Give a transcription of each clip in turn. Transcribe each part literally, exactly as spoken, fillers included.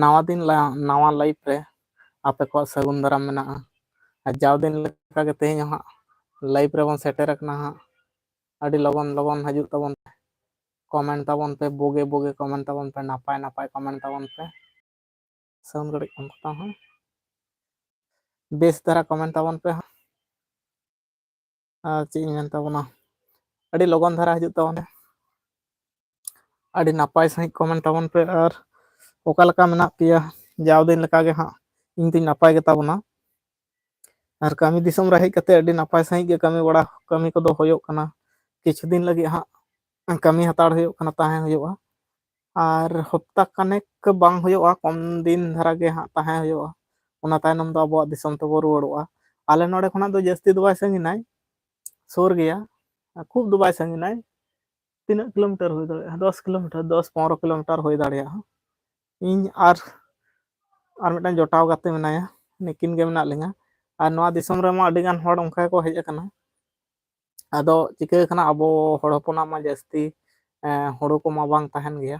ᱱᱟᱣᱟ ᱫᱤᱱ ᱱᱟᱣᱟ live ᱨᱮ ᱟᱯᱮ ᱠᱚᱣᱟᱜ ᱥᱟᱹᱜᱩᱱ ᱫᱟᱨᱟᱢ ᱢᱮᱱᱟᱜᱼᱟ᱾ ᱟᱨ ᱡᱟᱣ ᱫᱤᱱ ᱞᱮᱠᱟᱜᱮ ᱛᱮᱦᱮᱧ ᱦᱚᱸ ᱦᱟᱸᱜ live ᱨᱮᱵᱚᱱ ᱥᱮᱴᱮᱨ ᱟᱠᱟᱱᱟ ᱦᱟᱸᱜ᱾ ᱟᱹᱰᱤ ᱞᱚᱜᱚᱱ ᱞᱚᱜᱚᱱ ᱦᱤᱡᱩᱜ ᱛᱟᱵᱚᱱ ᱯᱮ, comment ᱛᱟᱵᱚᱱ ᱯᱮ, ᱵᱩᱜᱤ ᱵᱩᱜᱤ comment ᱛᱟᱵᱚᱱ ᱯᱮ, ᱱᱟᱯᱟᱭ ᱱᱟᱯᱟᱭ comment ᱛᱟᱵᱚᱱ ᱯᱮ᱾ Sound ᱠᱟᱹᱴᱤᱡ ᱠᱚᱢ ᱠᱟᱛᱟᱢ ᱦᱟᱸᱜ᱾ ᱵᱮᱥ ᱫᱷᱟᱨᱟ comment ᱛᱟᱵᱚᱱ ᱯᱮ ᱦᱟᱸᱜ᱾ ᱟᱨ ᱪᱮᱫ ᱤᱧ ᱢᱮᱱ ᱛᱟᱵᱚᱱᱟ, ᱟᱹᱰᱤ ᱞᱚᱜᱚᱱ ᱫᱷᱟᱨᱟ ᱦᱤᱡᱩᱜ ᱛᱟᱵᱚᱱ ᱯᱮ᱾ ᱟᱹᱰᱤ ᱱᱟᱯᱟᱭ ᱥᱟᱺᱦᱤᱡ comment ᱛᱟᱵᱚᱱ ᱯᱮ᱾ ᱟᱨ ᱚᱠᱟ ᱞᱮᱠᱟ ᱢᱮᱱᱟᱜ ᱯᱮᱭᱟ? ᱡᱟᱣ ᱫᱤᱱ ᱞᱮᱠᱟᱜᱮ ᱦᱟᱸᱜ ᱤᱧ ᱫᱩᱧ ᱱᱟᱯᱟᱭ ᱜᱮᱛᱟ ᱵᱚᱱᱟ᱾ ᱟᱨ ᱠᱟᱹᱢᱤ ᱫᱤᱥᱚᱢ ᱨᱮ ᱦᱮᱡ ᱠᱟᱛᱮ ᱟᱹᱰᱤ ᱱᱟᱯᱟᱭ ᱥᱟᱺᱦᱤᱡ ᱜᱮ ᱠᱟᱹᱢᱤ ᱵᱟᱲᱟ, ᱠᱟᱹᱢᱤ ᱠᱚᱫᱚ ᱦᱩᱭᱩᱜ ᱠᱟᱱᱟ᱾ ᱠᱤᱪᱷᱩ ᱫᱤᱱ ᱞᱟᱹᱜᱤᱫ ᱦᱟᱸᱜ ᱠᱟᱹᱢᱤ ᱦᱟᱛᱟᱲ ᱦᱩᱭᱩᱜ ᱠᱟᱱᱟ, ᱛᱟᱦᱮᱸ ᱦᱩᱭᱩᱜᱼᱟ᱾ ᱟᱨ ᱦᱚᱯᱛᱟ ᱠᱷᱟᱱᱮᱠ ᱵᱟᱝ ᱦᱩᱭᱩᱜᱼᱟ, ᱠᱚᱢ ᱫᱤᱱ ᱫᱷᱟᱨᱟ ᱜᱮ ᱦᱟᱸᱜ ᱛᱟᱦᱮᱸ ᱦᱩᱭᱩᱜᱼᱟ᱾ ᱚᱱᱟ ᱛᱟᱭᱱᱚᱢ ᱫᱚ ᱟᱵᱚᱣᱟᱜ ᱫᱤᱥᱚᱢ ᱛᱮᱵᱚ ᱨᱩᱣᱟᱹᱲᱚᱜᱼᱟ᱾ ᱟᱞᱮ ᱱᱚᱰᱮ ᱠᱷᱚᱱᱟᱜ ᱫᱚ ᱡᱟᱹᱥᱛᱤ ᱫᱚ ᱵᱟᱭ ᱥᱟᱺᱜᱤᱧᱟᱭ, ᱥᱩᱨ ᱜᱮᱭᱟ, ᱠᱷᱩᱵ ᱫᱚ ᱵᱟᱭ ᱥᱟᱺᱜᱤᱧᱟᱭ᱾ ᱛᱤᱱᱟᱹᱜ ᱠᱤᱞᱳᱢᱤᱴᱟᱨ ᱦᱩᱭ ᱫᱟᱲᱮᱭᱟᱜᱼᱟ? ᱫᱚᱥ ᱠᱤᱞᱳᱢᱤᱴᱟᱨ, ᱫᱚᱥ ᱯᱚᱱᱨᱚ ᱠᱤᱞᱳᱢᱤᱴᱟᱨ ᱦᱩᱭ ᱫᱟᱲᱮᱭᱟᱜᱼᱟ᱾ ᱤᱧ ᱟᱨ, ᱟᱨ ᱢᱤᱫᱴᱟᱝ ᱡᱚᱴᱟᱣ ᱜᱟᱛᱮ ᱢᱮᱱᱟᱭᱟ, ᱱᱩᱠᱤᱱ ᱜᱮ ᱢᱮᱱᱟᱜ ᱞᱤᱧᱟ᱾ ᱟᱨ ᱱᱚᱣᱟ ᱫᱤᱥᱚᱢ ᱨᱮᱢᱟ ᱟᱹᱰᱤ ᱜᱟᱱ ᱦᱚᱲ ᱚᱱᱠᱟ ᱜᱮᱠᱚ ᱦᱮᱡ ᱟᱠᱟᱱᱟ᱾ ᱟᱫᱚ ᱪᱤᱠᱟᱹ ᱠᱟᱱᱟ, ᱟᱵᱚ ᱦᱚᱲ ᱦᱚᱯᱚᱱᱟᱜ ᱢᱟ ᱡᱟᱹᱥᱛᱤ, ᱮᱸ, ᱦᱩᱲᱩ ᱠᱚᱢᱟ ᱵᱟᱝ ᱛᱟᱦᱮᱱ ᱜᱮᱭᱟ,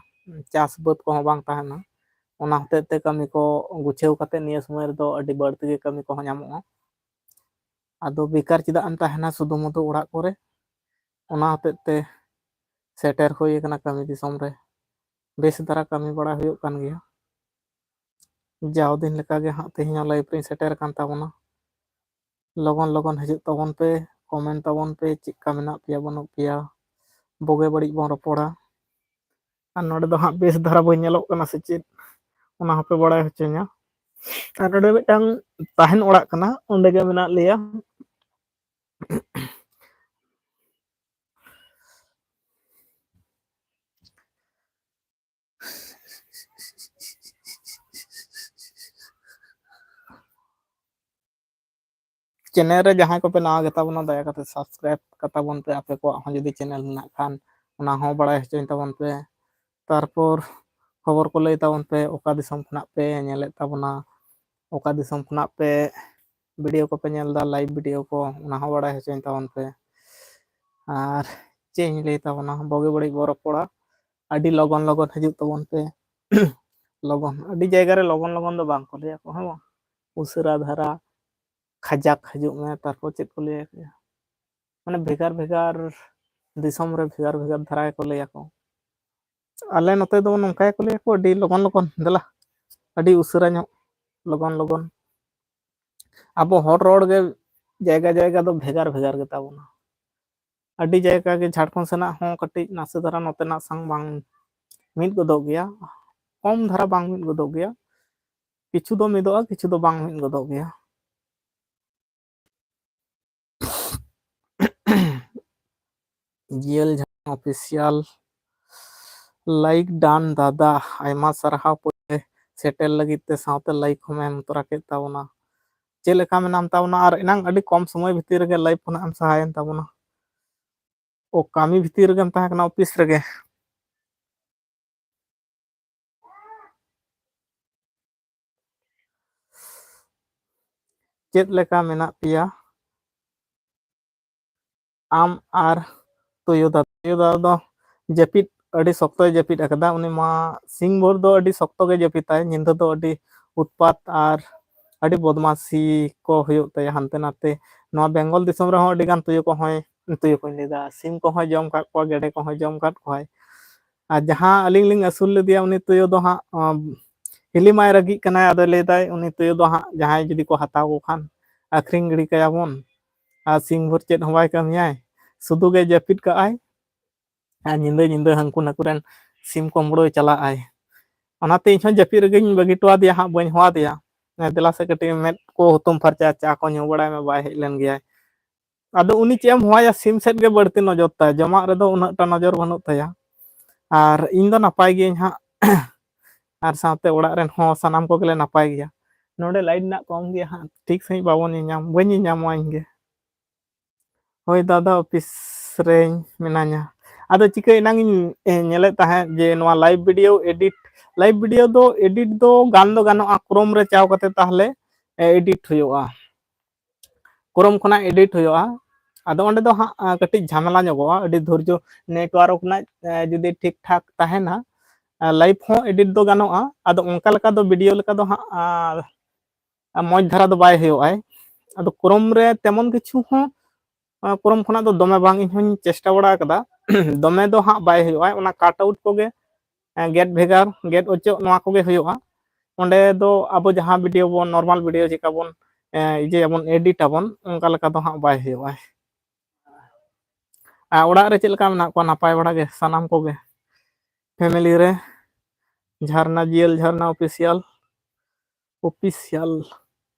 ᱪᱟᱥ ᱵᱟᱹᱫᱽ ᱠᱚᱦᱚᱸ ᱵᱟᱝ ᱛᱟᱦᱮᱱᱟ᱾ ᱚᱱᱟ ᱦᱚᱛᱮᱡ ᱛᱮ ᱠᱟᱹᱢᱤ ᱠᱚ ᱜᱩᱪᱷᱟᱹᱣ ᱠᱟᱛᱮ ᱱᱤᱭᱟᱹ ᱥᱚᱢᱚᱭ ᱨᱮᱫᱚ ᱟᱹᱰᱤ ᱵᱟᱹᱲᱛᱤ ᱜᱮ ᱠᱟᱹᱢᱤ ᱠᱚᱦᱚᱸ ᱧᱟᱢᱚᱜᱼᱟ᱾ ᱟᱫᱚ ᱵᱮᱠᱟᱨ ᱪᱮᱫᱟᱜ ᱮᱢ ᱛᱟᱦᱮᱱᱟ ᱥᱩᱫᱷᱩ ᱢᱚᱫᱷᱩ ᱚᱲᱟᱜ ᱠᱚᱨᱮ? ᱚᱱᱟ ᱦᱚᱛᱮᱡ ᱛᱮ ᱥᱮᱴᱮᱨ ᱦᱩᱭ ᱟᱠᱟᱱᱟ ᱠᱟᱹᱢᱤ ᱫᱤᱥᱚᱢ ᱨᱮ᱾ ᱵᱮᱥ ᱫᱷᱟᱨᱟ ᱠᱟᱹᱢᱤ ᱵᱟᱲᱟ ᱦᱩᱭᱩᱜ ᱠᱟᱱ ᱜᱮᱭᱟ᱾ ᱡᱟᱣ ᱫᱤᱱ ᱞᱮᱠᱟᱜᱮ ᱦᱟᱸᱜ ᱛᱮᱦᱮᱧ ᱦᱚᱸ live ᱨᱤᱧ ᱥᱮᱴᱮᱨ ᱟᱠᱟᱱ ᱛᱟᱵᱚᱱᱟ᱾ ᱞᱚᱜᱚᱱ ᱞᱚᱜᱚᱱ ᱦᱤᱡᱩᱜ ᱛᱟᱵᱚᱱ ᱯᱮ, comment ᱛᱟᱵᱚᱱ ᱯᱮ, ᱪᱮᱫ ᱞᱮᱠᱟ ᱢᱮᱱᱟᱜ ᱯᱮᱭᱟ, ᱵᱟᱹᱱᱩᱜ ᱯᱮᱭᱟ, ᱵᱩᱜᱤ ᱵᱟᱹᱲᱤᱡ ᱵᱚᱱ ᱨᱚᱯᱚᱲᱟ᱾ ᱟᱨ ᱱᱚᱰᱮ ᱫᱚ ᱦᱟᱸᱜ ᱵᱮᱥ ᱫᱷᱟᱨᱟ ᱵᱟᱹᱧ ᱧᱮᱞᱚᱜ ᱠᱟᱱᱟ ᱥᱮ ᱪᱮᱫ, ᱚᱱᱟ ᱦᱚᱸᱯᱮ ᱵᱟᱲᱟᱭ ᱦᱚᱪᱚᱧᱟ᱾ ᱟᱨ ᱱᱚᱰᱮ ᱢᱤᱫᱴᱟᱝ ᱛᱟᱦᱮᱱ ᱚᱲᱟᱜ ᱠᱟᱱᱟ, ᱚᱸᱰᱮ ᱜᱮ ᱢᱮᱱᱟᱜ ᱞᱮᱭᱟ᱾ Channel ᱨᱮ ᱡᱟᱦᱟᱸᱭ ᱠᱚᱯᱮ ᱱᱟᱣᱟ ᱜᱮᱛᱟ ᱵᱚᱱᱟ, ᱫᱟᱭᱟ ᱠᱟᱛᱮ subscribe ᱠᱟᱛᱟ ᱵᱚᱱ ᱯᱮ, ᱟᱯᱮ ᱠᱚᱣᱟᱜ ᱦᱚᱸ ᱡᱩᱫᱤ channel ᱢᱮᱱᱟᱜ ᱠᱷᱟᱱ, ᱚᱱᱟ ᱦᱚᱸ ᱵᱟᱲᱟᱭ ᱦᱚᱪᱚᱧ ᱛᱟᱵᱚᱱ ᱯᱮ᱾ ᱛᱟᱨᱯᱚᱨ ᱠᱷᱚᱵᱚᱨ ᱠᱚ ᱞᱟᱹᱭ ᱛᱟᱵᱚᱱ ᱯᱮ, ᱚᱠᱟ ᱫᱤᱥᱚᱢ ᱠᱷᱚᱱᱟᱜ ᱯᱮ ᱧᱮᱞᱮᱫ ᱛᱟᱵᱚᱱᱟ, ᱚᱠᱟ ᱫᱤᱥᱚᱢ ᱠᱷᱚᱱᱟᱜ ᱯᱮ video ᱠᱚᱯᱮ ᱧᱮᱞ ᱮᱫᱟ, live video ᱠᱚ, ᱚᱱᱟ ᱦᱚᱸ ᱵᱟᱲᱟᱭ ᱦᱚᱪᱚᱧ ᱛᱟᱵᱚᱱ ᱯᱮ᱾ ᱟᱨ ᱪᱮᱫ ᱤᱧ ᱞᱟᱹᱭ ᱛᱟᱵᱚᱱᱟ, ᱵᱩᱜᱤ ᱵᱟᱹᱲᱤᱡ ᱵᱚ ᱨᱚᱯᱚᱲᱟ, ᱟᱹᱰᱤ ᱞᱚᱜᱚᱱ ᱞᱚᱜᱚᱱ ᱦᱤᱡᱩᱜ ᱛᱟᱵᱚᱱ ᱯᱮ᱾ ᱞᱚᱜᱚᱱ, ᱟᱹᱰᱤ ᱡᱟᱭᱜᱟ ᱨᱮ ᱞᱚᱜᱚᱱ ᱞᱚᱜᱚᱱ ᱫᱚ ᱵᱟᱝ ᱠᱚ ᱞᱟᱹᱭᱟ ᱠᱚ, ᱦᱮᱸ ᱵᱟᱝ? ᱩᱥᱟᱹᱨᱟ ᱫᱷᱟᱨᱟ, ᱠᱷᱟᱡᱟᱠ ᱦᱤᱡᱩᱜ ᱢᱮ, ᱛᱟᱨᱯᱚᱨ ᱪᱮᱫ ᱠᱚ ᱞᱟᱹᱭᱟ ᱠᱚ? ᱢᱟᱱᱮ ᱵᱷᱮᱜᱟᱨ ᱵᱷᱮᱜᱟᱨ ᱫᱤᱥᱚᱢ ᱨᱮ ᱵᱷᱮᱜᱟᱨ ᱵᱷᱮᱜᱟᱨ ᱫᱷᱟᱨᱟ ᱜᱮᱠᱚ ᱞᱟᱹᱭᱟ ᱠᱚ᱾ ᱟᱞᱮ ᱱᱚᱛᱮ ᱫᱚ ᱱᱚᱝᱠᱟ ᱜᱮᱠᱚ ᱞᱟᱹᱭᱟ ᱠᱚ, ᱟᱹᱰᱤ ᱞᱚᱜᱚᱱ ᱞᱚᱜᱚᱱ, ᱫᱮᱞᱟ, ᱟᱹᱰᱤ ᱩᱥᱟᱹᱨᱟ ᱧᱚᱜ, ᱞᱚᱜᱚᱱ ᱞᱚᱜᱚᱱ᱾ ᱟᱵᱚ ᱦᱚᱲ ᱨᱚᱲ ᱜᱮ ᱡᱟᱭᱜᱟ ᱡᱟᱭᱜᱟ ᱫᱚ ᱵᱷᱮᱜᱟᱨ ᱵᱷᱮᱜᱟᱨ ᱜᱮᱛᱟ ᱵᱚᱱᱟ᱾ ᱟᱹᱰᱤ ᱡᱟᱭᱜᱟ ᱜᱮ ᱡᱷᱟᱲᱠᱷᱚᱸᱰ ᱥᱮᱱᱟᱜ ᱦᱚᱸ ᱠᱟᱹᱴᱤᱡ ᱱᱟᱥᱮ ᱫᱷᱟᱨᱟ ᱱᱚᱛᱮᱱᱟᱜ ᱥᱟᱝ ᱵᱟᱝ ᱢᱤᱫ ᱜᱚᱫᱚᱜ ᱜᱮᱭᱟ, ᱠᱚᱢ ᱫᱷᱟᱨᱟ ᱵᱟᱝ ᱢᱤᱫ ᱜᱚᱫᱚᱜ ᱜᱮᱭᱟ᱾ ᱠᱤᱪᱷᱩ ᱫᱚ ᱢᱤᱫᱚᱜᱼᱟ, ᱠᱤᱪᱷᱩ ᱫᱚ ᱵᱟᱝ ᱢᱤᱫ ᱜᱚᱫᱚᱜ ᱜᱮᱭᱟ᱾ ᱡᱤᱭᱮᱞ ᱡᱷᱟᱲᱠᱷᱚᱸᱰ ᱚᱯᱷᱤᱥᱤᱭᱟᱞ, ᱞᱟᱭᱤᱠ ᱰᱟᱱ ᱫᱟᱫᱟ, ᱟᱭᱢᱟ ᱥᱟᱨᱦᱟᱣ ᱯᱚᱨᱮ ᱥᱮᱴᱮᱨ ᱞᱟᱹᱜᱤᱫ ᱛᱮ, ᱥᱟᱶᱛᱮ ᱞᱟᱭᱤᱠ ᱦᱚᱸᱢ ᱮᱢ ᱛᱚᱨᱟ ᱠᱮᱫ ᱛᱟᱵᱚᱱᱟ᱾ ᱪᱮᱫ ᱞᱮᱠᱟ ᱢᱮᱱᱟᱢ ᱛᱟᱵᱚᱱᱟ? ᱟᱨ ᱮᱱᱟᱝ ᱟᱹᱰᱤ ᱠᱚᱢ ᱥᱚᱢᱚᱭ ᱵᱷᱤᱛᱤᱨ ᱨᱮᱜᱮ ᱞᱟᱭᱤᱵᱷ ᱠᱷᱚᱱᱟᱜ ᱮᱢ ᱥᱟᱦᱟᱭᱮᱱ ᱛᱟᱵᱚᱱᱟ᱾ ᱚ, ᱠᱟᱹᱢᱤ ᱵᱷᱤᱛᱤᱨ ᱨᱮᱜᱮᱢ ᱛᱟᱦᱮᱸ ᱠᱟᱱᱟ, ᱚᱯᱷᱤᱥ ᱨᱮᱜᱮ? ᱪᱮᱫ ᱞᱮᱠᱟ ᱢᱮᱱᱟᱜ ᱯᱮᱭᱟ ᱟᱢ ᱟᱨ ᱛᱩᱭᱩ ᱫᱟᱫᱟ? ᱛᱩᱭᱩ ᱫᱟᱫᱟ ᱫᱚ ᱡᱟᱹᱯᱤᱫ ᱟᱹᱰᱤ ᱥᱚᱠᱛᱚᱭ ᱡᱟᱹᱯᱤᱫ ᱟᱠᱟᱫᱟ᱾ ᱩᱱᱤ ᱢᱟ ᱥᱤᱧ ᱵᱷᱳᱨ ᱫᱚ ᱟᱹᱰᱤ ᱥᱚᱠᱛᱚ ᱜᱮ ᱡᱟᱹᱯᱤᱫᱟᱭ, ᱧᱤᱫᱟᱹ ᱫᱚ ᱟᱹᱰᱤ ᱩᱛᱯᱟᱛ ᱟᱨ ᱟᱹᱰᱤ ᱵᱚᱫᱢᱟᱥᱤ ᱠᱚ ᱦᱩᱭᱩᱜ ᱛᱟᱭᱟ ᱦᱟᱱᱛᱮ ᱱᱟᱛᱮ᱾ ᱱᱚᱣᱟ ᱵᱮᱝᱜᱚᱞ ᱫᱤᱥᱚᱢ ᱨᱮᱦᱚᱸ ᱟᱹᱰᱤ ᱜᱟᱱ ᱛᱩᱭᱩ ᱠᱚᱦᱚᱸᱭ, ᱛᱩᱭᱩ ᱠᱚᱧ ᱞᱟᱹᱭᱫᱟ, ᱥᱤᱢ ᱠᱚᱦᱚᱸᱭ ᱡᱚᱢ ᱠᱟᱫ ᱠᱚᱣᱟ, ᱜᱮᱰᱮ ᱠᱚᱦᱚᱸᱭ ᱡᱚᱢ ᱠᱟᱫ ᱠᱚᱣᱟᱭ᱾ ᱟᱨ ᱡᱟᱦᱟᱸ ᱟᱹᱞᱤᱧ ᱞᱤᱧ ᱟᱹᱥᱩᱞ ᱞᱮᱫᱮᱭᱟ, ᱩᱱᱤ ᱛᱩᱭᱩ ᱫᱚ ᱦᱟᱸᱜ, ᱟᱸ, ᱦᱤᱞᱤ ᱢᱟᱭ ᱨᱟᱹᱜᱤᱜ ᱠᱟᱱᱟᱭ᱾ ᱟᱫᱚᱭ ᱞᱟᱹᱭᱫᱟᱭ, ᱩᱱᱤ ᱛᱩᱭᱩ ᱫᱚ ᱦᱟᱸᱜ ᱡᱟᱦᱟᱸᱭ ᱡᱩᱫᱤ ᱠᱚ ᱦᱟᱛᱟᱣ ᱠᱚ ᱠᱷᱟᱱ ᱟᱹᱠᱷᱨᱤᱧ ᱜᱤᱰᱤ ᱠᱟᱭᱟᱵᱚᱱ᱾ ᱟᱨ ᱥᱤᱧ ᱵᱷᱳᱨ ᱪᱮᱫ ᱦᱚᱸ ᱵᱟᱭ ᱠᱟᱹᱢᱤᱭᱟᱭ, ᱥᱩᱫᱷᱩ ᱜᱮ ᱡᱟᱹᱯᱤᱫ ᱠᱟᱜᱼᱟᱭ᱾ ᱟᱨ ᱧᱤᱫᱟᱹ ᱧᱤᱫᱟᱹ ᱦᱟᱹᱱᱠᱩ ᱱᱟᱹᱠᱩ ᱨᱮᱱ ᱥᱤᱢ ᱠᱩᱢᱵᱽᱲᱩᱭ ᱪᱟᱞᱟᱜᱼᱟᱭ᱾ ᱚᱱᱟᱛᱮ ᱤᱧᱦᱚᱸ ᱡᱟᱹᱯᱤᱫ ᱨᱮᱜᱮᱧ ᱵᱟᱹᱜᱤ ᱦᱚᱴᱚ ᱟᱫᱮᱭᱟ ᱦᱟᱸᱜ, ᱵᱟᱹᱧ ᱦᱚᱦᱚ ᱟᱫᱮᱭᱟ᱾ ᱫᱮᱞᱟ ᱥᱮ ᱠᱟᱹᱴᱤᱡ ᱢᱮᱫ ᱠᱚ ᱦᱩᱛᱩᱢ ᱯᱷᱟᱨᱪᱟ, ᱪᱟ ᱠᱚ ᱧᱩ ᱵᱟᱲᱟᱭ ᱢᱮ, ᱵᱟᱭ ᱦᱮᱡ ᱞᱮᱱ ᱜᱮᱭᱟᱭ᱾ ᱟᱫᱚ ᱩᱱᱤ ᱪᱮᱫ ᱮᱢ ᱦᱚᱦᱚᱣᱟᱭᱟ, ᱥᱤᱢ ᱥᱮᱫ ᱜᱮ ᱵᱟᱹᱲᱛᱤ ᱱᱚᱡᱚᱨ ᱛᱟᱭ, ᱡᱚᱢᱟᱜ ᱨᱮᱫᱚ ᱩᱱᱟᱹᱜ ᱴᱟ ᱱᱚᱡᱚᱨ ᱵᱟᱹᱱᱩᱜ ᱛᱟᱭᱟ᱾ ᱟᱨ ᱤᱧ ᱫᱚ ᱱᱟᱯᱟᱭ ᱜᱤᱭᱟᱹᱧ ᱦᱟᱸᱜ, ᱟᱨ ᱥᱟᱶᱛᱮ ᱚᱲᱟᱜ ᱨᱮᱱ ᱦᱚᱸ ᱥᱟᱱᱟᱢ ᱠᱚᱜᱮᱞᱮ ᱱᱟᱯᱟᱭ ᱜᱮᱭᱟ᱾ ᱱᱚᱰᱮ ᱞᱟᱭᱤᱴ ᱨᱮᱱᱟᱜ ᱠᱚᱢ ᱜᱮᱭᱟ ᱦᱟᱸᱜ, ᱴᱷᱤᱠ ᱥᱟᱺᱦᱤᱡ ᱵᱟᱵᱚᱱ ᱧᱮᱧᱟᱢ, ᱵᱟᱹᱧ ᱧᱮᱧᱟᱢᱚᱜᱼᱟ ᱤᱧ ᱜᱮ᱾ ᱦᱳᱭ ᱫᱟᱫᱟ, ᱚᱯᱷᱤᱥ ᱨᱮᱧ ᱢᱮᱱᱟᱧᱟ᱾ ᱟᱫᱚ ᱪᱤᱠᱟᱹ, ᱮᱱᱟᱝ ᱤᱧ, ᱮ, ᱧᱮᱞᱮᱫ ᱛᱟᱦᱮᱸᱫ ᱡᱮ ᱱᱚᱣᱟ live video edit, live video ᱫᱚ edit ᱫᱚ ᱜᱟᱱ ᱫᱚ ᱜᱟᱱᱚᱜᱼᱟ, Chrome ᱨᱮ ᱪᱟᱣ ᱠᱟᱛᱮ ᱛᱟᱦᱞᱮ, ᱮ, edit ᱦᱩᱭᱩᱜᱼᱟ᱾ Chrome ᱠᱷᱚᱱᱟᱜ edit ᱦᱩᱭᱩᱜᱼᱟ᱾ ᱟᱫᱚ ᱚᱸᱰᱮ ᱫᱚ ᱦᱟᱸᱜ, ᱟ, ᱠᱟᱹᱴᱤᱡ ᱡᱷᱟᱢᱮᱞᱟ ᱧᱚᱜᱚᱜᱼᱟ, ᱟᱹᱰᱤ ᱫᱷᱳᱨᱡᱚ network ᱨᱮᱱᱟᱜ, ᱮ, ᱡᱩᱫᱤ ᱴᱷᱤᱠ ᱴᱷᱟᱠ ᱛᱟᱦᱮᱱᱟ, ᱞᱟᱭᱤᱵᱷ ᱦᱚᱸ ᱮᱰᱤᱴ ᱫᱚ ᱜᱟᱱᱚᱜᱼᱟ᱾ ᱟᱫᱚ ᱚᱱᱠᱟ ᱞᱮᱠᱟ ᱫᱚ ᱵᱷᱤᱰᱤᱭᱳ ᱞᱮᱠᱟ ᱫᱚ ᱦᱟᱸᱜ ᱟᱨ ᱢᱚᱡᱽ ᱫᱷᱟᱨᱟ ᱫᱚ ᱵᱟᱭ ᱦᱩᱭᱩᱜᱼᱟᱭ᱾ ᱟᱫᱚ ᱠᱨᱳᱢ ᱨᱮ ᱛᱮᱢᱚᱱ ᱠᱤᱪᱷᱩ ᱦᱚᱸ ᱠᱨᱳᱢ ᱠᱷᱚᱱᱟᱜ ᱫᱚ ᱫᱚᱢᱮ ᱵᱟᱝ ᱤᱧ ᱦᱚᱸᱧ ᱪᱮᱥᱴᱟ ᱵᱟᱲᱟ ᱟᱠᱟᱫᱟ᱾ ᱫᱚᱢᱮ ᱫᱚ ᱦᱟᱸᱜ ᱵᱟᱭ ᱦᱩᱭᱩᱜᱼᱟ, ᱚᱱᱟ ᱠᱟᱴ ᱟᱣᱩᱴ ᱠᱚᱜᱮ, ᱜᱮᱫ ᱵᱷᱮᱜᱟᱨ, ᱜᱮᱫ ᱚᱪᱚᱜ, ᱱᱚᱣᱟ ᱠᱚᱜᱮ ᱦᱩᱭᱩᱜᱼᱟ᱾ ᱚᱸᱰᱮ ᱫᱚ ᱟᱵᱚ ᱡᱟᱦᱟᱸ ᱵᱷᱤᱰᱤᱭᱳ ᱵᱚᱱ, ᱱᱚᱨᱢᱟᱞ ᱵᱷᱤᱰᱤᱭᱳ ᱪᱮᱠᱟ ᱵᱚᱱ ᱤᱭᱟᱹᱭᱟᱵᱚᱱ, ᱮᱰᱤᱴ ᱟᱵᱚᱱ, ᱚᱱᱠᱟ ᱞᱮᱠᱟ ᱫᱚ ᱦᱟᱸᱜ ᱵᱟᱭ ᱦᱩᱭᱩᱜᱼᱟ᱾ ᱟᱨ ᱚᱲᱟᱜ ᱨᱮ ᱪᱮᱫ ᱞᱮᱠᱟ ᱢᱮᱱᱟᱜ ᱠᱚᱣᱟ? ᱱᱟᱯᱟᱭ ᱵᱟᱲᱟ ᱜᱮ ᱥᱟᱱᱟᱢ ᱠᱚᱜᱮ? ᱯᱷᱮᱢᱮᱞᱤ ᱨᱮ ᱡᱷᱟᱨᱱᱟ ᱡᱤᱭᱟᱹᱞ ᱡᱷᱟᱨᱱᱟ ᱚᱯᱷᱤᱥᱤᱭᱟᱞ, ᱚᱯᱷᱤᱥᱤᱭᱟᱞ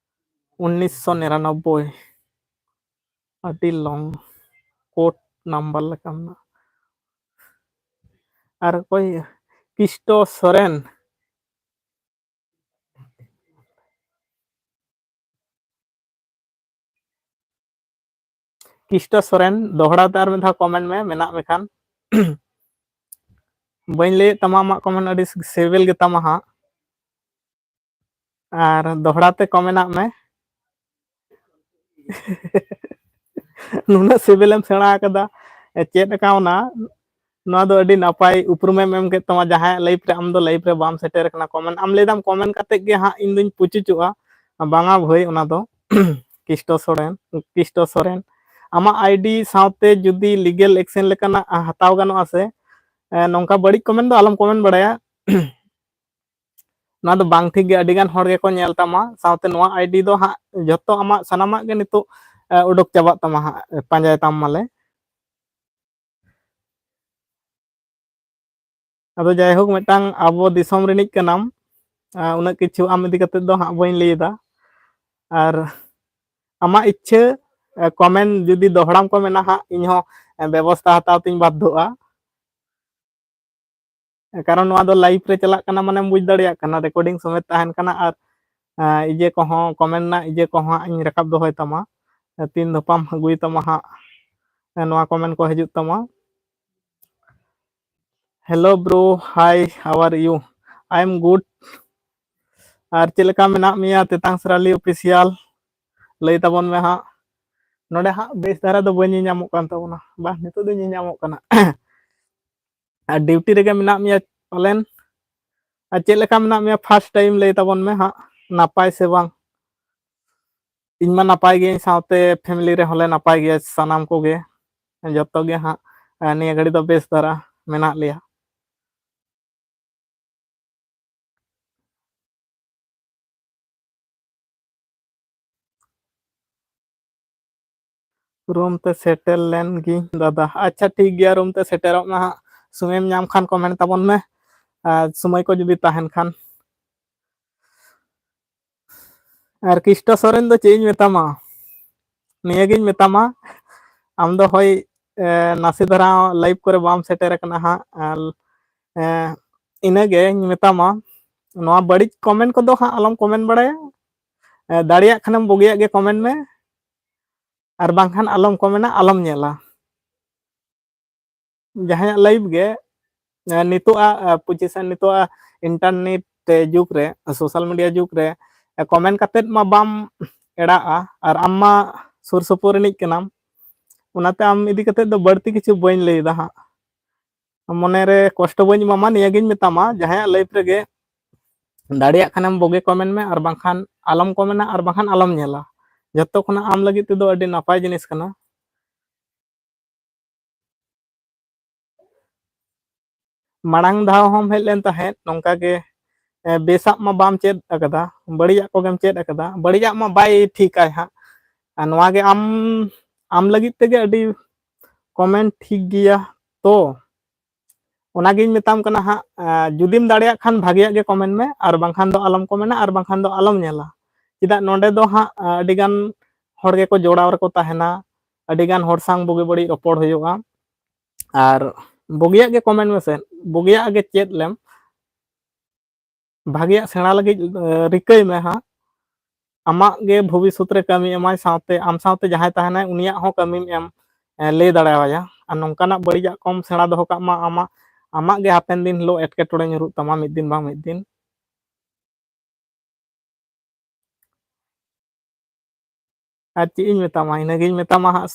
ᱩᱱᱤᱥᱥᱚ ᱱᱤᱨᱟᱱᱚᱵᱵᱳᱭ, ᱟᱹᱰᱤ ᱞᱚᱝ ᱠᱳᱰ ᱱᱟᱢᱵᱟᱨ ᱞᱮᱠᱟ ᱢᱮᱱᱟᱜᱼᱟ᱾ ᱟᱨ ᱚᱠᱚᱭ? ᱠᱤᱥᱴᱚ ᱥᱚᱨᱮᱱ᱾ ᱠᱤᱥᱴᱚ ᱥᱚᱨᱮᱱ, ᱫᱚᱦᱲᱟ ᱛᱮ ᱟᱨ ᱢᱤᱫ ᱫᱷᱟᱣ ᱠᱚᱢᱮᱱᱴ ᱢᱮ, ᱢᱮᱱᱟᱜ ᱢᱮᱠᱷᱟᱱ᱾ ᱵᱟᱹᱧ ᱞᱟᱹᱭᱮᱫ ᱛᱟᱢᱟ, ᱟᱢᱟᱜ ᱠᱚᱢᱮᱱᱴ ᱟᱹᱰᱤ ᱥᱤᱵᱤᱞ ᱜᱮᱛᱟᱢᱟ ᱦᱟᱸᱜ᱾ ᱟᱨ ᱫᱚᱦᱲᱟ ᱛᱮ ᱠᱚᱢᱮᱱᱴ ᱟᱜ ᱢᱮ᱾ ᱱᱩᱱᱟᱹᱜ ᱥᱤᱵᱤᱞᱮᱢ ᱥᱮᱬᱟ ᱟᱠᱟᱫᱟ, ᱪᱮᱫ ᱠᱟᱣᱱᱟ? ᱱᱚᱣᱟ ᱫᱚ ᱟᱹᱰᱤ ᱱᱟᱯᱟᱭ ᱩᱯᱨᱩᱢᱮᱢ ᱮᱢ ᱠᱮᱫ ᱛᱟᱢᱟ᱾ ᱡᱟᱦᱟᱸᱭᱟᱜ ᱞᱟᱭᱤᱯᱷ ᱨᱮ ᱟᱢ ᱫᱚ ᱞᱟᱭᱤᱯᱷ ᱨᱮ ᱵᱟᱢ ᱥᱮᱴᱮᱨ ᱟᱠᱟᱱᱟ, ᱠᱚᱢᱮᱱᱴ ᱟᱢ ᱞᱟᱹᱭ ᱫᱟᱢ, ᱠᱚᱢᱮᱱᱴ ᱠᱟᱛᱮᱫ ᱜᱮ ᱦᱟᱸᱜ ᱤᱧ ᱫᱩᱧ ᱯᱩᱪᱩᱪᱚᱜᱼᱟ᱾ ᱵᱟᱝᱟ ᱵᱷᱟᱹᱭ, ᱚᱱᱟ ᱫᱚ ᱠᱤᱥᱴᱚ ᱥᱚᱨᱮᱱ, ᱠᱤᱥᱴᱚ ᱥᱚᱨᱮᱱ, ᱟᱢᱟᱜ ᱟᱭᱰᱤ ᱥᱟᱶᱛᱮ ᱡᱩᱫᱤ ᱞᱤᱜᱮᱞ ᱮᱠᱥᱮᱱ ᱞᱮᱠᱟᱱᱟᱜ ᱦᱟᱛᱟᱣ ᱜᱟᱱᱚᱜᱼᱟ ᱥᱮ, ᱮ, ᱱᱚᱝᱠᱟ ᱵᱟᱹᱲᱤᱡ ᱠᱚᱢᱮᱱᱴ ᱫᱚ ᱟᱞᱚᱢ ᱠᱚᱢᱮᱱᱴ ᱵᱟᱲᱟᱭᱟ᱾ ᱱᱚᱣᱟ ᱫᱚ ᱵᱟᱝ ᱴᱷᱤᱠ ᱜᱮ, ᱟᱹᱰᱤ ᱜᱟᱱ ᱦᱚᱲ ᱜᱮᱠᱚ ᱧᱮᱞ ᱛᱟᱢᱟ, ᱥᱟᱶᱛᱮ ᱱᱚᱣᱟ ᱟᱭᱰᱤ ᱫᱚ ᱦᱟᱸᱜ ᱡᱷᱚᱛᱚ ᱟᱢᱟᱜ ᱥᱟᱱᱟᱢᱟᱜ ᱜᱮ ᱱᱤᱛᱚᱜ, ᱮ, ᱩᱰᱩᱠ ᱪᱟᱵᱟᱜ ᱛᱟᱢᱟ ᱦᱟᱸᱜ, ᱯᱟᱸᱡᱟᱭ ᱛᱟᱢ ᱢᱟᱞᱮ᱾ ᱟᱫᱚ ᱡᱟᱭᱦᱳᱠ, ᱢᱤᱫᱴᱟᱝ ᱟᱵᱚ ᱫᱤᱥᱚᱢ ᱨᱤᱱᱤᱡ ᱠᱟᱱᱟᱢ, ᱟ, ᱩᱱᱟᱹᱜ ᱠᱤᱪᱷᱩ ᱟᱢ ᱤᱫᱤ ᱠᱟᱛᱮᱫ ᱫᱚ ᱦᱟᱸᱜ ᱵᱟᱹᱧ ᱞᱟᱹᱭ ᱮᱫᱟ᱾ ᱟᱨ ᱟᱢᱟᱜ ᱤᱪᱪᱷᱟᱹ, ᱮ, ᱠᱚᱢᱮᱱᱴ ᱡᱩᱫᱤ ᱫᱚᱦᱲᱟᱢ ᱠᱚᱢᱮᱱᱟ ᱦᱟᱸᱜ, ᱤᱧᱦᱚᱸ, ᱮ, ᱵᱮᱵᱚᱥᱛᱷᱟ ᱦᱟᱛᱟᱣ ᱛᱤᱧ ᱵᱟᱫᱽᱫᱷᱚᱜᱼᱟ᱾ ᱠᱟᱨᱚᱱ ᱱᱚᱣᱟ ᱫᱚ ᱞᱟᱭᱤᱵᱷ ᱨᱮ ᱪᱟᱞᱟᱜ ᱠᱟᱱᱟ, ᱢᱟᱱᱮᱢ ᱵᱩᱡᱽ ᱫᱟᱲᱮᱭᱟᱜ ᱠᱟᱱᱟ, ᱨᱮᱠᱚᱨᱰᱤᱝ ᱥᱚᱢᱮᱛ ᱛᱟᱦᱮᱱ ᱠᱟᱱᱟ᱾ ᱟᱨ, ᱮ, ᱤᱭᱟᱹ ᱠᱚᱦᱚᱸ, ᱠᱚᱢᱮᱱᱴ ᱨᱮᱱᱟᱜ ᱤᱭᱟᱹ ᱠᱚᱦᱚᱸ ᱦᱟᱸᱜ ᱤᱧ ᱨᱟᱠᱟᱵ ᱫᱚᱦᱚᱭ ᱛᱟᱢᱟ, ᱮ, ᱛᱤᱱ ᱫᱚᱯᱷᱟᱢ ᱟᱹᱜᱩᱭ ᱛᱟᱢᱟ ᱦᱟᱸᱜ, ᱮ, ᱱᱚᱣᱟ ᱠᱚᱢᱮᱱᱴ ᱠᱚ ᱦᱤᱡᱩᱜ ᱛᱟᱢᱟ᱾ Hello bro, hi, how are you? I am good. ᱟᱨ ᱪᱮᱫ ᱞᱮᱠᱟ ᱢᱮᱱᱟᱜ ᱢᱮᱭᱟ, ᱛᱮᱛᱟᱝ ᱥᱮᱨᱟᱞᱤ ᱚᱯᱷᱤᱥᱤᱭᱟᱞ? ᱞᱟᱹᱭ ᱛᱟᱵᱚᱱ ᱢᱮ ᱦᱟᱸᱜ᱾ ᱱᱚᱰᱮ ᱦᱟᱸᱜ ᱵᱮᱥ ᱫᱷᱟᱨᱟ ᱫᱚ ᱵᱟᱹᱧ ᱧᱮᱧᱟᱢᱚᱜ ᱠᱟᱱ ᱛᱟᱵᱚᱱᱟ᱾ ᱵᱟᱝ, ᱱᱤᱛᱚᱜ ᱫᱚᱧ ᱧᱮᱧᱟᱢᱚᱜ ᱠᱟᱱᱟ᱾ ᱟᱨ ᱰᱤᱭᱩᱴᱤ ᱨᱮᱜᱮ ᱢᱮᱱᱟᱜ ᱢᱮᱭᱟ ᱯᱟᱞᱮᱱ? ᱟᱨ ᱪᱮᱫ ᱞᱮᱠᱟ ᱢᱮᱱᱟᱜ ᱢᱮᱭᱟ? ᱯᱷᱟᱥᱴ ᱴᱟᱭᱤᱢ ᱞᱟᱹᱭ ᱛᱟᱵᱚᱱ ᱢᱮ ᱦᱟᱸᱜ, ᱱᱟᱯᱟᱭ ᱥᱮ ᱵᱟᱝ? ᱤᱧ ᱢᱟ ᱱᱟᱯᱟᱭ ᱜᱤᱭᱟᱹᱧ, ᱥᱟᱶᱛᱮ ᱯᱷᱮᱢᱤᱞᱤ ᱨᱮᱦᱚᱸ ᱞᱮ ᱱᱟᱯᱟᱭ ᱜᱮᱭᱟ ᱥᱟᱱᱟᱢ ᱠᱚᱜᱮ, ᱡᱚᱛᱚ ᱜᱮ ᱦᱟᱸᱜ ᱱᱤᱭᱟᱹ ᱜᱷᱟᱹᱲᱤ ᱫᱚ ᱵᱮᱥ ᱫᱷᱟᱨᱟ ᱢᱮᱱᱟᱜ ᱞᱮᱭᱟ᱾ ᱨᱩᱢ ᱛᱮ ᱥᱮᱴᱮᱨ ᱞᱮᱱ ᱜᱤᱧ ᱫᱟᱫᱟ᱾ ᱟᱪᱪᱷᱟ, ᱴᱷᱤᱠ ᱜᱮᱭᱟ, ᱨᱩᱢ ᱛᱮ ᱥᱮᱴᱮᱨᱚᱜ ᱢᱮ ᱦᱟᱸᱜ, ᱥᱚᱢᱚᱭᱮᱢ ᱧᱟᱢ ᱠᱷᱟᱱ ᱠᱚᱢᱮᱱᱴ ᱛᱟᱵᱚᱱ ᱢᱮ, ᱟᱨ ᱥᱚᱢᱚᱭ ᱠᱚ ᱡᱩᱫᱤ ᱛᱟᱦᱮᱱ ᱠᱷᱟᱱ᱾ ᱟᱨ ᱠᱨᱤᱥᱴᱚ ᱥᱚᱨᱮᱱ ᱫᱚ ᱪᱮᱫ ᱤᱧ ᱢᱮᱛᱟᱢᱟ, ᱱᱤᱭᱟᱹᱜᱤᱧ ᱢᱮᱛᱟᱢᱟ, ᱟᱢ ᱫᱚ ᱦᱳᱭ, ᱮ, ᱱᱟᱥᱮ ᱫᱷᱟᱨᱟ ᱞᱟᱭᱤᱵᱷ ᱠᱚᱨᱮ ᱵᱟᱢ ᱥᱮᱴᱮᱨ ᱟᱠᱟᱱᱟ ᱦᱟᱸᱜ, ᱟᱨ, ᱮ, ᱤᱱᱟᱹᱜᱮᱧ ᱢᱮᱛᱟᱢᱟ, ᱱᱚᱣᱟ ᱵᱟᱹᱲᱤᱡ ᱠᱚᱢᱮᱱᱴ ᱠᱚᱫᱚ ᱦᱟᱸᱜ ᱟᱞᱚᱢ ᱠᱚᱢᱮᱱᱴ ᱵᱟᱲᱟᱭᱟ᱾ ᱮ, ᱫᱟᱲᱮᱭᱟᱜ ᱠᱷᱟᱱᱮᱢ ᱵᱩᱜᱤᱭᱟᱜ ᱜᱮ ᱠᱚᱢᱮᱱᱴ ᱢᱮ, ᱟᱨ ᱵᱟᱝᱠᱷᱟᱱ ᱟᱞᱚᱢ ᱠᱚᱢᱮᱱᱟ, ᱟᱞᱚᱢ ᱧᱮᱞᱟ᱾ ᱡᱟᱦᱟᱸᱭᱟᱜ ᱞᱟᱭᱤᱵᱷ ᱜᱮ, ᱮ, ᱱᱤᱛᱚᱜ ᱟᱜ, ᱮ, ᱯᱚᱡᱤᱥᱚᱱ, ᱱᱤᱛᱚᱜ ᱟᱜ ᱤᱱᱴᱟᱨᱱᱮᱴ ᱡᱩᱜᱽ ᱨᱮ, ᱥᱳᱥᱟᱞ ᱢᱤᱰᱤᱭᱟ ᱡᱩᱜᱽ ᱨᱮ, ᱮ, ᱠᱚᱢᱮᱱᱴ ᱠᱟᱛᱮᱫ ᱢᱟ ᱵᱟᱢ ᱮᱲᱟᱜᱼᱟ, ᱟᱨ ᱟᱢ ᱢᱟ ᱥᱩᱨ ᱥᱩᱯᱩᱨ ᱨᱤᱱᱤᱡ ᱠᱟᱱᱟᱢ, ᱚᱱᱟᱛᱮ ᱟᱢ ᱤᱫᱤ ᱠᱟᱛᱮᱫ ᱫᱚ ᱵᱟᱹᱲᱛᱤ ᱠᱤᱪᱷᱩ ᱵᱟᱹᱧ ᱞᱟᱹᱭᱫᱟ ᱦᱟᱸᱜ᱾ ᱢᱚᱱᱮᱨᱮ ᱠᱚᱥᱴᱚ ᱵᱟᱹᱧ ᱮᱢᱟᱢᱟ, ᱱᱤᱭᱟᱹᱜᱤᱧ ᱢᱮᱛᱟᱢᱟ, ᱡᱟᱦᱟᱸᱭᱟᱜ ᱞᱟᱭᱤᱵᱷ ᱨᱮᱜᱮ ᱫᱟᱲᱮᱭᱟᱜ ᱠᱷᱟᱱᱮᱢ ᱵᱩᱜᱤ ᱠᱚᱢᱮᱱᱴ ᱢᱮ, ᱟᱨ ᱵᱟᱝᱠᱷᱟᱱ ᱟᱞᱚᱢ ᱠᱚᱢᱮᱱᱟ, ᱟᱨ ᱵᱟᱝᱠᱷᱟᱱ ᱟᱞᱚᱢ ᱧᱮᱞᱟ᱾ ᱡᱚᱛᱚ ᱠᱷᱚᱱᱟᱜ ᱟᱢ ᱞᱟᱹᱜᱤᱫ ᱛᱮᱫᱚ ᱟᱹᱰᱤ ᱱᱟᱯᱟᱭ ᱡᱤᱱᱤᱥ ᱠᱟᱱᱟ᱾ ᱢᱟᱲᱟᱝ ᱫᱷᱟᱣ ᱦᱚᱸᱢ ᱦᱮᱡ ᱞᱮᱱ ᱛᱟᱦᱮᱸᱫ ᱱᱚᱝᱠᱟ ᱜᱮ, ᱮ, ᱵᱮᱥᱟᱜ ᱢᱟ ᱵᱟᱢ ᱪᱮᱫ ᱟᱠᱟᱫᱟ, ᱵᱟᱹᱲᱤᱡᱟᱜ ᱠᱚᱜᱮᱢ ᱪᱮᱫ ᱟᱠᱟᱫᱟ᱾ ᱵᱟᱹᱲᱤᱡᱟᱜ ᱢᱟ ᱵᱟᱭ ᱴᱷᱤᱠᱟᱭ ᱦᱟᱸᱜ, ᱟᱨ ᱱᱚᱣᱟ ᱜᱮ ᱟᱢ, ᱟᱢ ᱞᱟᱹᱜᱤᱫ ᱛᱮᱜᱮ ᱟᱹᱰᱤ ᱠᱚᱢᱮᱱᱴ ᱴᱷᱤᱠ ᱜᱮᱭᱟ ᱛᱚ᱾ ᱚᱱᱟᱜᱤᱧ ᱢᱮᱛᱟᱢ ᱠᱟᱱᱟ ᱦᱟᱸᱜ, ᱮ, ᱡᱩᱫᱤᱢ ᱫᱟᱲᱮᱭᱟᱜ ᱠᱷᱟᱱ ᱵᱷᱟᱜᱮᱭᱟᱜ ᱜᱮ ᱠᱚᱢᱮᱱᱴ ᱢᱮ, ᱟᱨ ᱵᱟᱝᱠᱷᱟᱱ ᱫᱚ ᱟᱞᱚᱢ ᱠᱚᱢᱮᱱᱟ, ᱟᱨ ᱵᱟᱝᱠᱷᱟᱱ ᱫᱚ ᱟᱞᱚᱢ ᱧᱮᱞᱟ᱾ ᱪᱮᱫᱟᱜ ᱱᱚᱰᱮ ᱫᱚ ᱦᱟᱸᱜ, ᱮ, ᱟᱹᱰᱤᱜᱟᱱ ᱦᱚᱲ ᱜᱮᱠᱚ ᱡᱚᱲᱟᱣ ᱨᱮᱠᱚ ᱛᱟᱦᱮᱱᱟ, ᱟᱹᱰᱤᱜᱟᱱ ᱦᱚᱲ ᱥᱟᱶ ᱵᱩᱜᱤ ᱵᱟᱹᱲᱤᱡ ᱨᱚᱯᱚᱲ ᱦᱩᱭᱩᱜᱼᱟ᱾ ᱟᱨ ᱵᱩᱜᱤᱭᱟᱜ ᱜᱮ ᱠᱚᱢᱮᱱᱴ ᱢᱮᱥᱮ, ᱵᱩᱜᱤᱭᱟᱜ ᱜᱮ ᱪᱮᱫ ᱞᱮᱢ, ᱵᱷᱟᱜᱮᱭᱟᱜ ᱥᱮᱬᱟ ᱞᱟᱹᱜᱤᱫ, ᱮ, ᱨᱤᱠᱟᱹᱭ ᱢᱮ ᱦᱟᱸᱜ᱾ ᱟᱢᱟᱜ ᱜᱮ ᱵᱷᱚᱵᱤᱥᱥᱚᱛ ᱨᱮ ᱠᱟᱹᱢᱤ ᱮᱢᱟᱭ, ᱥᱟᱶᱛᱮ ᱟᱢ ᱥᱟᱶᱛᱮ ᱡᱟᱦᱟᱸᱭ ᱛᱟᱦᱮᱱᱟᱭ ᱩᱱᱤᱭᱟᱜ ᱦᱚᱸ ᱠᱟᱹᱢᱤᱢ ᱮᱢ, ᱮ, ᱞᱟᱹᱭ ᱫᱟᱲᱮᱣᱟᱭᱟ᱾ ᱟᱨ ᱱᱚᱝᱠᱟᱱᱟᱜ ᱵᱟᱹᱲᱤᱡᱟᱜ ᱠᱚᱢ ᱥᱮᱬᱟ ᱫᱚᱦᱚ ᱠᱟᱜ ᱢᱟ, ᱟᱢᱟᱜ, ᱟᱢᱟᱜ ᱜᱮ ᱦᱟᱯᱮᱱ ᱫᱤᱱ ᱦᱤᱞᱳᱜ ᱮᱴᱠᱮᱴᱚᱬᱮ ᱧᱩᱨᱩᱜ ᱛᱟᱢᱟ ᱢᱤᱫ ᱫᱤᱱ ᱵᱟᱝ ᱢᱤᱫ ᱫᱤᱱ᱾ ᱟᱨ ᱪᱮᱫ ᱤᱧ ᱢᱮᱛᱟᱢᱟ, ᱤᱱᱟᱹᱜᱤᱧ ᱢᱮᱛᱟᱢᱟ ᱦᱟᱸᱜ᱾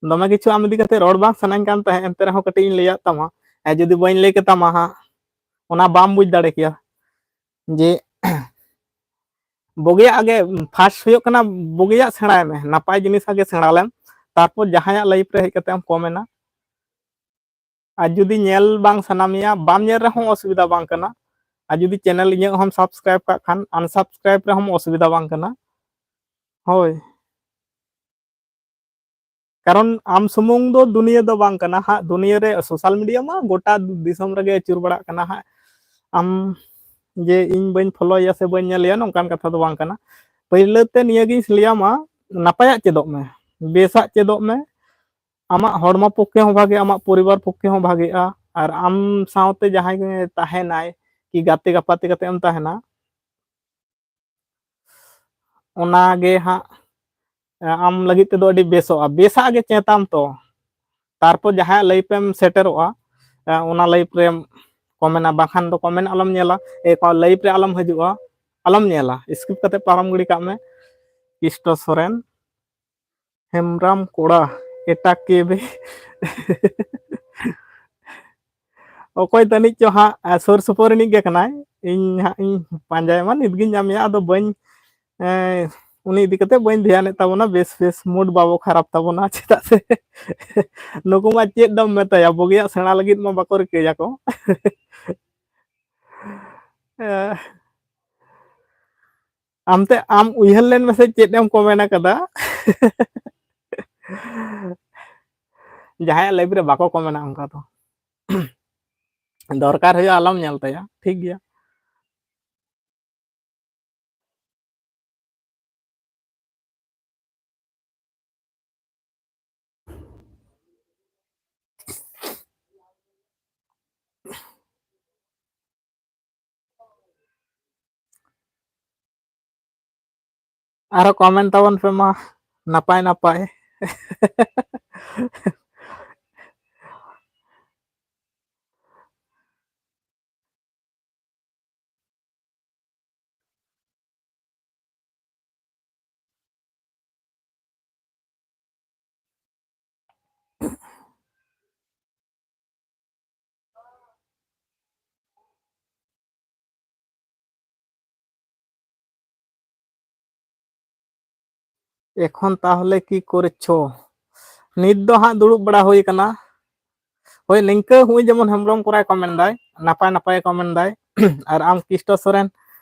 ᱫᱚᱢᱮ ᱠᱤᱪᱷᱩ ᱟᱢ ᱤᱫᱤ ᱠᱟᱛᱮ ᱨᱚᱲ ᱵᱟᱝ ᱥᱟᱱᱟᱧ ᱠᱟᱱ ᱛᱟᱦᱮᱸᱫ, ᱮᱱᱛᱮ ᱨᱮᱦᱚᱸ ᱠᱟᱹᱴᱤᱡ ᱤᱧ ᱞᱟᱹᱭᱟᱫ ᱛᱟᱢᱟ᱾ ᱟᱨ ᱡᱩᱫᱤ ᱵᱟᱹᱧ ᱞᱟᱹᱭ ᱠᱮᱛᱟᱢᱟ ᱦᱟᱸᱜ, ᱚᱱᱟ ᱵᱟᱢ ᱵᱩᱡᱽ ᱫᱟᱲᱮ ᱠᱮᱭᱟ ᱡᱮ ᱵᱩᱜᱤᱭᱟᱜ ᱜᱮ first ᱦᱩᱭᱩᱜ ᱠᱟᱱᱟ, ᱵᱩᱜᱤᱭᱟᱜ ᱥᱮᱬᱟᱭ ᱢᱮ, ᱱᱟᱯᱟᱭ ᱡᱤᱱᱤᱥ ᱟᱜᱮ ᱥᱮᱬᱟ ᱞᱮᱢ, ᱛᱟᱨᱯᱚᱨ ᱡᱟᱦᱟᱸᱭᱟᱜ live ᱨᱮ ᱦᱮᱡ ᱠᱟᱛᱮ ᱮᱢ ᱠᱚᱢᱮᱱᱟ᱾ ᱟᱨ ᱡᱩᱫᱤ ᱧᱮᱞ ᱵᱟᱝ ᱥᱟᱱᱟ ᱢᱮᱭᱟ, ᱵᱟᱢ ᱧᱮᱞ ᱨᱮᱦᱚᱸ ᱚᱥᱩᱵᱤᱫᱷᱟ ᱵᱟᱝ ᱠᱟᱱᱟ᱾ ᱟᱨ ᱡᱩᱫᱤ channel ᱤᱧᱟᱹᱜ ᱦᱚᱸᱢ subscribe ᱠᱟᱜ ᱠᱷᱟᱱ, unsubscribe ᱨᱮᱦᱚᱸ ᱚᱥᱩᱵᱤᱫᱷᱟ ᱵᱟᱝ ᱠᱟᱱᱟ᱾ ᱦᱳᱭ, ᱠᱟᱨᱚᱱ ᱟᱢ ᱥᱩᱢᱩᱝ ᱫᱚ ᱫᱩᱱᱤᱭᱟᱹ ᱫᱚ ᱵᱟᱝ ᱠᱟᱱᱟ ᱦᱟᱸᱜ, ᱫᱩᱱᱤᱭᱟᱹ ᱨᱮ social media ᱢᱟ ᱜᱚᱴᱟ ᱫᱤᱥᱚᱢ ᱨᱮᱜᱮ ᱟᱹᱪᱩᱨ ᱵᱟᱲᱟᱜ ᱠᱟᱱᱟ ᱦᱟᱸᱜ᱾ ᱟᱢ ᱡᱮ ᱤᱧ ᱵᱟᱹᱧ ᱯᱷᱚᱞᱳᱭᱟ ᱥᱮ ᱵᱟᱹᱧ ᱧᱮᱞᱮᱭᱟ, ᱱᱚᱝᱠᱟᱱ ᱠᱟᱛᱷᱟ ᱫᱚ ᱵᱟᱝ ᱠᱟᱱᱟ᱾ ᱯᱟᱹᱭᱞᱟᱹ ᱛᱮ ᱱᱤᱭᱟᱹᱜᱤᱧ ᱞᱟᱹᱭᱟᱢᱟ, ᱱᱟᱯᱟᱭᱟᱜ ᱪᱮᱫᱚᱜ ᱢᱮ, ᱵᱮᱥᱟᱜ ᱪᱮᱫᱚᱜ ᱢᱮ, ᱟᱢᱟᱜ ᱦᱚᱲᱢᱚ ᱯᱚᱠᱠᱷᱮ ᱦᱚᱸ ᱵᱷᱟᱜᱮ, ᱟᱢᱟᱜ ᱯᱚᱨᱤᱵᱟᱨ ᱯᱚᱠᱠᱷᱮ ᱦᱚᱸ ᱵᱷᱟᱜᱮᱜᱼᱟ, ᱟᱨ ᱟᱢ ᱥᱟᱶᱛᱮ ᱡᱟᱦᱟᱸᱭ ᱜᱮ ᱛᱟᱦᱮᱱᱟᱭ ᱠᱤ ᱜᱟᱛᱮ ᱜᱟᱯᱟᱛᱮ ᱠᱟᱛᱮ ᱮᱢ ᱛᱟᱦᱮᱱᱟ, ᱚᱱᱟᱜᱮ ᱦᱟᱸᱜ ᱟᱢ ᱞᱟᱹᱜᱤᱫ ᱛᱮᱫᱚ ᱟᱹᱰᱤ ᱵᱮᱥᱚᱜᱼᱟ᱾ ᱵᱮᱥᱟᱜ ᱜᱮ ᱪᱮᱸᱛᱟᱢ ᱛᱚ, ᱛᱟᱨᱯᱚᱨ ᱡᱟᱦᱟᱸᱭᱟᱜ live ᱮᱢ ᱥᱮᱴᱮᱨᱚᱜᱼᱟ, ᱚᱱᱟ live ᱨᱮᱢ ᱠᱚᱢᱮᱱᱟ, ᱵᱟᱝᱠᱷᱟᱱ ᱫᱚ ᱠᱚᱢᱮᱱ ᱟᱞᱚᱢ ᱧᱮᱞᱟ, ᱮ, ᱠᱚ-, live ᱨᱮ ᱟᱞᱚᱢ ᱦᱤᱡᱩᱜᱼᱟ, ᱟᱞᱚᱢ ᱧᱮᱞᱟ, skip ᱠᱟᱛᱮ ᱯᱟᱨᱚᱢ ᱜᱤᱰᱤ ᱠᱟᱜ ᱢᱮ᱾ ᱠᱤᱥᱴᱚ ᱥᱚᱨᱮᱱ, ᱦᱮᱢᱵᱨᱟᱢ ᱠᱚᱲᱟ, ᱮᱴᱟ ᱠᱮᱵᱮ᱾ ᱚᱠᱚᱭ ᱛᱟᱹᱱᱤᱡ ᱪᱚ ᱦᱟᱸᱜ, ᱟ, ᱥᱩᱨ ᱥᱩᱯᱩᱨ ᱨᱤᱱᱤᱡ ᱜᱮ ᱠᱟᱱᱟᱭ᱾ ᱤᱧ ᱦᱟᱸᱜ ᱤᱧ ᱯᱟᱸᱡᱟᱭᱮᱢᱟ, ᱱᱤᱛᱜᱤᱧ ᱧᱟᱢᱮᱭᱟ, ᱟᱫᱚ ᱵᱟᱹᱧ, ᱮᱸ, ᱩᱱᱤ ᱤᱫᱤ ᱠᱟᱛᱮ ᱵᱟᱹᱧ ᱫᱷᱮᱭᱟᱱᱮᱫ ᱛᱟᱵᱚᱱᱟ, ᱵᱮᱥ ᱵᱮᱥ mood ᱵᱟᱵᱚ ᱠᱷᱟᱨᱟᱯ ᱛᱟᱵᱚᱱᱟ, ᱪᱮᱫᱟᱜ ᱥᱮ ᱱᱩᱠᱩ ᱢᱟ ᱪᱮᱫ ᱫᱚᱢ ᱢᱮᱛᱟᱭᱟ, ᱵᱩᱜᱤᱭᱟᱜ ᱥᱮᱬᱟ ᱞᱟᱹᱜᱤᱫ ᱢᱟ ᱵᱟᱠᱚ ᱨᱤᱠᱟᱹᱭᱟᱠᱚ᱾ ᱮᱸ, ᱟᱢᱛᱮ ᱟᱢ ᱩᱭᱦᱟᱹᱨ ᱞᱮᱱ ᱢᱮᱥᱮ, ᱪᱮᱫ ᱮᱢ ᱠᱚᱢᱮᱱ ᱟᱠᱟᱫᱟ? ᱡᱟᱦᱟᱸᱭᱟᱜ live ᱨᱮ ᱵᱟᱠᱚ ᱠᱚᱢᱮᱱᱟ ᱚᱱᱠᱟ ᱫᱚ᱾ ᱫᱚᱨᱠᱟᱨ ᱦᱩᱭᱩᱜᱼᱟ, ᱟᱞᱚᱢ ᱧᱮᱞ ᱛᱟᱭᱟ, ᱴᱷᱤᱠ ᱜᱮᱭᱟ᱾ ᱟᱨᱚ ᱠᱚᱢᱮᱱᱴ ᱛᱟᱵᱚᱱ ᱯᱮ ᱢᱟ, ᱱᱟᱯᱟᱭ ᱱᱟᱯᱟᱭ᱾ ᱮᱠᱷᱚᱱ ᱛᱟᱦᱚᱞᱮ ᱠᱤ ᱠᱚᱨᱮᱪᱷᱚ? ᱱᱤᱛ ᱫᱚ ᱦᱟᱸᱜ ᱫᱩᱲᱩᱵ ᱵᱟᱲᱟ ᱦᱩᱭ ᱠᱟᱱᱟ᱾ ᱦᱳᱭ, ᱱᱤᱝᱠᱟᱹ ᱦᱩᱭ ᱡᱮᱢᱚᱱ ᱦᱮᱢᱵᱨᱚᱢ ᱠᱚᱨᱟᱭ comment ᱫᱟᱭ, ᱱᱟᱯᱟᱭ ᱱᱟᱯᱟᱭ comment ᱫᱟᱭ᱾ ᱟᱨ ᱟᱢ ᱠᱤᱥᱴᱚ ᱥᱚᱨᱮᱱ,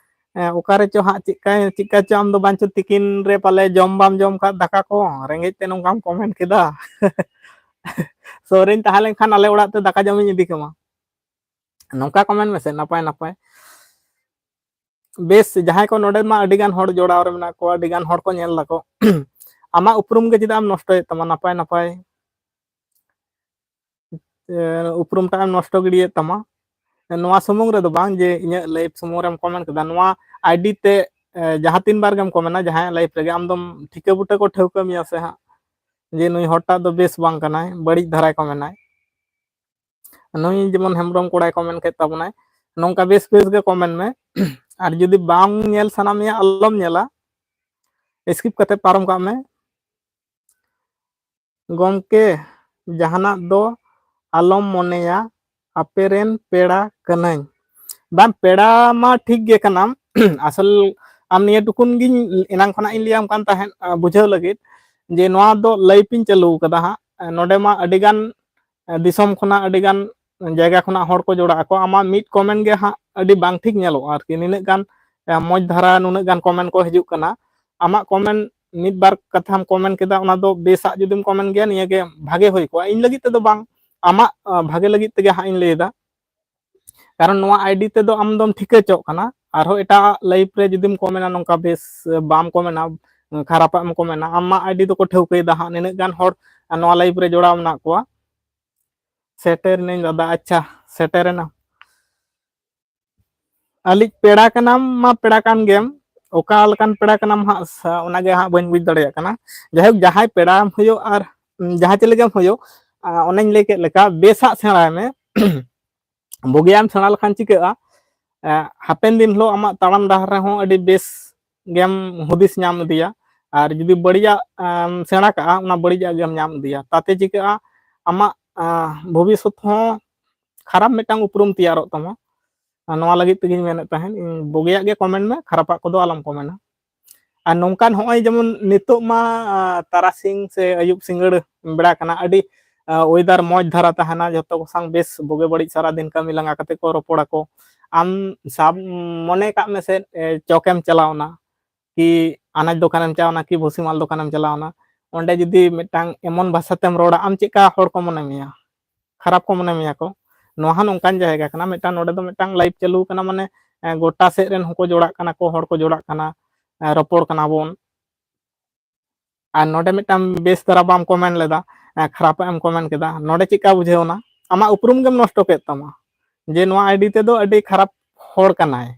ᱮᱸ, ᱚᱠᱟ ᱨᱮᱪᱚ ᱦᱟᱸᱜ ᱪᱮᱫᱠᱟ, ᱪᱮᱫᱠᱟ ᱪᱚ ᱟᱢ ᱫᱚ ᱵᱟᱝ ᱪᱚ ᱛᱤᱠᱤᱱ ᱨᱮ ᱯᱟᱞᱮ ᱡᱚᱢ ᱵᱟᱢ ᱡᱚᱢ ᱠᱟᱜ ᱫᱟᱠᱟ ᱠᱚ, ᱨᱮᱸᱜᱮᱡ ᱛᱮ ᱱᱚᱝᱠᱟᱢ comment ᱠᱮᱫᱟ᱾ ᱥᱩᱨ ᱨᱮᱧ ᱛᱟᱦᱮᱸ ᱞᱮᱱᱠᱷᱟᱱ ᱟᱞᱮ ᱚᱲᱟᱜ ᱛᱮ ᱫᱟᱠᱟ ᱡᱚᱢᱤᱧ ᱤᱫᱤ ᱠᱮᱢᱟ᱾ ᱱᱚᱝᱠᱟ comment ᱢᱮᱥᱮ, ᱱᱟᱯᱟᱭ ᱱᱟᱯᱟᱭ᱾ ᱵᱮᱥ, ᱡᱟᱦᱟᱸᱭ ᱠᱚ ᱱᱚᱰᱮ ᱢᱟ ᱟᱹᱰᱤ ᱜᱟᱱ ᱦᱚᱲ ᱡᱚᱲᱟᱣ ᱨᱮ ᱢᱮᱱᱟᱜ ᱠᱚᱣᱟ, ᱟᱹᱰᱤ ᱜᱟᱱ ᱦᱚᱲ ᱠᱚ ᱧᱮᱞ ᱫᱟᱠᱚ᱾ ᱟᱢᱟᱜ ᱩᱯᱨᱩᱢ ᱜᱮ ᱪᱮᱫᱟᱜ ᱮᱢ ᱱᱚᱥᱴᱚᱭᱮᱫ ᱛᱟᱢᱟ? ᱱᱟᱯᱟᱭ ᱱᱟᱯᱟᱭ, ᱮ, ᱩᱯᱨᱩᱢ ᱴᱟᱜ ᱮᱢ ᱱᱚᱥᱴᱚ ᱜᱤᱰᱤᱭᱮᱫ ᱛᱟᱢᱟ᱾ ᱱᱚᱣᱟ ᱥᱩᱢᱩᱝ ᱨᱮᱫᱚ ᱵᱟᱝ ᱡᱮ ᱤᱧᱟᱹᱜ live ᱥᱩᱢᱩᱝ ᱨᱮᱢ comment ᱠᱮᱫᱟ, ᱱᱚᱣᱟ ID ᱛᱮ, ᱮ, ᱡᱟᱦᱟᱸ ᱛᱤᱱ ᱵᱟᱨ ᱜᱮᱢ ᱠᱚᱢᱮᱱᱟ ᱡᱟᱦᱟᱸᱭᱟᱜ live ᱨᱮᱜᱮ, ᱟᱢ ᱫᱚᱢ ᱴᱷᱤᱠᱟᱹ ᱵᱩᱴᱟᱹ ᱠᱚ ᱴᱷᱟᱹᱣᱠᱟᱹ ᱢᱮᱭᱟ ᱥᱮ ᱦᱟᱸᱜ, ᱡᱮ ᱱᱩᱭ ᱦᱚᱲᱴᱟᱜ ᱫᱚ ᱵᱮᱥ ᱵᱟᱝ ᱠᱟᱱᱟᱭ, ᱵᱟᱹᱲᱤᱡ ᱫᱷᱟᱨᱟᱭ ᱠᱚᱢᱮᱱᱟᱭ᱾ ᱱᱩᱭ ᱡᱮᱢᱚᱱ ᱦᱮᱢᱵᱨᱚᱢ ᱠᱚᱲᱟᱭ comment ᱠᱮᱫ ᱛᱟᱵᱚᱱᱟᱭ, ᱱᱚᱝᱠᱟ ᱵᱮᱥ ᱵᱮᱥ ᱜᱮ comment ᱢᱮ᱾ ᱟᱨ ᱡᱩᱫᱤ ᱵᱟᱝ ᱧᱮᱞ ᱥᱟᱱᱟ ᱢᱮᱭᱟ, ᱟᱞᱚᱢ ᱧᱮᱞᱟ, skip ᱠᱟᱛᱮ ᱯᱟᱨᱚᱢ ᱠᱟᱜ ᱢᱮ᱾ ᱜᱚᱢᱠᱮ, ᱡᱟᱦᱟᱱᱟᱜ ᱫᱚ ᱟᱞᱚᱢ ᱢᱚᱱᱮᱭᱟ, ᱟᱯᱮ ᱨᱮᱱ ᱯᱮᱲᱟ ᱠᱟᱹᱱᱟᱹᱧ᱾ ᱵᱟᱝ, ᱯᱮᱲᱟ ᱢᱟ ᱴᱷᱤᱠ ᱜᱮ ᱠᱟᱱᱟᱢ᱾ ᱟᱥᱚᱞ ᱟᱢ ᱱᱤᱭᱟᱹ ᱴᱩᱠᱩᱱ ᱜᱤᱧ ᱮᱱᱟᱝ ᱠᱷᱚᱱᱟᱜ ᱤᱧ ᱞᱟᱹᱭᱟᱢ ᱠᱟᱱ ᱛᱟᱦᱮᱸᱫ, ᱟ, ᱵᱩᱡᱷᱟᱹᱣ ᱞᱟᱹᱜᱤᱫ, ᱡᱮ ᱱᱚᱣᱟ ᱫᱚ live ᱤᱧ ᱪᱟᱹᱞᱩ ᱠᱟᱫᱟ ᱦᱟᱸᱜ᱾ ᱱᱚᱰᱮ ᱢᱟ ᱟᱹᱰᱤ ᱜᱟᱱ, ᱟ, ᱫᱤᱥᱚᱢ ᱠᱷᱚᱱᱟᱜ, ᱟᱹᱰᱤ ᱜᱟᱱ ᱡᱟᱭᱜᱟ ᱠᱷᱚᱱᱟᱜ ᱦᱚᱲ ᱠᱚ ᱡᱚᱲᱟᱜ ᱟᱠᱚ᱾ ᱟᱢᱟᱜ ᱢᱤᱫ comment ᱜᱮ ᱦᱟᱸᱜ ᱟᱹᱰᱤ ᱵᱟᱝ ᱴᱷᱤᱠ ᱧᱮᱞᱚᱜᱼᱟ ᱟᱨᱠᱤ, ᱱᱤᱱᱟᱹᱜ ᱜᱟᱱ, ᱟ, ᱢᱚᱡᱽ ᱫᱷᱟᱨᱟ ᱱᱩᱱᱟᱹᱜ ᱜᱟᱱ comment ᱠᱚ ᱦᱤᱡᱩᱜ ᱠᱟᱱᱟ᱾ ᱟᱢᱟᱜ comment ᱢᱤᱫ ᱵᱟᱨ ᱠᱟᱛᱷᱟᱢ comment ᱠᱮᱫᱟ, ᱚᱱᱟ ᱫᱚ ᱵᱮᱥᱟᱜ ᱡᱩᱫᱤᱢ comment ᱜᱮᱭᱟ, ᱱᱤᱭᱟᱹ ᱜᱮ ᱵᱷᱟᱜᱮ ᱦᱩᱭ ᱠᱚᱜᱼᱟ᱾ ᱤᱧ ᱞᱟᱹᱜᱤᱫ ᱛᱮᱫᱚ ᱵᱟᱝ, ᱟᱢᱟᱜ, ᱟ, ᱵᱷᱟᱜᱮ ᱞᱟᱹᱜᱤᱫ ᱛᱮᱜᱮ ᱦᱟᱸᱜ ᱤᱧ ᱞᱟᱹᱭ ᱮᱫᱟ᱾ ᱠᱟᱨᱚᱱ ᱱᱚᱣᱟ ID ᱛᱮᱫᱚ ᱟᱢ ᱫᱚᱢ ᱴᱷᱤᱠᱟᱹ ᱦᱚᱪᱚᱜ ᱠᱟᱱᱟ᱾ ᱟᱨᱦᱚᱸ ᱮᱴᱟᱜ live ᱨᱮ ᱡᱩᱫᱤᱢ comment ᱟ, ᱱᱚᱝᱠᱟ ᱵᱮᱥ ᱵᱟᱢ comment ᱟ, ᱠᱷᱟᱨᱟᱯᱟᱜ ᱮᱢ comment ᱟ, ᱟᱢᱟᱜ ID ᱫᱚᱠᱚ ᱴᱷᱟᱹᱣᱠᱟᱹᱭᱮᱫᱟ ᱦᱟᱸᱜ, ᱱᱤᱱᱟᱹᱜ ᱜᱟᱱ ᱦᱚᱲ ᱱᱚᱣᱟ live ᱨᱮ ᱡᱚᱲᱟᱣ ᱢᱮᱱᱟᱜ ᱠᱚᱣᱟ᱾ ᱥᱮᱴᱮᱨ ᱮᱱᱟᱹᱧ ᱫᱟᱫᱟ᱾ ᱟᱪᱪᱷᱟ, ᱥᱮᱴᱮᱨ ᱮᱱᱟ᱾ ᱟᱹᱞᱤᱡ ᱯᱮᱲᱟ ᱠᱟᱱᱟᱢ ᱢᱟ ᱯᱮᱲᱟ ᱠᱟᱱ ᱜᱮᱢ, ᱚᱠᱟ ᱞᱮᱠᱟᱱ ᱯᱮᱲᱟ ᱠᱟᱱᱟᱢ ᱦᱟᱸᱜ, ᱥᱟ-, ᱚᱱᱟᱜᱮ ᱦᱟᱸᱜ ᱵᱟᱹᱧ ᱵᱩᱡᱽ ᱫᱟᱲᱮᱭᱟᱜ ᱠᱟᱱᱟ᱾ ᱡᱟᱭᱦᱳᱠ, ᱡᱟᱦᱟᱸᱭ ᱯᱮᱲᱟᱢ ᱦᱩᱭᱩᱜ ᱟᱨ, ᱩᱢ, ᱡᱟᱦᱟᱸ ᱪᱤᱞᱤ ᱜᱮᱢ ᱦᱩᱭᱩᱜ, ᱟ, ᱚᱱᱮᱧ ᱞᱟᱹᱭ ᱠᱮᱫ ᱞᱮᱠᱟ, ᱵᱮᱥᱟᱜ ᱥᱮᱬᱟᱭ ᱢᱮ᱾ ᱵᱩᱜᱤᱭᱟᱜ ᱮᱢ ᱥᱮᱬᱟ ᱞᱮᱠᱷᱟᱱ ᱪᱤᱠᱟᱹᱜᱼᱟ? ᱮ, ᱦᱟᱯᱮᱱ ᱫᱤᱱ ᱦᱤᱞᱳᱜ ᱟᱢᱟᱜ ᱛᱟᱲᱟᱢ ᱰᱟᱦᱟᱨ ᱨᱮᱦᱚᱸ ᱟᱹᱰᱤ ᱵᱮᱥ ᱜᱮᱢ ᱦᱩᱫᱤᱥ ᱧᱟᱢ ᱤᱫᱤᱭᱟ᱾ ᱟᱨ ᱡᱩᱫᱤ ᱵᱟᱹᱲᱤᱡᱟᱜ ᱮᱢ ᱥᱮᱬᱟ ᱠᱟᱜᱼᱟ, ᱚᱱᱟ ᱵᱟᱹᱲᱤᱡᱟᱜ ᱜᱮᱢ ᱧᱟᱢ ᱤᱫᱤᱭᱟ᱾ ᱛᱟᱛᱮ ᱪᱤᱠᱟᱹᱜᱼᱟ? ᱟᱢᱟᱜ, ᱟ, ᱵᱷᱚᱵᱤᱥᱥᱚᱛ ᱦᱚᱸ ᱠᱷᱟᱨᱟᱯ ᱢᱤᱫᱴᱟᱝ ᱩᱯᱨᱩᱢ ᱛᱮᱭᱟᱨᱚᱜ ᱛᱟᱢᱟ᱾ ᱟᱨ ᱱᱚᱣᱟ ᱞᱟᱹᱜᱤᱫ ᱛᱮᱜᱮᱧ ᱢᱮᱱᱮᱫ ᱛᱟᱦᱮᱸᱫ, ᱤᱧ ᱵᱩᱜᱤᱭᱟᱜ ᱜᱮ comment ᱢᱮ, ᱠᱷᱟᱨᱟᱯᱟᱜ ᱠᱚᱫᱚ ᱟᱞᱚᱢ comment ᱟ᱾ ᱟᱨ ᱱᱚᱝᱠᱟᱱ ᱦᱚᱸᱜᱼᱚᱭ ᱡᱮᱢᱚᱱ ᱱᱤᱛᱚᱜ ᱢᱟ, ᱟ, ᱛᱟᱨᱟᱥᱤᱧ ᱥᱮ ᱟᱹᱭᱩᱵ ᱥᱤᱸᱜᱟᱹᱲ ᱵᱮᱲᱟ ᱠᱟᱱᱟ, ᱟᱹᱰᱤ, ᱟ, weather ᱢᱚᱡᱽ ᱫᱷᱟᱨᱟ ᱛᱟᱦᱮᱱᱟ, ᱡᱚᱛᱚ ᱠᱚ ᱥᱟᱝ ᱵᱮᱥ ᱵᱩᱜᱤ ᱵᱟᱹᱲᱤᱡ ᱥᱟᱨᱟ ᱫᱤᱱ ᱠᱟᱹᱢᱤ ᱞᱟᱸᱜᱟ ᱠᱟᱛᱮ ᱠᱚ ᱨᱚᱯᱚᱲᱟᱠᱚ᱾ ᱟᱢ ᱥᱟᱵ, ᱢᱚᱱᱮ ᱠᱟᱜ ᱢᱮᱥᱮ, ᱮ, ᱪᱚᱠᱮᱢ ᱪᱟᱞᱟᱣᱱᱟ, ᱠᱤ ᱟᱱᱟᱡ ᱫᱚᱠᱟᱱᱮᱢ ᱪᱟᱞᱟᱣᱱᱟ, ᱠᱤ ᱵᱷᱩᱥᱤᱢᱟᱞ ᱫᱚᱠᱟᱱᱮᱢ ᱪᱟᱞᱟᱣᱱᱟ, ᱚᱸᱰᱮ ᱡᱩᱫᱤ ᱢᱤᱫᱴᱟᱝ ᱮᱢᱚᱱ ᱵᱷᱟᱥᱟ ᱛᱮᱢ ᱨᱚᱲᱟ, ᱟᱢ ᱪᱮᱫᱠᱟ ᱦᱚᱲ ᱠᱚ ᱢᱚᱱᱮ ᱢᱮᱭᱟ? ᱠᱷᱟᱨᱟᱯ ᱠᱚ ᱢᱚᱱᱮ ᱢᱮᱭᱟ ᱠᱚ᱾ ᱱᱚᱣᱟ ᱦᱚᱸ ᱱᱚᱝᱠᱟᱱ ᱡᱟᱭᱜᱟ ᱠᱟᱱᱟ, ᱢᱤᱫᱴᱟᱝ ᱱᱚᱰᱮ ᱫᱚ ᱢᱤᱫᱴᱟᱝ live ᱪᱟᱹᱞᱩ ᱠᱟᱱᱟ, ᱢᱟᱱᱮ, ᱮ, ᱜᱚᱴᱟ ᱥᱮᱫ ᱨᱮᱱ ᱦᱚᱸᱠᱚ ᱡᱚᱲᱟᱜ ᱠᱟᱱᱟ ᱠᱚ, ᱦᱚᱲ ᱠᱚ ᱡᱚᱲᱟᱜ ᱠᱟᱱᱟ, ᱮ, ᱨᱚᱯᱚᱲ ᱠᱟᱱᱟ ᱵᱚᱱ᱾ ᱟᱨ ᱱᱚᱰᱮ ᱢᱤᱫᱴᱟᱝ ᱵᱮᱥ ᱫᱷᱟᱨᱟ ᱵᱟᱢ comment ᱞᱮᱫᱟ, ᱮ, ᱠᱷᱟᱨᱟᱯᱟᱜ ᱮᱢ comment ᱠᱮᱫᱟ, ᱱᱚᱰᱮ ᱪᱮᱫᱠᱟ ᱵᱩᱡᱷᱟᱹᱣ ᱮᱱᱟ? ᱟᱢᱟᱜ ᱩᱯᱨᱩᱢ ᱜᱮᱢ ᱱᱚᱥᱴᱚ ᱠᱮᱫ ᱛᱟᱢᱟ, ᱡᱮ ᱱᱚᱣᱟ ᱟᱭᱰᱤ ᱛᱮᱫᱚ ᱟᱹᱰᱤ ᱠᱷᱟᱨᱟᱯ ᱦᱚᱲ ᱠᱟᱱᱟᱭ᱾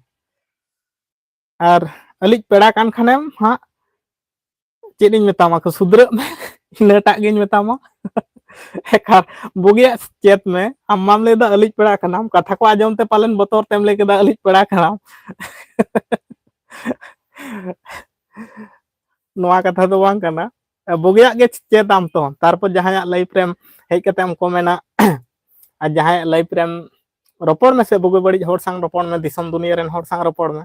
ᱟᱨ ᱟᱹᱞᱤᱡ ᱯᱮᱲᱟ ᱠᱟᱱ ᱠᱷᱟᱱᱮᱢ ᱦᱟᱸᱜ, ᱪᱮᱫ ᱤᱧ ᱢᱮᱛᱟᱢᱟ, ᱠᱚ ᱥᱩᱫᱷᱨᱟᱹᱜ ᱢᱮ, ᱤᱱᱟᱹᱴᱟᱜ ᱜᱤᱧ ᱢᱮᱛᱟᱢᱟ᱾ ᱮᱠᱟᱞ ᱵᱩᱜᱤᱭᱟᱜ ᱪᱮᱫ ᱢᱮ, ᱟᱢ ᱢᱟᱢ ᱞᱟᱹᱭᱫᱟ ᱟᱹᱞᱤᱡ ᱯᱮᱲᱟ ᱠᱟᱱᱟᱢ, ᱠᱟᱛᱷᱟ ᱠᱚ ᱟᱸᱡᱚᱢ ᱛᱮ ᱯᱟᱞᱮᱱ ᱵᱚᱛᱚᱨ ᱛᱮᱢ ᱞᱟᱹᱭ ᱠᱮᱫᱟ ᱟᱹᱞᱤᱡ ᱯᱮᱲᱟ ᱠᱟᱱᱟᱢ᱾ ᱱᱚᱣᱟ ᱠᱟᱛᱷᱟ ᱫᱚ ᱵᱟᱝ ᱠᱟᱱᱟ᱾ ᱵᱩᱜᱤᱭᱟᱜ ᱜᱮ ᱪᱮᱫ ᱟᱢ ᱛᱚ, ᱛᱟᱨᱯᱚᱨ ᱡᱟᱦᱟᱸᱭᱟᱜ live ᱨᱮᱢ ᱦᱮᱡ ᱠᱟᱛᱮ ᱮᱢ comment ᱟ, ᱟᱨ ᱡᱟᱦᱟᱸᱭᱟᱜ live ᱨᱮᱢ ᱨᱚᱯᱚᱲ ᱢᱮᱥᱮ, ᱵᱩᱜᱤ ᱵᱟᱹᱲᱤᱡ ᱦᱚᱲ ᱥᱟᱝ ᱨᱚᱯᱚᱲ ᱢᱮ, ᱫᱤᱥᱚᱢ ᱫᱩᱱᱤᱭᱟᱹ ᱨᱮᱱ ᱦᱚᱲ ᱥᱟᱝ ᱨᱚᱯᱚᱲ ᱢᱮ᱾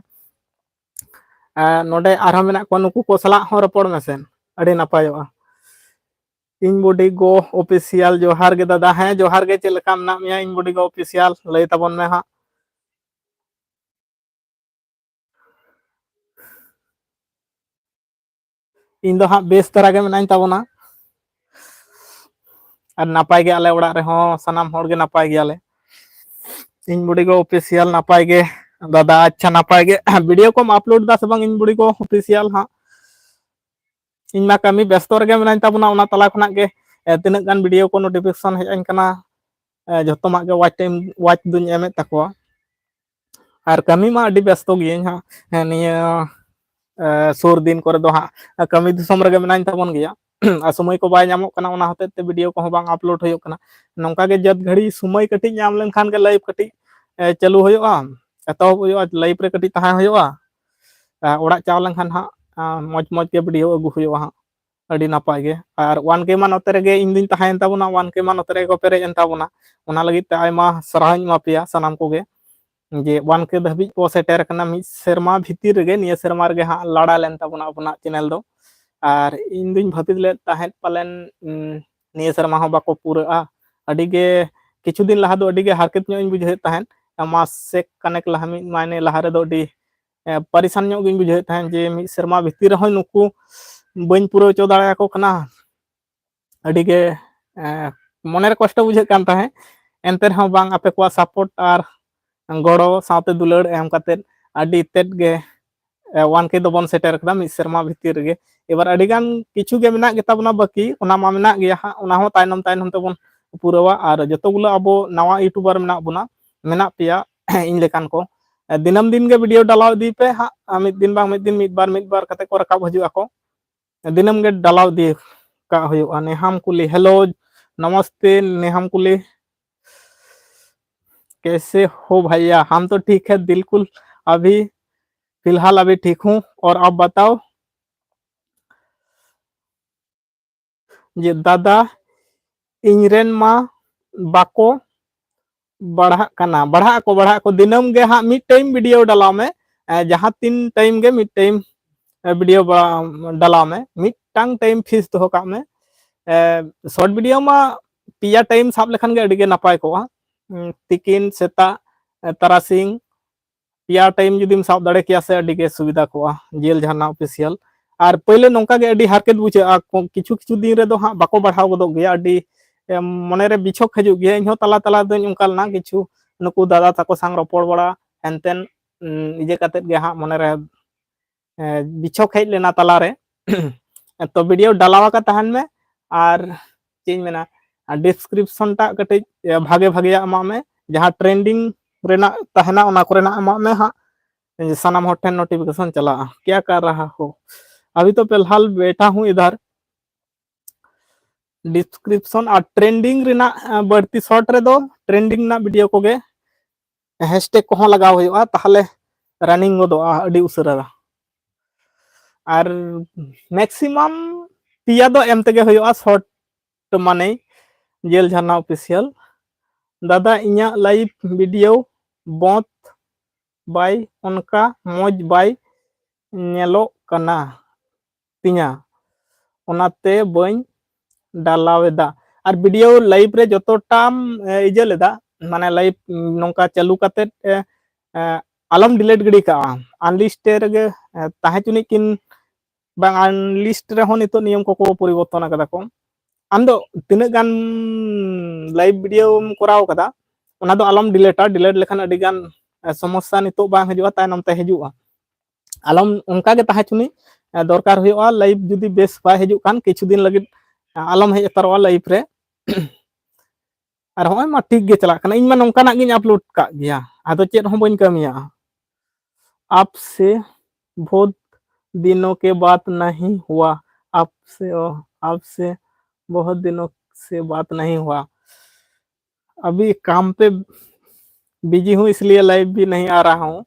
ᱟᱨ ᱱᱚᱰᱮ ᱟᱨᱦᱚᱸ ᱢᱮᱱᱟᱜ ᱠᱚᱣᱟ, ᱱᱩᱠᱩ ᱠᱚ ᱥᱟᱞᱟᱜ ᱦᱚᱸ ᱨᱚᱯᱚᱲ ᱢᱮᱥᱮ, ᱟᱹᱰᱤ ᱱᱟᱯᱟᱭᱚᱜᱼᱟ᱾ ᱤᱧ ᱵᱩᱰᱤ ᱜᱚ Official, ᱡᱚᱦᱟᱨ ᱜᱮ ᱫᱟᱫᱟ᱾ ᱦᱮᱸ, ᱡᱚᱦᱟᱨ ᱜᱮ, ᱪᱮᱫ ᱞᱮᱠᱟ ᱢᱮᱱᱟᱜ ᱢᱮᱭᱟ? ᱤᱧ ᱵᱩᱰᱤ ᱜᱚ Official, ᱞᱟᱹᱭ ᱛᱟᱵᱚᱱ ᱢᱮ ᱦᱟᱸᱜ᱾ ᱤᱧ ᱫᱚ ᱦᱟᱸᱜ ᱵᱮᱥ ᱫᱷᱟᱨᱟ ᱜᱮ ᱢᱮᱱᱟᱧ ᱛᱟᱵᱚᱱᱟ, ᱟᱨ ᱱᱟᱯᱟᱭ ᱜᱮ, ᱟᱞᱮ ᱚᱲᱟᱜ ᱨᱮᱦᱚᱸ ᱥᱟᱱᱟᱢ ᱦᱚᱲ ᱜᱮ ᱱᱟᱯᱟᱭ ᱜᱮᱭᱟᱞᱮ᱾ ᱤᱧ ᱵᱩᱰᱤ ᱜᱚ Official ᱱᱟᱯᱟᱭ ᱜᱮ᱾ ᱫᱟᱫᱟ, ᱟᱪᱪᱷᱟ, ᱱᱟᱯᱟᱭ ᱜᱮ᱾ video ᱠᱚᱢ upload ᱫᱟ ᱥᱮ ᱵᱟᱝ, ᱤᱧ ᱵᱩᱰᱤ ᱜᱚ Official ᱦᱟᱸᱜ? ᱤᱧ ᱢᱟ ᱠᱟᱹᱢᱤ ᱵᱮᱥᱛᱚ ᱨᱮᱜᱮ ᱢᱮᱱᱟᱧ ᱛᱟᱵᱚᱱᱟ, ᱚᱱᱟ ᱛᱟᱞᱟ ᱠᱷᱚᱱᱟᱜ ᱜᱮ, ᱮ, ᱛᱤᱱᱟᱹᱜ ᱜᱟᱱ video ᱠᱚ notification ᱦᱮᱡ ᱟᱹᱧ ᱠᱟᱱᱟ, ᱮ, ᱡᱷᱚᱛᱚ ᱢᱟᱜ ᱜᱮ watch time, watch ᱫᱩᱧ ᱮᱢᱮᱫ ᱛᱟᱠᱚᱣᱟ᱾ ᱟᱨ ᱠᱟᱹᱢᱤ ᱢᱟ ᱟᱹᱰᱤ ᱵᱮᱥᱛᱚ ᱜᱤᱭᱟᱹᱧ ᱦᱟᱸᱜ, ᱦᱮᱸ, ᱱᱤᱭᱟᱹ, ᱮ, ᱥᱩᱨ ᱫᱤᱱ ᱠᱚᱨᱮ ᱫᱚ ᱦᱟᱸᱜ ᱠᱟᱹᱢᱤ ᱫᱤᱥᱚᱢ ᱨᱮᱜᱮ ᱢᱮᱱᱟᱧ ᱛᱟᱵᱚᱱ ᱜᱮᱭᱟ᱾ ᱟᱨ ᱥᱚᱢᱚᱭ ᱠᱚ ᱵᱟᱭ ᱧᱟᱢᱚᱜ ᱠᱟᱱᱟ, ᱚᱱᱟ ᱦᱚᱛᱮᱡ ᱛᱮ video ᱠᱚᱦᱚᱸ ᱵᱟᱝ upload ᱦᱩᱭᱩᱜ ᱠᱟᱱᱟ᱾ ᱱᱚᱝᱠᱟ ᱜᱮ ᱡᱟᱹᱛ ᱜᱷᱟᱹᱲᱤ ᱥᱚᱢᱚᱭ ᱠᱟᱹᱴᱤᱡ ᱧᱟᱢ ᱞᱮᱱᱠᱷᱟᱱ ᱜᱮ live ᱠᱟᱹᱴᱤᱡ, ᱮ, ᱪᱟᱹᱞᱩ ᱦᱩᱭᱩᱜᱼᱟ, ᱮᱛᱚᱦᱚᱵ ᱦᱩᱭᱩᱜᱼᱟ, live ᱨᱮ ᱠᱟᱹᱴᱤᱡ ᱛᱟᱦᱮᱸ ᱦᱩᱭᱩᱜᱼᱟ᱾ ᱮ, ᱚᱲᱟᱜ ᱪᱟᱣ ᱞᱮᱱᱠᱷᱟᱱ ᱦᱟᱸᱜ, ᱮ, ᱢᱚᱡᱽ ᱢᱚᱡᱽ ᱜᱮ video ᱟᱹᱜᱩ ᱦᱩᱭᱩᱜᱼᱟ ᱦᱟᱸᱜ, ᱟᱹᱰᱤ ᱱᱟᱯᱟᱭ ᱜᱮ᱾ ᱟᱨ one K ᱢᱟ ᱱᱚᱛᱮ ᱨᱮᱜᱮ ᱤᱧ ᱫᱩᱧ ᱛᱟᱦᱮᱸᱭᱮᱱ ᱛᱟᱵᱚᱱᱟ, one K ᱢᱟ ᱱᱚᱛᱮ ᱨᱮᱜᱮ ᱠᱚ ᱯᱮᱨᱮᱡ ᱮᱱ ᱛᱟᱵᱚᱱᱟ᱾ ᱚᱱᱟ ᱞᱟᱹᱜᱤᱫ ᱛᱮ ᱟᱭᱢᱟ ᱥᱟᱨᱦᱟᱣ ᱤᱧ ᱮᱢᱟ ᱯᱮᱭᱟ ᱥᱟᱱᱟᱢ ᱠᱚᱜᱮ᱾ ᱡᱮ ᱚᱣᱟᱱ ᱠᱮ ᱫᱷᱟᱹᱵᱤᱡ ᱵᱚ ᱥᱮᱴᱮᱨ ᱟᱠᱟᱱᱟ ᱢᱤᱫ ᱥᱮᱨᱢᱟ ᱵᱷᱤᱛᱤᱨ ᱨᱮᱜᱮ, ᱱᱤᱭᱟᱹ ᱥᱮᱨᱢᱟ ᱨᱮᱜᱮ ᱦᱟᱸᱜ ᱞᱟᱲᱟ ᱞᱮᱱ ᱛᱟᱵᱚᱱᱟ ᱟᱵᱚᱱᱟᱜ ᱪᱮᱱᱮᱞ ᱫᱚ᱾ ᱟᱨ ᱤᱧ ᱫᱩᱧ ᱵᱷᱟᱹᱵᱤᱛ ᱞᱮᱫ ᱛᱟᱦᱮᱸᱫ ᱯᱟᱞᱮᱱ, ᱩᱸ, ᱱᱤᱭᱟᱹ ᱥᱮᱨᱢᱟ ᱦᱚᱸ ᱵᱟᱠᱚ ᱯᱩᱨᱟᱹᱜᱼᱟ᱾ ᱟᱹᱰᱤ ᱜᱮ, ᱠᱤᱪᱷᱩ ᱫᱤᱱ ᱞᱟᱦᱟ ᱫᱚ ᱟᱹᱰᱤ ᱜᱮ ᱦᱟᱨᱠᱮᱛ ᱧᱚᱜ ᱤᱧ ᱵᱩᱡᱷᱟᱹᱣᱮᱫ ᱛᱟᱦᱮᱸᱫ, ᱢᱟᱥ ᱥᱮᱠ ᱠᱟᱱᱮᱠ ᱞᱟᱦᱟ, ᱢᱤᱫ ᱢᱟᱭᱱᱮ ᱞᱟᱦᱟ ᱨᱮᱫᱚ ᱟᱹᱰᱤ, ᱮ, ᱯᱟᱨᱤᱥᱟᱱ ᱧᱚᱜ ᱜᱤᱧ ᱵᱩᱡᱷᱟᱹᱣᱮᱫ ᱛᱟᱦᱮᱸᱫ ᱡᱮ ᱢᱤᱫ ᱥᱮᱨᱢᱟ ᱵᱷᱤᱛᱤᱨ ᱨᱮᱦᱚᱸ ᱱᱩᱠᱩ ᱵᱟᱹᱧ ᱯᱩᱨᱟᱹᱣ ᱦᱚᱪᱚ ᱫᱟᱲᱮᱭᱟᱠᱚ ᱠᱟᱱᱟ᱾ ᱟᱹᱰᱤ ᱜᱮ, ᱮ, ᱢᱚᱱᱮᱨᱮ ᱠᱚᱥᱴᱚ ᱵᱩᱡᱷᱟᱹᱜ ᱠᱟᱱ ᱛᱟᱦᱮᱸᱫ᱾ ᱮᱱᱛᱮ ᱨᱮᱦᱚᱸ ᱵᱟᱝ, ᱟᱯᱮ ᱠᱚᱣᱟᱜ ᱥᱟᱯᱳᱨᱴ ᱟᱨ ᱜᱚᱲᱚ ᱥᱟᱶᱛᱮ ᱫᱩᱞᱟᱹᱲ ᱮᱢ ᱠᱟᱛᱮᱫ ᱟᱹᱰᱤ ᱛᱮᱫ ᱜᱮ, ᱮ, ᱚᱣᱟᱱ ᱠᱮ ᱫᱚᱵᱚᱱ ᱥᱮᱴᱮᱨ ᱠᱟᱫᱟ ᱢᱤᱫ ᱥᱮᱨᱢᱟ ᱵᱷᱤᱛᱤᱨ ᱨᱮᱜᱮ᱾ ᱮᱵᱟᱨ ᱟᱹᱰᱤ ᱜᱟᱱ ᱠᱤᱪᱷᱩ ᱜᱮ ᱢᱮᱱᱟᱜ ᱜᱮᱛᱟ ᱵᱚᱱᱟ ᱵᱟᱹᱠᱤ, ᱚᱱᱟ ᱢᱟ ᱢᱮᱱᱟᱜ ᱜᱮᱭᱟ ᱦᱟᱸᱜ, ᱚᱱᱟ ᱦᱚᱸ ᱛᱟᱭᱱᱚᱢ ᱛᱟᱭᱱᱚᱢ ᱛᱮᱵᱚᱱ ᱯᱩᱨᱟᱹᱣᱟ᱾ ᱟᱨ ᱡᱚᱛᱚ ᱜᱩᱞᱟᱹ ᱟᱵᱚ ᱱᱟᱣᱟ ᱤᱭᱩᱴᱩᱵᱟᱨ ᱢᱮᱱᱟᱜ ᱵᱚᱱᱟ, ᱢᱮᱱᱟᱜ ᱯᱮᱭᱟ ᱤᱧ ᱞᱮᱠᱟᱱ ᱠᱚ, ᱮ, ᱫᱤᱱᱟᱹᱢ ᱫᱤᱱ ᱜᱮ ᱵᱷᱤᱰᱤᱭᱳ ᱰᱟᱞᱟᱣ ᱤᱫᱤ ᱯᱮ ᱦᱟᱸᱜ, ᱢᱤᱫ ᱫᱤᱱ ᱵᱟᱝ ᱢᱤᱫ ᱫᱤᱱ, ᱢᱤᱫ ᱵᱟᱨ ᱢᱤᱫ ᱵᱟᱨ ᱠᱟᱛᱮ ᱠᱚ ᱨᱟᱠᱟᱵ ᱦᱤᱡᱩᱜ ᱟᱠᱚ᱾ ᱫᱤᱱᱟᱹᱢ ᱜᱮ ᱰᱟᱞᱟᱣ ᱤᱫᱤ ᱠᱟᱜ ᱦᱩᱭᱩᱜᱼᱟ᱾ ᱱᱮᱦᱟᱢ ᱠᱩᱞᱤ, hello, नमस्ते, ᱱᱮᱦᱟᱢ ᱠᱩᱞᱤ, कैसे हो भैया? हम तो ठीक है, बिल्कुल, अभी फिलहाल अभी ठीक हूँ, और आप बताओ? ᱡᱮ ᱫᱟᱫᱟ, ᱤᱧ ᱨᱮᱱ ᱢᱟ ᱵᱟᱠᱚ ᱵᱟᱲᱦᱟᱜ ᱠᱟᱱᱟ, ᱵᱟᱲᱦᱟᱜ ᱟᱠᱚ, ᱵᱟᱲᱦᱟᱜ ᱟᱠᱚ᱾ ᱫᱤᱱᱟᱹᱢ ᱜᱮ ᱦᱟᱸᱜ ᱢᱤᱫ ᱴᱟᱭᱤᱢ ᱵᱷᱤᱰᱤᱭᱳ ᱰᱟᱞᱟᱣ ᱢᱮ, ᱮ, ᱡᱟᱦᱟᱸ ᱛᱤᱱ ᱴᱟᱭᱤᱢ ᱜᱮ ᱢᱤᱫ ᱴᱟᱭᱤᱢ, ᱮ, ᱵᱷᱤᱰᱤᱭᱳ ᱵᱟ-, ᱰᱟᱞᱟᱣ ᱢᱮ, ᱢᱤᱫᱴᱟᱝ ᱴᱟᱭᱤᱢ ᱯᱷᱤᱠᱥ ᱫᱚᱦᱚ ᱠᱟᱜ ᱢᱮ᱾ ᱮ, ᱥᱚᱨᱴ ᱵᱷᱤᱰᱤᱭᱳ ᱢᱟ ᱯᱮᱭᱟ ᱴᱟᱭᱤᱢ ᱥᱟᱵ ᱞᱮᱠᱷᱟᱱ ᱜᱮ ᱟᱹᱰᱤ ᱜᱮ ᱱᱟᱯᱟᱭ ᱠᱚᱜᱼᱟ᱾ ᱩᱸ, ᱛᱤᱠᱤᱱ, ᱥᱮᱛᱟᱜ, ᱮ, ᱛᱟᱨᱟᱥᱤᱧ, ᱯᱮᱭᱟ ᱴᱟᱭᱤᱢ ᱡᱩᱫᱤᱢ ᱥᱟᱵ ᱫᱟᱲᱮ ᱠᱮᱭᱟ ᱥᱮ ᱟᱹᱰᱤ ᱜᱮ ᱥᱩᱵᱤᱫᱷᱟ ᱠᱚᱜᱼᱟ, ᱡᱤᱭᱮᱞ ᱡᱷᱟᱨᱱᱟ ᱚᱯᱷᱤᱥᱤᱭᱟᱞ᱾ ᱟᱨ ᱯᱟᱹᱭᱞᱟᱹ ᱱᱚᱝᱠᱟ ᱜᱮ ᱟᱹᱰᱤ ᱦᱟᱨᱠᱮᱛ ᱵᱩᱡᱷᱟᱹᱜᱼᱟ, ᱠᱚ-, ᱠᱤᱪᱷᱩ ᱠᱤᱪᱷᱩ ᱫᱤᱱ ᱨᱮᱫᱚ ᱦᱟᱸᱜ ᱵᱟᱠᱚ ᱵᱟᱲᱦᱟᱣ ᱜᱚᱫᱚᱜ ᱜᱮᱭᱟ, ᱟᱹᱰᱤ, ᱮᱢ, ᱢᱚᱱᱮᱨᱮ ᱵᱤᱪᱷᱚᱠ ᱦᱤᱡᱩᱜ ᱜᱮᱭᱟ᱾ ᱤᱧᱦᱚᱸ ᱛᱟᱞᱟ ᱛᱟᱞᱟ ᱫᱚᱧ ᱚᱱᱠᱟ ᱞᱮᱱᱟ, ᱠᱤᱪᱷᱩ ᱱᱩᱠᱩ ᱫᱟᱫᱟ ᱛᱟᱠᱚ ᱥᱟᱝ ᱨᱚᱯᱚᱲ ᱵᱟᱲᱟ ᱦᱮᱱᱛᱮᱱ, ᱩᱸ, ᱤᱭᱟᱹ ᱠᱟᱛᱮᱫ ᱜᱮ ᱦᱟᱸᱜ ᱢᱚᱱᱮᱨᱮ, ᱮ, ᱵᱤᱪᱷᱚᱠ ᱦᱮᱡ ᱞᱮᱱᱟ ᱛᱟᱞᱟᱨᱮ᱾ ᱛᱚ ᱵᱷᱤᱰᱤᱭᱳ ᱰᱟᱞᱟᱣ ᱟᱠᱟ ᱛᱟᱦᱮᱱ ᱢᱮ, ᱟᱨ ᱪᱮᱫ ᱤᱧ ᱢᱮᱱᱟ, ᱰᱤᱥᱠᱨᱤᱯᱥᱚᱱ ᱴᱟᱜ ᱠᱟᱹᱴᱤᱡ, ᱮ, ᱵᱷᱟᱜᱮ ᱵᱷᱟᱜᱮᱭᱟᱜ ᱮᱢᱟᱜ ᱢᱮ, ᱡᱟᱦᱟᱸ ᱴᱨᱮᱱᱰᱤᱝ ᱨᱮᱱᱟᱜ ᱛᱟᱦᱮᱱᱟ, ᱚᱱᱟ ᱠᱚᱨᱮᱱᱟᱜ ᱮᱢᱟᱜ ᱢᱮ ᱦᱟᱸᱜ, ᱥᱟᱱᱟᱢ ᱦᱚᱲ ᱴᱷᱮᱱ ᱱᱳᱴᱤᱯᱷᱤᱠᱮᱥᱚᱱ ᱪᱟᱞᱟᱜᱼᱟ᱾ क्या कर रहा हो? अभी तो फिलहाल बैठा हूँ इधर। ᱰᱤᱥᱠᱨᱤᱯᱥᱚᱱ ᱟᱨ ᱴᱨᱮᱱᱰᱤᱝ ᱨᱮᱱᱟᱜ, ᱮ, ᱵᱟᱹᱲᱛᱤ ᱥᱚᱨᱴ ᱨᱮᱫᱚ ᱴᱨᱮᱱᱰᱤᱝ ᱨᱮᱱᱟᱜ ᱵᱷᱤᱰᱤᱭᱳ ᱠᱚᱜᱮ, ᱦᱮᱥᱴᱮᱜ ᱠᱚᱦᱚᱸ ᱞᱟᱜᱟᱣ ᱦᱩᱭᱩᱜᱼᱟ, ᱛᱟᱦᱚᱞᱮ ᱨᱟᱱᱤᱝ ᱜᱚᱫᱚᱜᱼᱟ ᱟᱹᱰᱤ ᱩᱥᱟᱹᱨᱟ᱾ ᱟᱨ ᱢᱮᱠᱥᱤᱢᱟᱢ ᱯᱮᱭᱟ ᱫᱚ ᱮᱢ ᱛᱮᱜᱮ ᱦᱩᱭᱩᱜᱼᱟ, ᱥᱚᱨᱴ ᱢᱟᱱᱮ ᱡᱤᱭᱮᱞ ᱡᱷᱟᱨᱱᱟ ᱚᱯᱷᱤᱥᱤᱭᱟᱞ᱾ ᱫᱟᱫᱟ, ᱤᱧᱟᱹᱜ ᱞᱟᱭᱤᱵᱷ ᱵᱷᱤᱰᱤᱭᱳ ᱵᱚᱸᱫᱽ ᱵᱟᱭ, ᱚᱱᱠᱟ ᱢᱚᱡᱽ ᱵᱟᱭ ᱧᱮᱞᱚᱜ ᱠᱟᱱᱟ ᱛᱤᱧᱟ, ᱚᱱᱟᱛᱮ ᱵᱟᱹᱧ ᱰᱟᱞᱟᱣ ᱮᱫᱟ᱾ ᱟᱨ ᱵᱷᱤᱰᱤᱭᱳ ᱞᱟᱭᱤᱵᱷ ᱨᱮ ᱡᱚᱛᱚᱴᱟᱢ ᱮ, ᱤᱭᱟᱹ ᱞᱮᱫᱟ, ᱢᱟᱱᱮ ᱞᱟᱭᱤᱵᱷ ᱱᱚᱝᱠᱟ ᱪᱟᱹᱞᱩ ᱠᱟᱛᱮᱫ ᱮ, ᱮ, ᱟᱞᱚᱢ ᱰᱤᱞᱤᱴ ᱜᱤᱰᱤ ᱠᱟᱜᱼᱟ, ᱟᱱᱞᱤᱥᱴ ᱨᱮᱜᱮ ᱮ, ᱛᱟᱦᱮᱸ ᱦᱚᱪᱚᱱᱤᱡ ᱠᱤᱱ, ᱵᱟᱝ ᱟᱱᱞᱤᱥᱴ ᱨᱮᱦᱚᱸ ᱱᱤᱛᱚᱜ ᱱᱤᱭᱚᱢ ᱠᱚᱠᱚ ᱯᱚᱨᱤᱵᱚᱨᱛᱚᱱ ᱟᱠᱟᱫᱟ ᱠᱚ᱾ ᱟᱢ ᱫᱚ ᱛᱤᱱᱟᱹᱜ ᱜᱟᱱ ᱞᱟᱭᱤᱵᱷ ᱵᱷᱤᱰᱤᱭᱳᱢ ᱠᱚᱨᱟᱣ ᱠᱟᱫᱟ, ᱚᱱᱟ ᱫᱚ ᱟᱞᱚᱢ ᱰᱤᱞᱤᱴᱟ, ᱰᱤᱞᱤᱴ ᱞᱮᱠᱷᱟᱱ ᱟᱹᱰᱤ ᱜᱟᱱ ᱮ, ᱥᱚᱢᱚᱥᱥᱟ ᱱᱤᱛᱚᱜ ᱵᱟᱝ ᱦᱤᱡᱩᱜᱼᱟ, ᱛᱟᱭᱱᱚᱢ ᱛᱮ ᱦᱤᱡᱩᱜᱼᱟ᱾ ᱟᱞᱚᱢ ᱚᱱᱠᱟ ᱜᱮ ᱛᱟᱦᱮᱸ ᱦᱚᱪᱚᱱᱤᱡ, ᱮ, ᱫᱚᱨᱠᱟᱨ ᱦᱩᱭᱩᱜᱼᱟ, ᱞᱟᱭᱤᱵᱷ ᱡᱩᱫᱤ ᱵᱮᱥ ᱵᱟᱭ ᱦᱤᱡᱩᱜ ᱠᱷᱟᱱ ᱠᱤᱪᱷᱩ ᱫᱤᱱ ᱞᱟᱹᱜᱤᱫ ᱮ, ᱟᱞᱚᱢ ᱦᱮᱡ ᱦᱟᱛᱟᱲᱚᱜᱼᱟ ᱞᱟᱭᱤᱵᱷ ᱨᱮ᱾ ᱟᱨ ᱦᱚᱸᱜᱼᱚᱭ ᱢᱟ ᱴᱷᱤᱠ ᱜᱮ ᱪᱟᱞᱟᱜ ᱠᱟᱱᱟ, ᱤᱧ ᱢᱟ ᱱᱚᱝᱠᱟᱱᱟᱜ ᱜᱤᱧ ᱟᱯᱞᱳᱰ ᱠᱟᱜ ᱜᱮᱭᱟ, ᱟᱫᱚ ᱪᱮᱫ ᱦᱚᱸ ᱵᱟᱹᱧ ᱠᱟᱹᱢᱤᱭᱟ᱾ आपसे बहुत दिनों के बात नहीं हुआ, आपसे, ओ, आपसे बहुत दिनों से बात नहीं हुआ, अभी काम पे बिजी हूँ इसलिए लाइव भी नहीं आ रहा हूँ।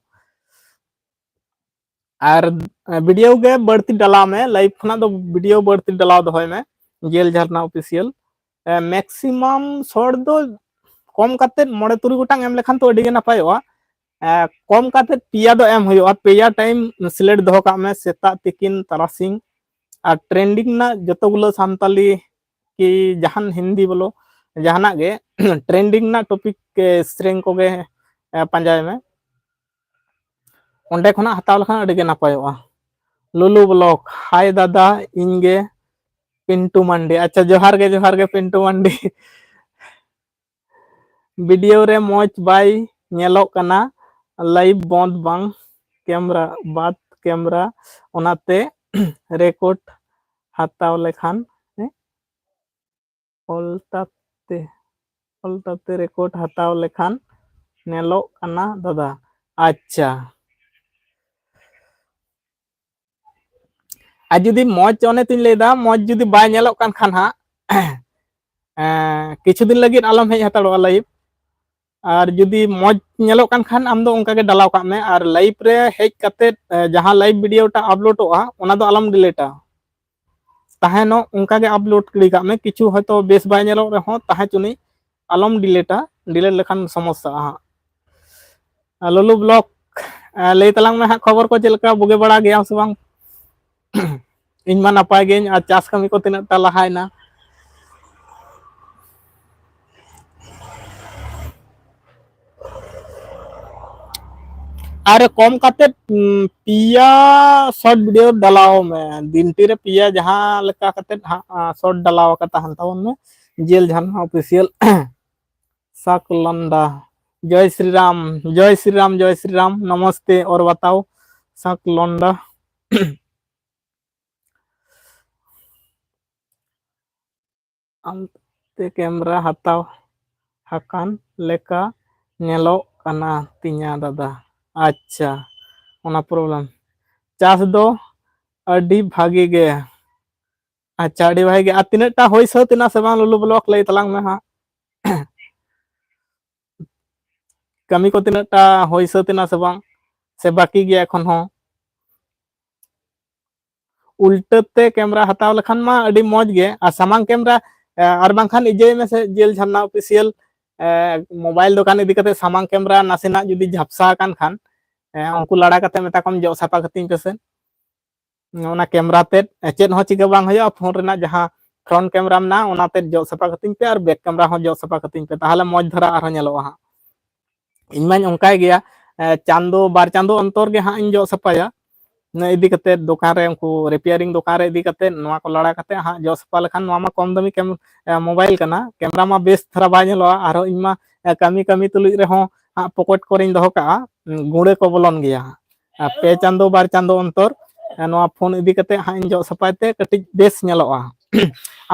ᱟᱨ ᱵᱷᱤᱰᱤᱭᱳ ᱜᱮ ᱵᱟᱹᱲᱛᱤ ᱰᱟᱞᱟᱣ ᱢᱮ, ᱞᱟᱭᱤᱵᱷ ᱠᱷᱚᱱᱟᱜ ᱫᱚ ᱵᱷᱤᱰᱤᱭᱳ ᱵᱟᱹᱲᱛᱤ ᱰᱟᱞᱟᱣ ᱫᱚᱦᱚᱭ ᱢᱮ, ᱡᱮᱞ ᱡᱷᱟᱨᱱᱟ ᱚᱯᱷᱤᱥᱤᱭᱟᱞ᱾ ᱢᱮᱠᱥᱤᱢᱟᱢ ᱥᱚᱨᱴ ᱫᱚ ᱠᱚᱢ ᱠᱟᱛᱮᱫ ᱢᱚᱬᱮ ᱛᱩᱨᱩᱭ ᱜᱚᱴᱟᱝ ᱮᱢ ᱞᱮᱠᱷᱟᱱ ᱛᱚ ᱟᱹᱰᱤ ᱜᱮ ᱱᱟᱯᱟᱭᱚᱜᱼᱟ᱾ ᱮ, ᱠᱚᱢ ᱠᱟᱛᱮᱫ ᱯᱮᱭᱟ ᱫᱚ ᱮᱢ ᱦᱩᱭᱩᱜᱼᱟ, ᱯᱮᱭᱟ ᱴᱟᱭᱤᱢ ᱥᱤᱞᱮᱠᱴ ᱫᱚᱦᱚ ᱠᱟᱜ ᱢᱮ, ᱥᱮᱛᱟᱜ, ᱛᱤᱠᱤᱱ, ᱛᱟᱨᱟᱥᱤᱧ᱾ ᱟᱨ ᱴᱨᱮᱱᱰᱤᱝ ᱨᱮᱱᱟᱜ ᱡᱚᱛᱚᱜᱩᱞᱳ ᱥᱟᱱᱛᱟᱞᱤ ᱠᱤ ᱡᱟᱦᱟᱱ ᱦᱤᱱᱫᱤ ᱵᱚᱞᱚ, ᱡᱟᱦᱟᱱᱟᱜ ᱜᱮ ᱴᱨᱮᱱᱰᱤᱝ ᱨᱮᱱᱟᱜ ᱴᱚᱯᱤᱠ ᱥᱮᱨᱮᱧ ᱠᱚᱜᱮ ᱮ, ᱯᱟᱸᱡᱟᱭ ᱢᱮ᱾ ᱚᱸᱰᱮ ᱠᱷᱚᱱᱟᱜ ᱦᱟᱛᱟᱣ ᱞᱮᱠᱷᱟᱱ ᱟᱹᱰᱤ ᱜᱮ ᱱᱟᱯᱟᱭᱚᱜᱼᱟ᱾ ᱞᱩᱞᱩ ᱵᱞᱚᱜᱽ, ᱦᱟᱭ ᱫᱟᱫᱟ, ᱤᱧ ᱜᱮ ᱯᱤᱱᱴᱩ ᱢᱟᱱᱰᱤ᱾ ᱟᱪᱪᱷᱟ, ᱡᱚᱦᱟᱨ ᱜᱮ, ᱡᱚᱦᱟᱨ ᱜᱮ ᱯᱤᱱᱴᱩ ᱢᱟᱱᱰᱤ᱾ ᱵᱷᱤᱰᱤᱭᱳ ᱨᱮ ᱢᱚᱡᱽ ᱵᱟᱭ ᱧᱮᱞᱚᱜ ᱠᱟᱱᱟ, ᱞᱟᱭᱤᱵᱷ ᱵᱚᱱᱫ ᱵᱟᱝ ᱠᱮᱢᱨᱟ, ᱵᱟᱫ ᱠᱮᱢᱨᱟ, ᱚᱱᱟᱛᱮ ᱨᱮᱠᱚᱨᱰ ᱦᱟᱛᱟᱣ ᱞᱮᱠᱷᱟᱱ, ᱦᱮᱸ? ᱚᱞᱛᱟᱛᱮ, ᱚᱞᱛᱟᱛᱮ ᱨᱮᱠᱚᱨᱰ ᱦᱟᱛᱟᱣ ᱞᱮᱠᱷᱟᱱ ᱧᱮᱞᱚᱜ ᱠᱟᱱᱟ ᱫᱟᱫᱟ᱾ ᱟᱪᱪᱷᱟ, ᱟᱨ ᱡᱩᱫᱤ ᱢᱚᱡᱽ, ᱚᱱᱮ ᱛᱚᱧ ᱞᱟᱹᱭᱫᱟ, ᱢᱚᱡᱽ ᱡᱩᱫᱤ ᱵᱟᱭ ᱧᱮᱞᱚᱜ ᱠᱟᱱ ᱠᱷᱟᱱ ᱦᱟᱸᱜ, ᱮᱸ, ᱠᱤᱪᱷᱩ ᱫᱤᱱ ᱞᱟᱹᱜᱤᱫ ᱟᱞᱚᱢ ᱦᱮᱡ ᱦᱟᱛᱟᱲᱚᱜᱼᱟ ᱞᱟᱭᱤᱵᱷ᱾ ᱟᱨ ᱡᱩᱫᱤ ᱢᱚᱡᱽ ᱧᱮᱞᱚᱜ ᱠᱟᱱ ᱠᱷᱟᱱ, ᱟᱢ ᱫᱚ ᱚᱱᱠᱟ ᱜᱮ ᱰᱟᱞᱟᱣ ᱠᱟᱜ ᱢᱮ᱾ ᱟᱨ ᱞᱟᱭᱤᱵᱷ ᱨᱮ ᱦᱮᱡ ᱠᱟᱛᱮᱫ, ᱮ, ᱡᱟᱦᱟᱸ ᱞᱟᱭᱤᱵᱷ ᱵᱷᱤᱰᱤᱭᱳ ᱴᱟᱜ ᱟᱯᱞᱳᱰᱚᱜᱼᱟ, ᱚᱱᱟ ᱫᱚ ᱟᱞᱚᱢ ᱰᱤᱞᱤᱴᱟ, ᱛᱟᱦᱮᱱᱚᱜ ᱚᱱᱠᱟ ᱜᱮ ᱟᱯᱞᱳᱰ ᱜᱤᱰᱤ ᱠᱟᱜ ᱢᱮ᱾ ᱠᱤᱪᱷᱩ ᱦᱚᱭᱛᱳ ᱵᱮᱥ ᱵᱟᱭ ᱧᱮᱞᱚᱜ ᱨᱮᱦᱚᱸ ᱛᱟᱦᱮᱸ ᱦᱚᱪᱚᱱᱤᱡ, ᱟᱞᱚᱢ ᱰᱤᱞᱤᱴᱟ, ᱰᱤᱞᱤᱴ ᱞᱮᱠᱷᱟᱱ ᱥᱚᱢᱚᱥᱥᱟᱜᱼᱟ ᱦᱟᱸᱜ᱾ ᱞᱩᱞᱩ ᱵᱞᱚᱠ, ᱞᱟᱹᱭ ᱛᱟᱞᱟᱝ ᱢᱮ ᱦᱟᱸᱜ, ᱠᱷᱚᱵᱚᱨ ᱠᱚ ᱪᱮᱫ ᱞᱮᱠᱟ, ᱵᱩᱜᱤ ᱵᱟᱲᱟ ᱜᱮᱭᱟᱢ ᱥᱮ ᱵᱟᱝ? ᱤᱧ ᱢᱟ ᱱᱟᱯᱟᱭ ᱜᱤᱭᱟᱹᱧ᱾ ᱟᱨ ᱪᱟᱥ ᱠᱟᱹᱢᱤ ᱠᱚ ᱛᱤᱱᱟᱹᱜ ᱴᱟ ᱞᱟᱦᱟᱭᱮᱱᱟ? ᱟᱨ ᱠᱚᱢ ᱠᱟᱛᱮ ᱯᱮᱭᱟ ᱥᱚᱨᱴ ᱵᱷᱤᱰᱤᱭᱳ ᱰᱟᱞᱟᱣ ᱢᱮ, ᱫᱤᱱᱴᱤ ᱨᱮ ᱯᱮᱭᱟ, ᱡᱟᱦᱟᱸ ᱞᱮᱠᱟ ᱠᱟᱛᱮ ᱦᱟᱸᱜ ᱥᱚᱨᱴ ᱰᱟᱞᱟᱣ ᱟᱠᱟ ᱛᱟᱦᱮᱱ ᱛᱟᱵᱚᱱ ᱢᱮ᱾ ᱡᱮᱞ ᱡᱷᱟᱨᱱᱟ ᱚᱯᱷᱤᱥᱤᱭᱟᱞ᱾ ᱥᱟᱠ ᱞᱚᱱᱰᱟ᱾ ᱡᱚᱭ ᱥᱨᱤᱨᱟᱢ, ᱡᱚᱭ ᱥᱨᱤᱨᱟᱢ, ᱡᱚᱭ ᱥᱨᱤᱨᱟᱢ, ᱱᱚᱢᱚᱥᱛᱮ ᱚᱨ ᱵᱟᱛᱟᱣ᱾ ᱥᱟᱠ ᱞᱚᱱᱰᱟ᱾ ᱟᱢᱛᱮ ᱠᱮᱢᱨᱟ ᱦᱟᱛᱟᱣ ᱟᱠᱟᱱ ᱞᱮᱠᱟ ᱧᱮᱞᱚᱜ ᱠᱟᱱᱟ ᱛᱤᱧᱟ ᱫᱟᱫᱟ᱾ ᱟᱪᱪᱷᱟ, ᱚᱱᱟ ᱯᱨᱚᱵᱞᱮᱢ᱾ ᱪᱟᱥ ᱫᱚ ᱟᱹᱰᱤ ᱵᱷᱟᱜᱤ ᱜᱮ᱾ ᱟᱪᱪᱷᱟ, ᱟᱹᱰᱤ ᱵᱷᱟᱜᱤ ᱜᱮ᱾ ᱟᱨ ᱛᱤᱱᱟᱹᱜ ᱴᱟ ᱦᱩᱭ ᱥᱟᱹᱛ ᱮᱱᱟ ᱥᱮ ᱵᱟᱝ ᱞᱩᱞᱩ ᱵᱞᱚᱠ, ᱞᱟᱹᱭ ᱛᱟᱞᱟᱝ ᱢᱮ ᱦᱟᱸᱜ᱾ ᱠᱟᱹᱢᱤ ᱠᱚ ᱛᱤᱱᱟᱹᱜ ᱴᱟ ᱦᱩᱭ ᱥᱟᱹᱛ ᱮᱱᱟ ᱥᱮ ᱵᱟᱝ, ᱥᱮ ᱵᱟᱹᱠᱤ ᱜᱮᱭᱟ ᱮᱠᱷᱚᱱ ᱦᱚᱸ? ᱩᱞᱴᱟᱹ ᱛᱮ ᱠᱮᱢᱨᱟ ᱦᱟᱛᱟᱣ ᱞᱮᱠᱷᱟᱱ ᱢᱟ ᱟᱹᱰᱤ ᱢᱚᱡᱽ ᱜᱮ, ᱟᱨ ᱥᱟᱢᱟᱝ ᱠᱮᱢᱨᱟ, ᱮ, ᱟᱨ ᱵᱟᱝᱠᱷᱟᱱ ᱤᱡᱟᱹᱭ ᱢᱮᱥᱮ, ᱡᱮᱞ ᱡᱷᱟᱨᱱᱟ ᱚᱯᱷᱤᱥᱤᱭᱟᱞ, ᱮ, ᱢᱳᱵᱟᱭᱤᱞ ᱫᱚᱠᱟᱱ ᱤᱫᱤ ᱠᱟᱛᱮ ᱥᱟᱢᱟᱝ ᱠᱮᱢᱨᱟ ᱱᱟᱥᱮᱱᱟᱜ ᱡᱩᱫᱤ ᱡᱷᱟᱯᱥᱟ ᱟᱠᱟᱱ ᱠᱷᱟᱱ, ᱮ, ᱩᱱᱠᱩ ᱞᱟᱲᱟ ᱠᱟᱛᱮ ᱢᱮᱛᱟ ᱠᱚᱢ, ᱡᱚᱜ ᱥᱟᱯᱷᱟ ᱠᱟᱹᱛᱤᱧ ᱯᱮᱥᱮ᱾ ᱚᱱᱟ ᱠᱮᱢᱨᱟ ᱛᱮᱫ, ᱮ, ᱪᱮᱫ ᱦᱚᱸ ᱪᱤᱠᱟᱹ ᱵᱟᱝ ᱦᱩᱭᱩᱜᱼᱟ, ᱯᱷᱳᱱ ᱨᱮᱱᱟᱜ ᱡᱟᱦᱟᱸ ᱯᱷᱨᱚᱱᱴ ᱠᱮᱢᱨᱟ ᱢᱮᱱᱟᱜᱼᱟ, ᱚᱱᱟ ᱛᱮᱫ ᱡᱚᱜ ᱥᱟᱯᱷᱟ ᱠᱟᱹᱛᱤᱧ ᱯᱮ ᱟᱨ ᱵᱮᱠ ᱠᱮᱢᱨᱟ ᱦᱚᱸ ᱡᱚᱜ ᱥᱟᱯᱷᱟ ᱠᱟᱹᱛᱤᱧ ᱯᱮ, ᱛᱟᱦᱚᱞᱮ ᱢᱚᱡᱽ ᱫᱷᱟᱨᱟ ᱟᱨᱦᱚᱸ ᱧᱮᱞᱚᱜᱼᱟ ᱦᱟᱸᱜ᱾ ᱤᱧ ᱢᱟᱧ ᱚᱱᱠᱟᱭ ᱜᱮᱭᱟ, ᱮ, ᱪᱟᱸᱫᱚ ᱵᱟᱨ ᱪᱟᱸᱫᱚ ᱚᱱᱛᱚᱨ ᱜᱮ ᱦᱟᱸᱜ ᱤᱧ ᱡᱚᱜ ᱥᱟᱯᱷᱟᱭᱟ᱾ ᱚᱱᱟ ᱤᱫᱤ ᱠᱟᱛᱮ ᱫᱚᱠᱟᱱ ᱨᱮ, ᱩᱱᱠᱩ ᱨᱤᱯᱮᱭᱟᱨᱤᱝ ᱫᱚᱠᱟᱱ ᱨᱮ ᱤᱫᱤ ᱠᱟᱛᱮ ᱱᱚᱣᱟ ᱠᱚ ᱞᱟᱲᱟ ᱠᱟᱛᱮ ᱦᱟᱸᱜ ᱡᱚᱜ ᱥᱟᱯᱷᱟ ᱞᱮᱠᱷᱟᱱ, ᱱᱚᱣᱟ ᱢᱟ ᱠᱚᱢ ᱫᱟᱹᱢᱤ ᱠᱮᱢ-, ᱮ, ᱢᱳᱵᱟᱭᱤᱞ ᱠᱟᱱᱟ, ᱠᱮᱢᱨᱟ ᱢᱟ ᱵᱮᱥ ᱫᱷᱟᱨᱟ ᱵᱟᱭ ᱧᱮᱞᱚᱜᱼᱟ᱾ ᱟᱨᱦᱚᱸ ᱤᱧ ᱢᱟ, ᱮ, ᱠᱟᱹᱢᱤ ᱠᱟᱹᱢᱤ ᱛᱩᱞᱩᱡ ᱨᱮᱦᱚᱸ ᱦᱟᱸᱜ ᱯᱚᱠᱮᱴ ᱠᱚᱨᱮᱧ ᱫᱚᱦᱚ ᱠᱟᱜᱼᱟ, ᱩᱸ, ᱜᱩᱸᱲᱟᱹ ᱠᱚ ᱵᱚᱞᱚᱱ ᱜᱮᱭᱟ᱾ ᱟᱨ ᱯᱮ ᱪᱟᱸᱫᱚ ᱵᱟᱨ ᱪᱟᱸᱫᱚ ᱚᱱᱛᱚᱨ, ᱮ, ᱱᱚᱣᱟ ᱯᱷᱳᱱ ᱤᱫᱤ ᱠᱟᱛᱮ ᱦᱟᱸᱜ ᱤᱧ ᱡᱚᱜ ᱥᱟᱯᱷᱟᱭ ᱛᱮ ᱠᱟᱹᱴᱤᱡ ᱵᱮᱥ ᱧᱮᱞᱚᱜᱼᱟ᱾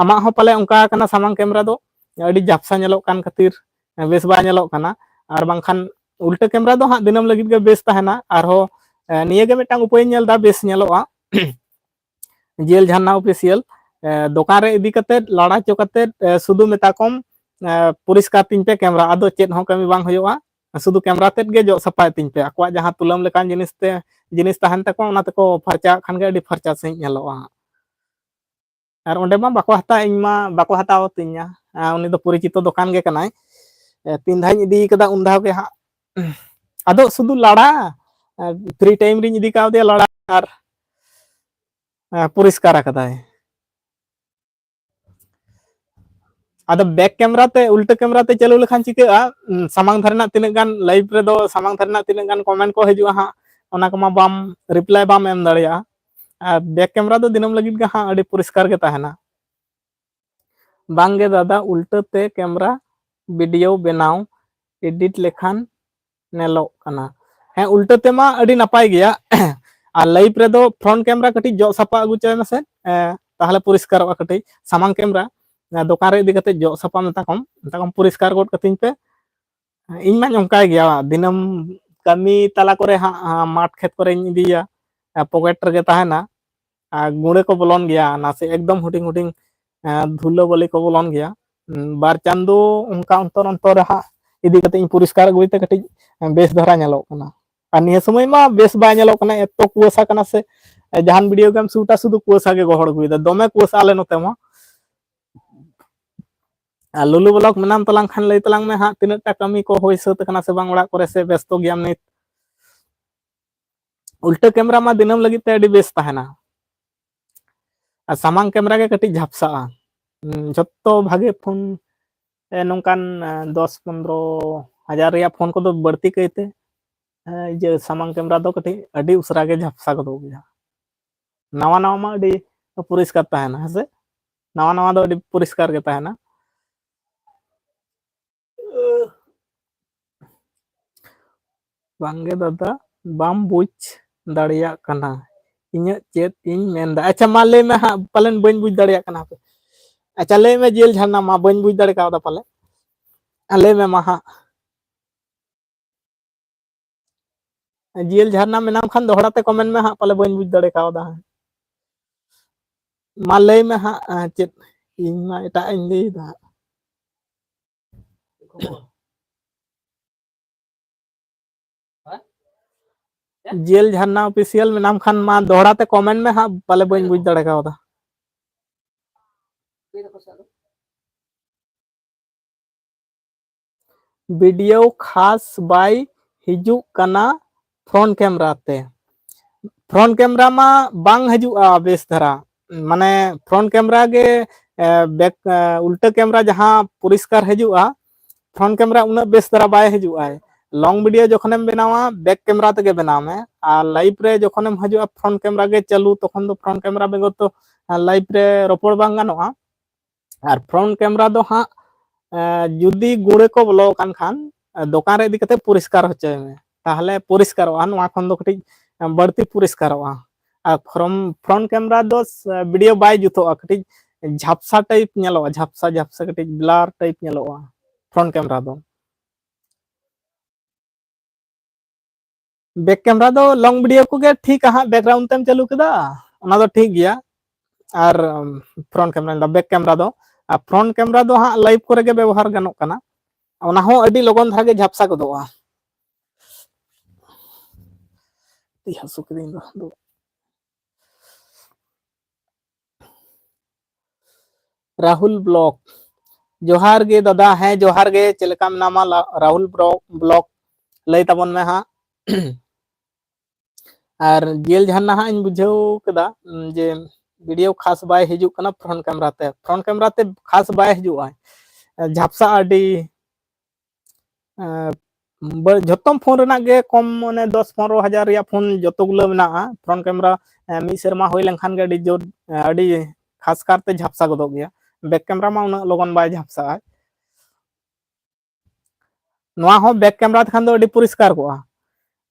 ᱟᱢᱟᱜ ᱦᱚᱸ ᱯᱟᱞᱮ ᱚᱱᱠᱟ ᱠᱟᱱᱟ, ᱥᱟᱢᱟᱝ ᱠᱮᱢᱨᱟ ᱫᱚ ᱟᱹᱰᱤ ᱡᱷᱟᱯᱥᱟ ᱧᱮᱞᱚᱜ ᱠᱟᱱ ᱠᱷᱟᱹᱛᱤᱨ ᱵᱮᱥ ᱵᱟᱭ ᱧᱮᱞᱚᱜ ᱠᱟᱱᱟ, ᱟᱨ ᱵᱟᱝᱠᱷᱟᱱ ᱩᱞᱴᱟᱹ ᱠᱮᱢᱨᱟ ᱫᱚ ᱦᱟᱸᱜ ᱫᱤᱱᱟᱹᱢ ᱞᱟᱹᱜᱤᱫ ᱜᱮ ᱵᱮᱥ ᱛᱟᱦᱮᱱᱟ᱾ ᱟᱨᱦᱚᱸ, ᱮ, ᱱᱤᱭᱟᱹ ᱜᱮ ᱢᱤᱫᱴᱟᱝ ᱩᱯᱟᱹᱭᱤᱧ ᱧᱮᱞ ᱮᱫᱟ ᱵᱮᱥ ᱧᱮᱞᱚᱜᱼᱟ᱾ ᱡᱮᱞ ᱡᱷᱟᱨᱱᱟ ᱚᱯᱷᱤᱥᱤᱭᱟᱞ, ᱮ, ᱫᱚᱠᱟᱱ ᱨᱮ ᱤᱫᱤ ᱠᱟᱛᱮ, ᱞᱟᱲᱟ ᱦᱚᱪᱚ ᱠᱟᱛᱮ, ᱮ, ᱥᱩᱫᱷᱩ ᱢᱮᱛᱟ ᱠᱚᱢ, ᱮ, ᱯᱚᱨᱤᱥᱠᱟᱨ ᱛᱤᱧ ᱯᱮ ᱠᱮᱢᱨᱟ, ᱟᱫᱚ ᱪᱮᱫ ᱦᱚᱸ ᱠᱟᱹᱢᱤ ᱵᱟᱝ ᱦᱩᱭᱩᱜᱼᱟ᱾ ᱥᱩᱫᱷᱩ ᱠᱮᱢᱨᱟ ᱛᱮᱫ ᱜᱮ ᱡᱚᱜ ᱥᱟᱯᱷᱟᱭ ᱛᱤᱧ ᱯᱮ᱾ ᱟᱠᱚᱣᱟᱜ ᱡᱟᱦᱟᱸ ᱛᱩᱞᱟᱹᱢ ᱞᱮᱠᱟᱱ ᱡᱤᱱᱤᱥ ᱛᱮ, ᱡᱤᱱᱤᱥ ᱛᱟᱦᱮᱱ ᱛᱟᱠᱚᱣᱟ, ᱚᱱᱟ ᱛᱮᱠᱚ ᱯᱷᱟᱨᱪᱟᱣᱟᱜ ᱠᱷᱟᱱ ᱜᱮ ᱟᱹᱰᱤ ᱯᱷᱟᱨᱪᱟ ᱥᱟᱺᱦᱤᱡ ᱧᱮᱞᱚᱜᱼᱟ ᱦᱟᱸᱜ᱾ ᱟᱨ ᱚᱸᱰᱮ ᱢᱟ ᱵᱟᱠᱚ ᱦᱟᱛᱟᱣᱟ, ᱤᱧ ᱢᱟ ᱵᱟᱠᱚ ᱦᱟᱛᱟᱣ ᱛᱤᱧᱟ᱾ ᱟᱨ ᱩᱱᱤ ᱫᱚ ᱯᱚᱨᱤᱪᱤᱛᱚ ᱫᱚᱠᱟᱱ ᱜᱮ ᱠᱟᱱᱟᱭ᱾ ᱮ, ᱛᱤᱱ ᱫᱷᱟᱣᱤᱧ ᱤᱫᱤ ᱠᱟᱫᱟ, ᱩᱱ ᱫᱷᱟᱣ ᱜᱮ ᱦᱟᱸᱜ ᱟᱫᱚ ᱥᱩᱫᱷᱩ ᱞᱟᱲᱟ, ᱯᱷᱨᱤ ᱴᱟᱭᱤᱢ ᱨᱤᱧ ᱤᱫᱤ ᱠᱟᱣᱫᱮᱭᱟ ᱞᱟᱲᱟ, ᱟᱨ ᱯᱚᱨᱤᱥᱠᱟᱨ ᱟᱠᱟᱫᱟᱭ᱾ ᱟᱫᱚ ᱵᱮᱠ ᱠᱮᱢᱮᱨᱟ ᱛᱮ, ᱩᱞᱴᱟᱹ ᱠᱮᱢᱮᱨᱟ ᱛᱮ ᱪᱟᱹᱞᱩ ᱞᱮᱠᱷᱟᱱ ᱪᱤᱠᱟᱹᱜᱼᱟ? ᱥᱟᱢᱟᱝ ᱫᱷᱟᱨᱮ ᱨᱮᱱᱟᱜ ᱛᱤᱱᱟᱹᱜ ᱜᱟᱱ, ᱞᱟᱭᱤᱵᱷ ᱨᱮᱫᱚ ᱥᱟᱢᱟᱝ ᱫᱷᱟᱨᱮ ᱨᱮᱱᱟᱜ ᱛᱤᱱᱟᱹᱜ ᱜᱟᱱ ᱠᱚᱢᱮᱱᱴ ᱠᱚ ᱦᱤᱡᱩᱜᱼᱟ ᱦᱟᱸᱜ, ᱚᱱᱟ ᱠᱚᱢᱟ ᱵᱟᱢ ᱨᱤᱯᱞᱟᱭ ᱵᱟᱢ ᱮᱢ ᱫᱟᱲᱮᱭᱟᱜᱼᱟ᱾ ᱟᱨ ᱵᱮᱠ ᱠᱮᱢᱮᱨᱟ ᱫᱚ ᱫᱤᱱᱟᱹᱢ ᱞᱟᱹᱜᱤᱫ ᱜᱮ ᱦᱟᱸᱜ ᱟᱹᱰᱤ ᱯᱚᱨᱤᱥᱠᱟᱨ ᱜᱮ ᱛᱟᱦᱮᱱᱟ᱾ ᱵᱟᱝᱜᱮ ᱫᱟᱫᱟ, ᱩᱞᱴᱟᱹ ᱛᱮ ᱠᱮᱢᱮᱨᱟ ᱵᱷᱤᱰᱤᱭᱳ ᱵᱮᱱᱟᱣ, ᱮᱰᱤᱴ ᱞᱮᱠᱷᱟᱱ ᱧᱮᱞᱚᱜ ᱠᱟᱱᱟ᱾ ᱦᱮᱸ, ᱩᱞᱴᱟᱹ ᱛᱮᱢᱟ ᱟᱹᱰᱤ ᱱᱟᱯᱟᱭ ᱜᱮᱭᱟ᱾ ᱟᱨ ᱞᱟᱭᱤᱵᱷ ᱨᱮᱫᱚ ᱯᱷᱨᱚᱱᱴ ᱠᱮᱢᱮᱨᱟ ᱠᱟᱹᱴᱤᱡ ᱡᱚᱜ ᱥᱟᱯᱷᱟ ᱟᱹᱜᱩ ᱪᱚᱭ ᱢᱮᱥᱮ, ᱮᱸ, ᱛᱟᱦᱞᱮ ᱯᱚᱨᱤᱥᱠᱟᱨᱚᱜᱼᱟ ᱠᱟᱹᱴᱤᱡ᱾ ᱥᱟᱢᱟᱝ ᱠᱮᱢᱮᱨᱟ, ᱮᱸ, ᱫᱚᱠᱟᱱ ᱨᱮ ᱤᱫᱤ ᱠᱟᱛᱮ ᱡᱚᱜ ᱥᱟᱯᱷᱟ ᱢᱮᱛᱟ ᱠᱚᱢ, ᱢᱮᱛᱟ ᱠᱚᱢ ᱯᱚᱨᱤᱥᱠᱟᱨ ᱜᱚᱫ ᱠᱟᱹᱛᱤᱧ ᱯᱮ᱾ ᱤᱧ ᱢᱟᱧ ᱚᱱᱠᱟᱭ ᱜᱮᱭᱟ, ᱫᱤᱱᱟᱹᱢ ᱠᱟᱹᱢᱤ ᱛᱟᱞᱟ ᱠᱚᱨᱮ ᱦᱟᱸᱜ, ᱦᱟᱸᱜ ᱢᱟᱴᱷ ᱠᱷᱮᱛ ᱠᱚᱨᱮᱧ ᱤᱫᱤᱭᱟ, ᱯᱚᱠᱮᱴ ᱨᱮᱜᱮ ᱛᱟᱦᱮᱱᱟ᱾ ᱟᱨ ᱜᱩᱸᱲᱟᱹ ᱠᱚ ᱵᱚᱞᱚᱱ ᱜᱮᱭᱟ, ᱱᱟᱥᱮ ᱮᱠᱫᱚᱢ ᱦᱩᱰᱤᱧ ᱦᱩᱰᱤᱧ, ᱮᱸ, ᱫᱷᱩᱞᱟᱹ ᱵᱟᱹᱞᱤ ᱠᱚ ᱵᱚᱞᱚᱱ ᱜᱮᱭᱟ᱾ ᱩᱸ, ᱵᱟᱨ ᱪᱟᱸᱫᱚ ᱚᱱᱠᱟ ᱚᱱᱛᱚᱨ ᱚᱱᱛᱚᱨ ᱨᱮ ᱦᱟᱸᱜ ᱤᱫᱤ ᱠᱟᱛᱮ ᱤᱧ ᱯᱚᱨᱤᱥᱠᱟᱨ ᱟᱹᱜᱩᱭ ᱛᱮ ᱠᱟᱹᱴᱤᱡ ᱵᱮᱥ ᱫᱷᱟᱨᱟ ᱧᱮᱞᱚᱜ ᱠᱟᱱᱟ᱾ ᱟᱨ ᱱᱤᱭᱟᱹ ᱥᱚᱢᱚᱭ ᱢᱟ ᱵᱮᱥ ᱵᱟᱭ ᱧᱮᱞᱚᱜ ᱠᱟᱱᱟ, ᱮᱛᱚ ᱠᱩᱣᱟᱹᱥᱟ ᱠᱟᱱᱟ ᱥᱮ, ᱡᱟᱦᱟᱱ ᱵᱷᱤᱰᱤᱭᱳ ᱜᱮᱢ ᱥᱩᱴᱟ ᱥᱩᱫᱷᱩ ᱠᱩᱣᱟᱹᱥᱟ ᱜᱮ ᱜᱚᱦᱚᱲ ᱟᱹᱜᱩᱭᱮᱫᱟ, ᱫᱚᱢᱮ ᱠᱩᱣᱟᱹᱥᱟ ᱟᱞᱮ ᱱᱚᱛᱮ ᱢᱟ᱾ ᱟᱨ ᱞᱩᱞᱩ ᱵᱞᱚᱜ ᱢᱮᱱᱟᱢ ᱛᱟᱞᱟᱝ ᱠᱷᱟᱱ ᱞᱟᱹᱭ ᱛᱟᱞᱟᱝ ᱢᱮ ᱦᱟᱸᱜ, ᱛᱤᱱᱟᱹᱜ ᱴᱟ ᱠᱟᱹᱢᱤ ᱠᱚ ᱦᱩᱭ ᱥᱟᱹᱛ ᱟᱠᱟᱱᱟ ᱥᱮ ᱵᱟᱝ ᱚᱲᱟᱜ ᱠᱚᱨᱮ, ᱥᱮ ᱵᱮᱥᱛᱚ ᱜᱮᱭᱟᱢ ᱱᱤᱛ? ᱩᱞᱴᱟᱹ ᱠᱮᱢᱮᱨᱟ ᱢᱟ ᱫᱤᱱᱟᱹᱢ ᱞᱟᱹᱜᱤᱫ ᱛᱮ ᱟᱹᱰᱤ ᱵᱮᱥ ᱛᱟᱦᱮᱱᱟ᱾ ᱟᱨ ᱥᱟᱢᱟᱝ ᱠᱮᱢᱮᱨᱟ ᱜᱮ ᱠᱟᱹᱴᱤᱡ ᱡᱷᱟᱯᱥᱟᱜᱼᱟ᱾ ᱦᱩᱸ, ᱡᱷᱚᱛᱚ ᱵᱷᱟᱜᱮ ᱯᱷᱳᱱ, ᱮ, ᱱᱚᱝᱠᱟᱱ, ᱮ, ᱫᱚᱥ ᱯᱚᱱᱨᱚ ᱦᱟᱡᱟᱨ ᱨᱮᱭᱟᱜ ᱯᱷᱳᱱ ᱠᱚᱫᱚ ᱵᱟᱹᱲᱛᱤ ᱠᱟᱭᱛᱮ, ᱮ, ᱤᱭᱟᱹ, ᱥᱟᱢᱟᱝ ᱠᱮᱢᱮᱨᱟ ᱫᱚ ᱠᱟᱹᱴᱤᱡ ᱟᱹᱰᱤ ᱩᱥᱟᱹᱨᱟ ᱜᱮ ᱡᱷᱟᱯᱥᱟ ᱜᱚᱫᱚᱜ ᱜᱮᱭᱟ᱾ ᱱᱟᱣᱟ ᱱᱟᱣᱟ ᱢᱟ ᱟᱹᱰᱤ ᱯᱚᱨᱤᱥᱠᱟᱨ ᱛᱟᱦᱮᱱᱟ, ᱦᱮᱸ ᱥᱮ? ᱱᱟᱣᱟ ᱱᱟᱣᱟ ᱫᱚ ᱟᱹᱰᱤ ᱯᱚᱨᱤᱥᱠᱟᱨ ᱜᱮ ᱛᱟᱦᱮᱱᱟ᱾ ᱵᱟᱝᱜᱮ ᱫᱟᱫᱟ, ᱵᱟᱢ ᱵᱩᱡᱽ ᱫᱟᱲᱮᱭᱟᱜ ᱠᱟᱱᱟ ᱤᱧᱟᱹᱜ ᱪᱮᱫ ᱤᱧ ᱢᱮᱱᱫᱟ᱾ ᱟᱪᱪᱷᱟ, ᱢᱟ ᱞᱟᱹᱭ ᱢᱮ ᱦᱟᱸᱜ, ᱯᱟᱞᱮᱱ ᱵᱟᱹᱧ ᱵᱩᱡᱽ ᱫᱟᱲᱮᱭᱟᱜ ᱠᱟᱱᱟ ᱦᱟᱯᱮ᱾ ᱟᱪᱪᱷᱟ, ᱞᱟᱹᱭ ᱢᱮ ᱡᱤᱭᱟᱹᱞ ᱡᱷᱟᱨᱱᱟ, ᱢᱟ ᱵᱟᱹᱧ ᱵᱩᱡᱽ ᱫᱟᱲᱮ ᱠᱟᱣᱫᱟ ᱯᱟᱞᱮ᱾ ᱟᱨ ᱞᱟᱹᱭ ᱢᱮ ᱢᱟ ᱦᱟᱸᱜ᱾ ᱡᱤᱭᱟᱹᱞ ᱡᱷᱟᱨᱱᱟ ᱢᱮᱱᱟᱢ ᱠᱷᱟᱱ ᱫᱚᱦᱲᱟ ᱛᱮ ᱠᱚᱢᱮᱱᱴ ᱢᱮ ᱦᱟᱸᱜ, ᱯᱟᱞᱮ ᱵᱟᱹᱧ ᱵᱩᱡᱽ ᱫᱟᱲᱮ ᱠᱟᱣᱫᱟ᱾ ᱢᱟ ᱞᱟᱹᱭ ᱢᱮ ᱦᱟᱸᱜ, ᱪᱮᱫ ᱤᱧ ᱢᱟ ᱮᱴᱟᱜ ᱤᱧ ᱞᱟᱹᱭᱫᱟ ᱦᱟᱸᱜ᱾ ᱡᱤᱭᱟᱹᱞ ᱡᱷᱟᱨᱱᱟ ᱚᱯᱷᱤᱥᱤᱭᱟᱞ ᱢᱮᱱᱟᱢ ᱠᱷᱟᱱ ᱢᱟ ᱫᱚᱦᱲᱟ ᱛᱮ ᱠᱚᱢᱮᱱᱴ ᱢᱮ ᱦᱟᱸᱜ, ᱯᱟᱞᱮ ᱵᱟᱹᱧ ᱵᱩᱡᱽ ᱫᱟᱲᱮ ᱠᱟᱣᱫᱟ᱾ ᱵᱷᱤᱰᱤᱭᱳ ᱠᱷᱟᱥ ᱵᱟᱭ ᱦᱤᱡᱩᱜ ᱠᱟᱱᱟ ᱯᱷᱨᱚᱱᱴ ᱠᱮᱢᱨᱟ ᱛᱮ᱾ ᱯᱷᱨᱚᱱᱴ ᱠᱮᱢᱨᱟ ᱢᱟ ᱵᱟᱝ ᱦᱤᱡᱩᱜᱼᱟ ᱵᱮᱥ ᱫᱷᱟᱨᱟ, ᱢᱟᱱᱮ ᱯᱷᱨᱚᱱᱴ ᱠᱮᱢᱨᱟ ᱜᱮ ᱵᱮᱠ, ᱩᱞᱴᱟᱹ ᱠᱮᱢᱨᱟ ᱡᱟᱦᱟᱸ ᱯᱚᱨᱤᱥᱠᱟᱨ ᱦᱤᱡᱩᱜᱼᱟ, ᱯᱷᱨᱚᱱᱴ ᱠᱮᱢᱨᱟ ᱩᱱᱟᱹᱜ ᱵᱮᱥ ᱫᱷᱟᱨᱟ ᱵᱟᱭ ᱦᱤᱡᱩᱜᱼᱟ᱾ ᱞᱚᱝ ᱵᱷᱤᱰᱤᱭᱳ ᱡᱚᱠᱷᱚᱱᱮᱢ ᱵᱮᱱᱟᱣᱟ, ᱵᱮᱠ ᱠᱮᱢᱨᱟ ᱛᱮᱜᱮ ᱵᱮᱱᱟᱣ ᱢᱮ, ᱟᱨ ᱞᱟᱭᱤᱵᱷ ᱨᱮ ᱡᱚᱠᱷᱚᱱᱮᱢ ᱦᱤᱡᱩᱜᱼᱟ, ᱯᱷᱨᱚᱱᱴ ᱠᱮᱢᱨᱟ ᱜᱮ ᱪᱟᱹᱞᱩ, ᱛᱚᱠᱷᱚᱱ ᱫᱚ ᱯᱷᱨᱚᱱᱴ ᱠᱮᱢᱨᱟ ᱵᱮᱜᱚᱨ ᱛᱚ ᱞᱟᱭᱤᱵᱷ ᱨᱮ ᱨᱚᱯᱚᱲ ᱵᱟᱝ ᱜᱟᱱᱚᱜᱼᱟ᱾ ᱟᱨ ᱯᱷᱨᱚᱱᱴ ᱠᱮᱢᱨᱟ ᱫᱚ ᱦᱟᱸᱜ ᱡᱩᱫᱤ ᱜᱩᱬ ᱠᱚ ᱵᱚᱞᱚ ᱟᱠᱟᱱ ᱠᱷᱟᱱ, ᱫᱚᱠᱟᱱ ᱨᱮ ᱤᱫᱤ ᱠᱟᱛᱮ ᱯᱚᱨᱤᱥᱠᱟᱨ ᱦᱚᱪᱚᱭ ᱢᱮ, ᱛᱟᱦᱚᱞᱮ ᱯᱚᱨᱤᱥᱠᱟᱨᱚᱜᱼᱟ᱾ ᱱᱚᱣᱟ ᱠᱷᱚᱱ ᱫᱚ ᱠᱟᱹᱴᱤᱡ ᱵᱟᱹᱲᱛᱤ ᱯᱚᱨᱤᱥᱠᱟᱨᱚᱜᱼᱟ᱾ ᱟᱨ ᱯᱷᱨᱚᱢ ᱯᱷᱨᱚᱱᱴ ᱠᱮᱢᱨᱟ ᱫᱚ ᱵᱷᱤᱰᱤᱭᱳ ᱵᱟᱭ ᱡᱩᱛᱚᱜᱼᱟ, ᱠᱟᱹᱴᱤᱡ ᱡᱷᱟᱯᱥᱟ ᱴᱟᱭᱤᱯ ᱧᱮᱞᱚᱜᱼᱟ, ᱡᱷᱟᱯᱥᱟ ᱡᱷᱟᱯᱥᱟ ᱠᱟᱹᱴᱤᱡ ᱵᱞᱟᱨ ᱴᱟᱭᱤᱯ ᱧᱮᱞᱚᱜᱼᱟ ᱯᱷᱨᱚᱱᱴ ᱠᱮᱢᱨᱟ ᱫᱚ᱾ ᱵᱮᱠ ᱠᱮᱢᱨᱟ ᱫᱚ ᱞᱚᱝ ᱵᱷᱤᱰᱤᱭᱳ ᱠᱚᱜᱮ ᱴᱷᱤᱠᱟ ᱦᱟᱸᱜ, ᱵᱮᱠᱜᱨᱟᱣᱩᱱᱰ ᱛᱮᱢ ᱪᱟᱹᱞᱩ ᱠᱮᱫᱟ, ᱚᱱᱟ ᱫᱚ ᱴᱷᱤᱠ ᱜᱮᱭᱟ᱾ ᱟᱨ ᱯᱷᱨᱚᱱᱴ ᱠᱮᱢᱨᱟ ᱫᱚ, ᱵᱮᱠ ᱠᱮᱢᱨᱟ ᱫᱚ, ᱟᱨ ᱯᱷᱨᱚᱱᱴ ᱠᱮᱢᱨᱟ ᱫᱚ ᱦᱟᱸᱜ ᱞᱟᱭᱤᱵᱷ ᱠᱚᱨᱮ ᱜᱮ ᱵᱮᱵᱚᱦᱟᱨ ᱜᱟᱱᱚᱜ ᱠᱟᱱᱟ, ᱚᱱᱟ ᱦᱚᱸ ᱟᱹᱰᱤ ᱞᱚᱜᱚᱱ ᱫᱷᱟᱨᱟ ᱜᱮ ᱡᱷᱟᱯᱥᱟ ᱜᱚᱫᱚᱜᱼᱟ᱾ ᱛᱤ ᱦᱟᱹᱥᱩ ᱠᱤᱫᱤᱧ ᱫᱚ᱾ ᱨᱟᱦᱩᱞ ᱵᱞᱚᱠ, ᱡᱚᱦᱟᱨ ᱜᱮ ᱫᱟᱫᱟ᱾ ᱦᱮᱸ, ᱡᱚᱦᱟᱨ ᱜᱮ᱾ ᱪᱮᱫ ᱞᱮᱠᱟ ᱢᱮᱱᱟᱢᱟ ᱞᱟ-, ᱨᱟᱦᱩᱞ ᱵᱞᱚᱠ, ᱵᱞᱚᱠ? ᱞᱟᱹᱭ ᱛᱟᱵᱚᱱ ᱢᱮ ᱦᱟᱸᱜ᱾ ᱟᱨ ᱡᱤᱭᱮᱞ ᱡᱷᱟᱨᱱᱟ ᱦᱟᱸᱜ ᱤᱧ ᱵᱩᱡᱷᱟᱹᱣ ᱠᱮᱫᱟ, ᱩᱢ, ᱡᱮ ᱵᱷᱤᱰᱤᱭᱳ ᱠᱷᱟᱥ ᱵᱟᱭ ᱦᱤᱡᱩᱜ ᱠᱟᱱᱟ ᱯᱷᱨᱚᱱᱴ ᱠᱮᱢᱨᱟ ᱛᱮ᱾ ᱯᱷᱨᱚᱱᱴ ᱠᱮᱢᱨᱟ ᱛᱮ ᱠᱷᱟᱥ ᱵᱟᱭ ᱦᱤᱡᱩᱜᱼᱟ, ᱡᱷᱟᱯᱥᱟ ᱟᱹᱰᱤ᱾ ᱮᱸ, ᱵᱟᱹ-, ᱡᱷᱚᱛᱚᱢ ᱯᱷᱳᱱ ᱨᱮᱱᱟᱜ ᱜᱮ ᱠᱚᱢ, ᱢᱟᱱᱮ, ᱫᱚᱥ ᱯᱚᱱᱨᱚ ᱦᱟᱡᱟᱨ ᱨᱮᱭᱟᱜ ᱯᱷᱳᱱ ᱡᱚᱛᱚ ᱜᱩᱞᱟᱹ ᱢᱮᱱᱟᱜᱼᱟ, ᱯᱷᱨᱚᱱᱴ ᱠᱮᱢᱨᱟ, ᱮᱸ, ᱢᱤᱫ ᱥᱮᱨᱢᱟ ᱦᱩᱭ ᱞᱮᱱᱠᱷᱟᱱ ᱜᱮ ᱟᱹᱰᱤ ᱡᱳᱨ, ᱮᱸ, ᱟᱹᱰᱤ ᱠᱷᱟᱥ ᱠᱟᱨᱛᱮ ᱡᱷᱟᱯᱥᱟ ᱜᱚᱫᱚᱜ ᱜᱮᱭᱟ᱾ ᱵᱮᱠ ᱠᱮᱢᱨᱟ ᱢᱟ ᱩᱱᱟᱹᱜ ᱞᱚᱜᱚᱱ ᱵᱟᱭ ᱡᱷᱟᱯᱥᱟᱜᱼᱟ᱾ ᱱᱚᱣᱟ ᱦᱚᱸ ᱵᱮᱠ ᱠᱮᱢᱨᱟ ᱛᱮᱠᱷᱟᱱ ᱫᱚ ᱟᱹᱰᱤ ᱯᱚᱨᱤᱥᱠᱟᱨ ᱠᱚᱜᱼᱟ᱾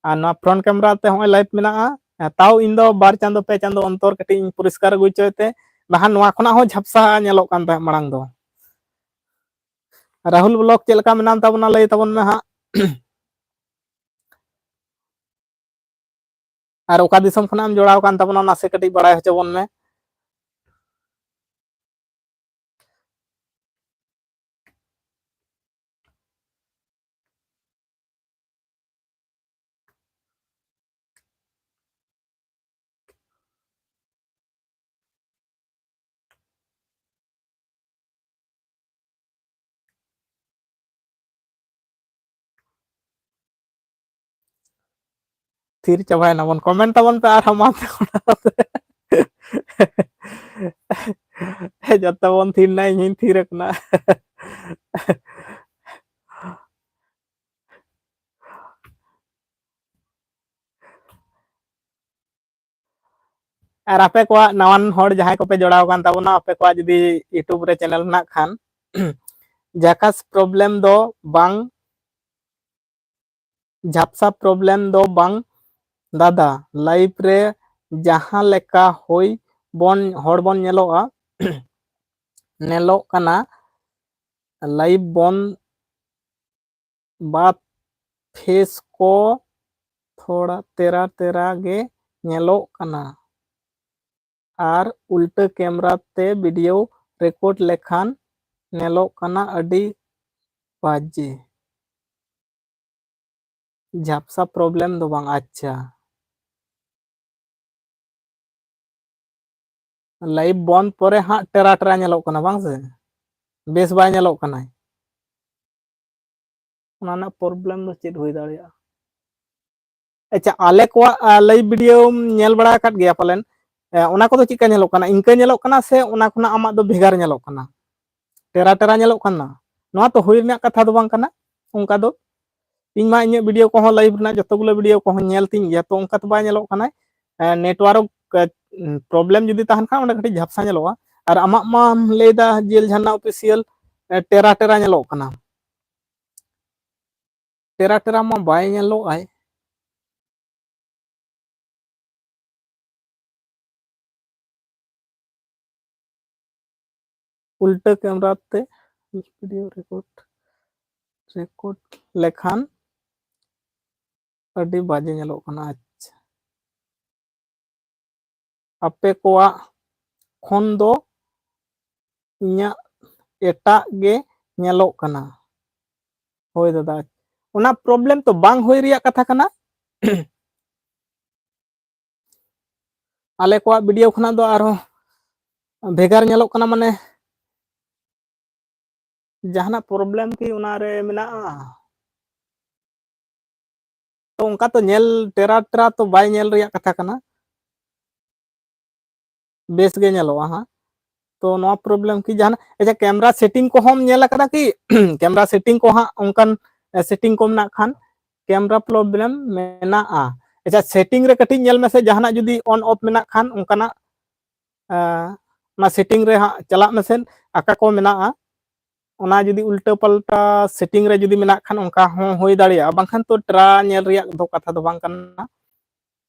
ᱟᱨ ᱱᱚᱣᱟ ᱯᱷᱨᱚᱱᱴ ᱠᱮᱢᱨᱟ ᱛᱮ ᱦᱚᱸᱜᱼᱚᱭ ᱞᱟᱭᱤᱵᱷ ᱢᱮᱱᱟᱜᱼᱟ, ᱮᱸ, ᱛᱟᱣ ᱤᱧ ᱫᱚ ᱵᱟᱨ ᱪᱟᱸᱫᱚ, ᱯᱮ ᱪᱟᱸᱫᱚ ᱚᱱᱛᱚᱨ ᱠᱟᱹᱴᱤᱡ ᱤᱧ ᱯᱚᱨᱤᱥᱠᱟᱨ ᱟᱹᱜᱩ ᱦᱚᱪᱚᱭ ᱛᱮ, ᱵᱟᱠᱷᱟᱱ ᱱᱚᱣᱟ ᱠᱷᱚᱱᱟᱜ ᱦᱚᱸ ᱡᱷᱟᱯᱥᱟ ᱧᱮᱞᱚᱜ ᱠᱟᱱ ᱛᱟᱦᱮᱸᱫ ᱢᱟᱲᱟᱝ ᱫᱚ᱾ ᱨᱟᱦᱩᱞ ᱵᱞᱚᱠ, ᱪᱮᱫ ᱞᱮᱠᱟ ᱢᱮᱱᱟᱢ ᱛᱟᱵᱚᱱᱟ? ᱞᱟᱹᱭ ᱛᱟᱵᱚᱱ ᱢᱮ ᱦᱟᱸᱜ᱾ ᱟᱨ ᱚᱠᱟ ᱫᱤᱥᱚᱢ ᱠᱷᱚᱱᱟᱜ ᱮᱢ ᱡᱚᱲᱟᱣ ᱠᱟᱱ ᱛᱟᱵᱚᱱᱟ, ᱱᱟᱥᱮ ᱠᱟᱹᱴᱤᱡ ᱵᱟᱲᱟᱭ ᱦᱚᱪᱚ ᱵᱚᱱ ᱢᱮ᱾ ᱛᱷᱤᱨ ᱪᱟᱵᱟᱭᱮᱱᱟ ᱵᱚᱱ᱾ Comment ᱛᱟᱵᱚᱱ ᱯᱮ ᱟᱨᱦᱚᱸ ᱢᱟ᱾ ᱡᱚᱛᱚ ᱵᱚᱱ ᱛᱷᱤᱨ ᱮᱱᱟ, ᱤᱧ ᱦᱚᱸᱧ ᱛᱷᱤᱨ ᱟᱠᱟᱱᱟ᱾ ᱟᱨ ᱟᱯᱮ ᱠᱚᱣᱟᱜ ᱱᱟᱣᱟᱱ ᱦᱚᱲ ᱡᱟᱦᱟᱸᱭ ᱠᱚᱯᱮ ᱡᱚᱲᱟᱣ ᱟᱠᱟᱱ ᱛᱟᱵᱚᱱᱟ, ᱟᱯᱮ ᱠᱚᱣᱟᱜ ᱡᱩᱫᱤ YouTube ᱨᱮ channel ᱢᱮᱱᱟᱜ ᱠᱷᱟᱱ, ᱡᱷᱟᱠᱟᱥ problem ᱫᱚ ᱵᱟᱝ, ᱡᱷᱟᱯᱥᱟ problem ᱫᱚ ᱵᱟᱝ ᱫᱟᱫᱟ, live ᱨᱮ ᱡᱟᱦᱟᱸ ᱞᱮᱠᱟ ᱦᱩᱭ ᱵᱚᱱ, ᱦᱚᱲ ᱵᱚᱱ ᱧᱮᱞᱚᱜᱼᱟ, ᱧᱮᱞᱚᱜ ᱠᱟᱱᱟ, live ᱵᱚᱱ ᱵᱟᱫ face ᱠᱚ ᱛᱷᱚᱲᱟ ᱛᱮᱨᱟ ᱛᱮᱨᱟ ᱜᱮ ᱧᱮᱞᱚᱜ ᱠᱟᱱᱟ᱾ ᱟᱨ ᱩᱞᱴᱟᱹ camera ᱛᱮ video record ᱞᱮᱠᱷᱟᱱ ᱧᱮᱞᱚᱜ ᱠᱟᱱᱟ ᱟᱹᱰᱤ ᱵᱟᱡᱮ᱾ ᱡᱷᱟᱯᱥᱟ problem ᱫᱚ ᱵᱟᱝ, ᱟᱪᱪᱷᱟ᱾ Live ᱵᱚᱱᱫ ᱯᱚᱨᱮ ᱦᱟᱸᱜ ᱴᱮᱨᱟ ᱴᱮᱨᱟ ᱧᱮᱞᱚᱜ ᱠᱟᱱᱟ, ᱵᱟᱝ ᱥᱮ? ᱵᱮᱥ ᱵᱟᱭ ᱧᱮᱞᱚᱜ ᱠᱟᱱᱟᱭ᱾ ᱚᱱᱟ ᱨᱮᱱᱟᱜ problem ᱫᱚ ᱪᱮᱫ ᱦᱩᱭ ᱫᱟᱲᱮᱭᱟᱜᱼᱟ? ᱟᱪᱪᱷᱟ, ᱟᱞᱮ ᱠᱚᱣᱟᱜ, ᱟ, live videoᱢ ᱧᱮᱞ ᱵᱟᱲᱟ ᱟᱠᱟᱫ ᱜᱮᱭᱟ ᱯᱟᱞᱮᱱ? ᱮ, ᱚᱱᱟ ᱠᱚᱫᱚ ᱪᱮᱫᱠᱟ ᱧᱮᱞᱚᱜ ᱠᱟᱱᱟ? ᱤᱱᱠᱟᱹ ᱧᱮᱞᱚᱜ ᱠᱟᱱᱟ ᱥᱮ ᱚᱱᱟ ᱠᱷᱚᱱᱟᱜ ᱟᱢᱟᱜ ᱫᱚ ᱵᱷᱮᱜᱟᱨ ᱧᱮᱞᱚᱜ ᱠᱟᱱᱟ? ᱴᱮᱨᱟ ᱴᱮᱨᱟ ᱧᱮᱞᱚᱜ ᱠᱟᱱᱟ? ᱱᱚᱣᱟ ᱛᱚ ᱦᱩᱭ ᱨᱮᱱᱟᱜ ᱠᱟᱛᱷᱟ ᱫᱚ ᱵᱟᱝ ᱠᱟᱱᱟ ᱚᱱᱠᱟ ᱫᱚ᱾ ᱤᱧ ᱢᱟ ᱤᱧᱟᱹᱜ video ᱠᱚᱦᱚᱸ, live ᱨᱮᱱᱟᱜ ᱡᱚᱛᱚ ᱜᱩᱞᱟᱹ video ᱠᱚᱦᱚᱸ ᱧᱮᱞ ᱛᱤᱧ ᱜᱮᱭᱟ, ᱛᱚ ᱚᱱᱠᱟ ᱛᱚ ᱵᱟᱭ ᱧᱮᱞᱚᱜ ᱠᱟᱱᱟ᱾ ᱮ, network, ᱮ, problem ᱡᱩᱫᱤ ᱛᱟᱦᱮᱱ ᱠᱷᱟᱱ ᱚᱸᱰᱮ ᱠᱟᱹᱴᱤᱡ ᱡᱷᱟᱯᱥᱟ ᱧᱮᱞᱚᱜᱼᱟ᱾ ᱟᱨ ᱟᱢᱟᱜ ᱢᱟᱢ ᱞᱟᱹᱭᱫᱟ ᱡᱮᱞ ᱡᱷᱟᱨᱱᱟ official, ᱮ, ᱴᱮᱨᱟ ᱴᱮᱨᱟ ᱧᱮᱞᱚᱜ ᱠᱟᱱᱟ᱾ ᱴᱮᱨᱟ ᱴᱮᱨᱟ ᱢᱟ ᱵᱟᱭ ᱧᱮᱞᱚᱜ ᱟᱭ᱾ ᱩᱞᱴᱟᱹ camera ᱛᱮ video record, record ᱞᱮᱠᱷᱟᱱ ᱟᱹᱰᱤ ᱵᱟᱡᱮ ᱧᱮᱞᱚᱜ ᱠᱟᱱᱟ᱾ ᱟᱪᱪᱷᱟ, ᱟᱯᱮ ᱠᱚᱣᱟᱜ ᱠᱷᱚᱱ ᱫᱚ ᱤᱧᱟᱹᱜ ᱮᱴᱟᱜ ᱜᱮ ᱧᱮᱞᱚᱜ ᱠᱟᱱᱟ᱾ ᱦᱳᱭ ᱫᱟᱫᱟ, ᱚᱱᱟ problem ᱛᱚ ᱵᱟᱝ ᱦᱩᱭ ᱨᱮᱭᱟᱜ ᱠᱟᱛᱷᱟ ᱠᱟᱱᱟ᱾ ᱟᱞᱮ ᱠᱚᱣᱟᱜ video ᱠᱷᱚᱱᱟᱜ ᱫᱚ ᱟᱨᱦᱚᱸ ᱵᱷᱮᱜᱟᱨ ᱧᱮᱞᱚᱜ ᱠᱟᱱᱟ, ᱢᱟᱱᱮ ᱡᱟᱦᱟᱱᱟᱜ problem ᱠᱤ ᱚᱱᱟᱨᱮ ᱢᱮᱱᱟᱜᱼᱟ? ᱛᱚ ᱚᱱᱠᱟ ᱛᱚ ᱧᱮᱞ ᱴᱮᱨᱟ ᱴᱮᱨᱟ ᱛᱚ ᱵᱟᱭ ᱧᱮᱞ ᱨᱮᱭᱟᱜ ᱠᱟᱛᱷᱟ ᱠᱟᱱᱟ, ᱵᱮᱥ ᱜᱮ ᱧᱮᱞᱚᱜᱼᱟ ᱦᱟᱸᱜ᱾ ᱛᱚ ᱱᱚᱣᱟ problem ᱠᱤ ᱡᱟᱦᱟᱱᱟᱜ, ᱟᱪᱪᱷᱟ, camera setting ᱠᱚᱦᱚᱸᱢ ᱧᱮᱞ ᱟᱠᱟᱫᱟ ᱠᱤ? Camera setting ᱠᱚ ᱦᱟᱸᱜ ᱚᱱᱠᱟᱱ setting ᱠᱚ ᱢᱮᱱᱟᱜ ᱠᱷᱟᱱ camera problem ᱢᱮᱱᱟᱜᱼᱟ᱾ ᱟᱪᱪᱷᱟ, setting ᱨᱮ ᱠᱟᱹᱴᱤᱡ ᱧᱮᱞ ᱢᱮᱥᱮ, ᱡᱟᱦᱟᱱᱟᱜ ᱡᱩᱫᱤ on off ᱢᱮᱱᱟᱜ ᱠᱷᱟᱱ ᱚᱱᱠᱟᱱᱟᱜ, ᱟᱸ, ᱚᱱᱟ setting ᱨᱮ ᱦᱟᱸᱜ ᱪᱟᱞᱟᱜ ᱢᱮᱥᱮ, ᱟᱠᱟ ᱠᱚ ᱢᱮᱱᱟᱜᱼᱟ᱾ ᱚᱱᱟ ᱡᱩᱫᱤ ᱩᱞᱴᱟᱹ ᱯᱟᱞᱴᱟ setting ᱨᱮ ᱡᱩᱫᱤ ᱢᱮᱱᱟᱜ ᱠᱷᱟᱱ ᱚᱱᱠᱟ ᱦᱚᱸ ᱦᱩᱭ ᱫᱟᱲᱮᱭᱟᱜᱼᱟ, ᱵᱟᱝᱠᱷᱟᱱ ᱛᱚ ᱴᱮᱨᱟ ᱧᱮᱞ ᱨᱮᱭᱟᱜ ᱫᱚ ᱠᱟᱛᱷᱟ ᱫᱚ ᱵᱟᱝ ᱠᱟᱱᱟ᱾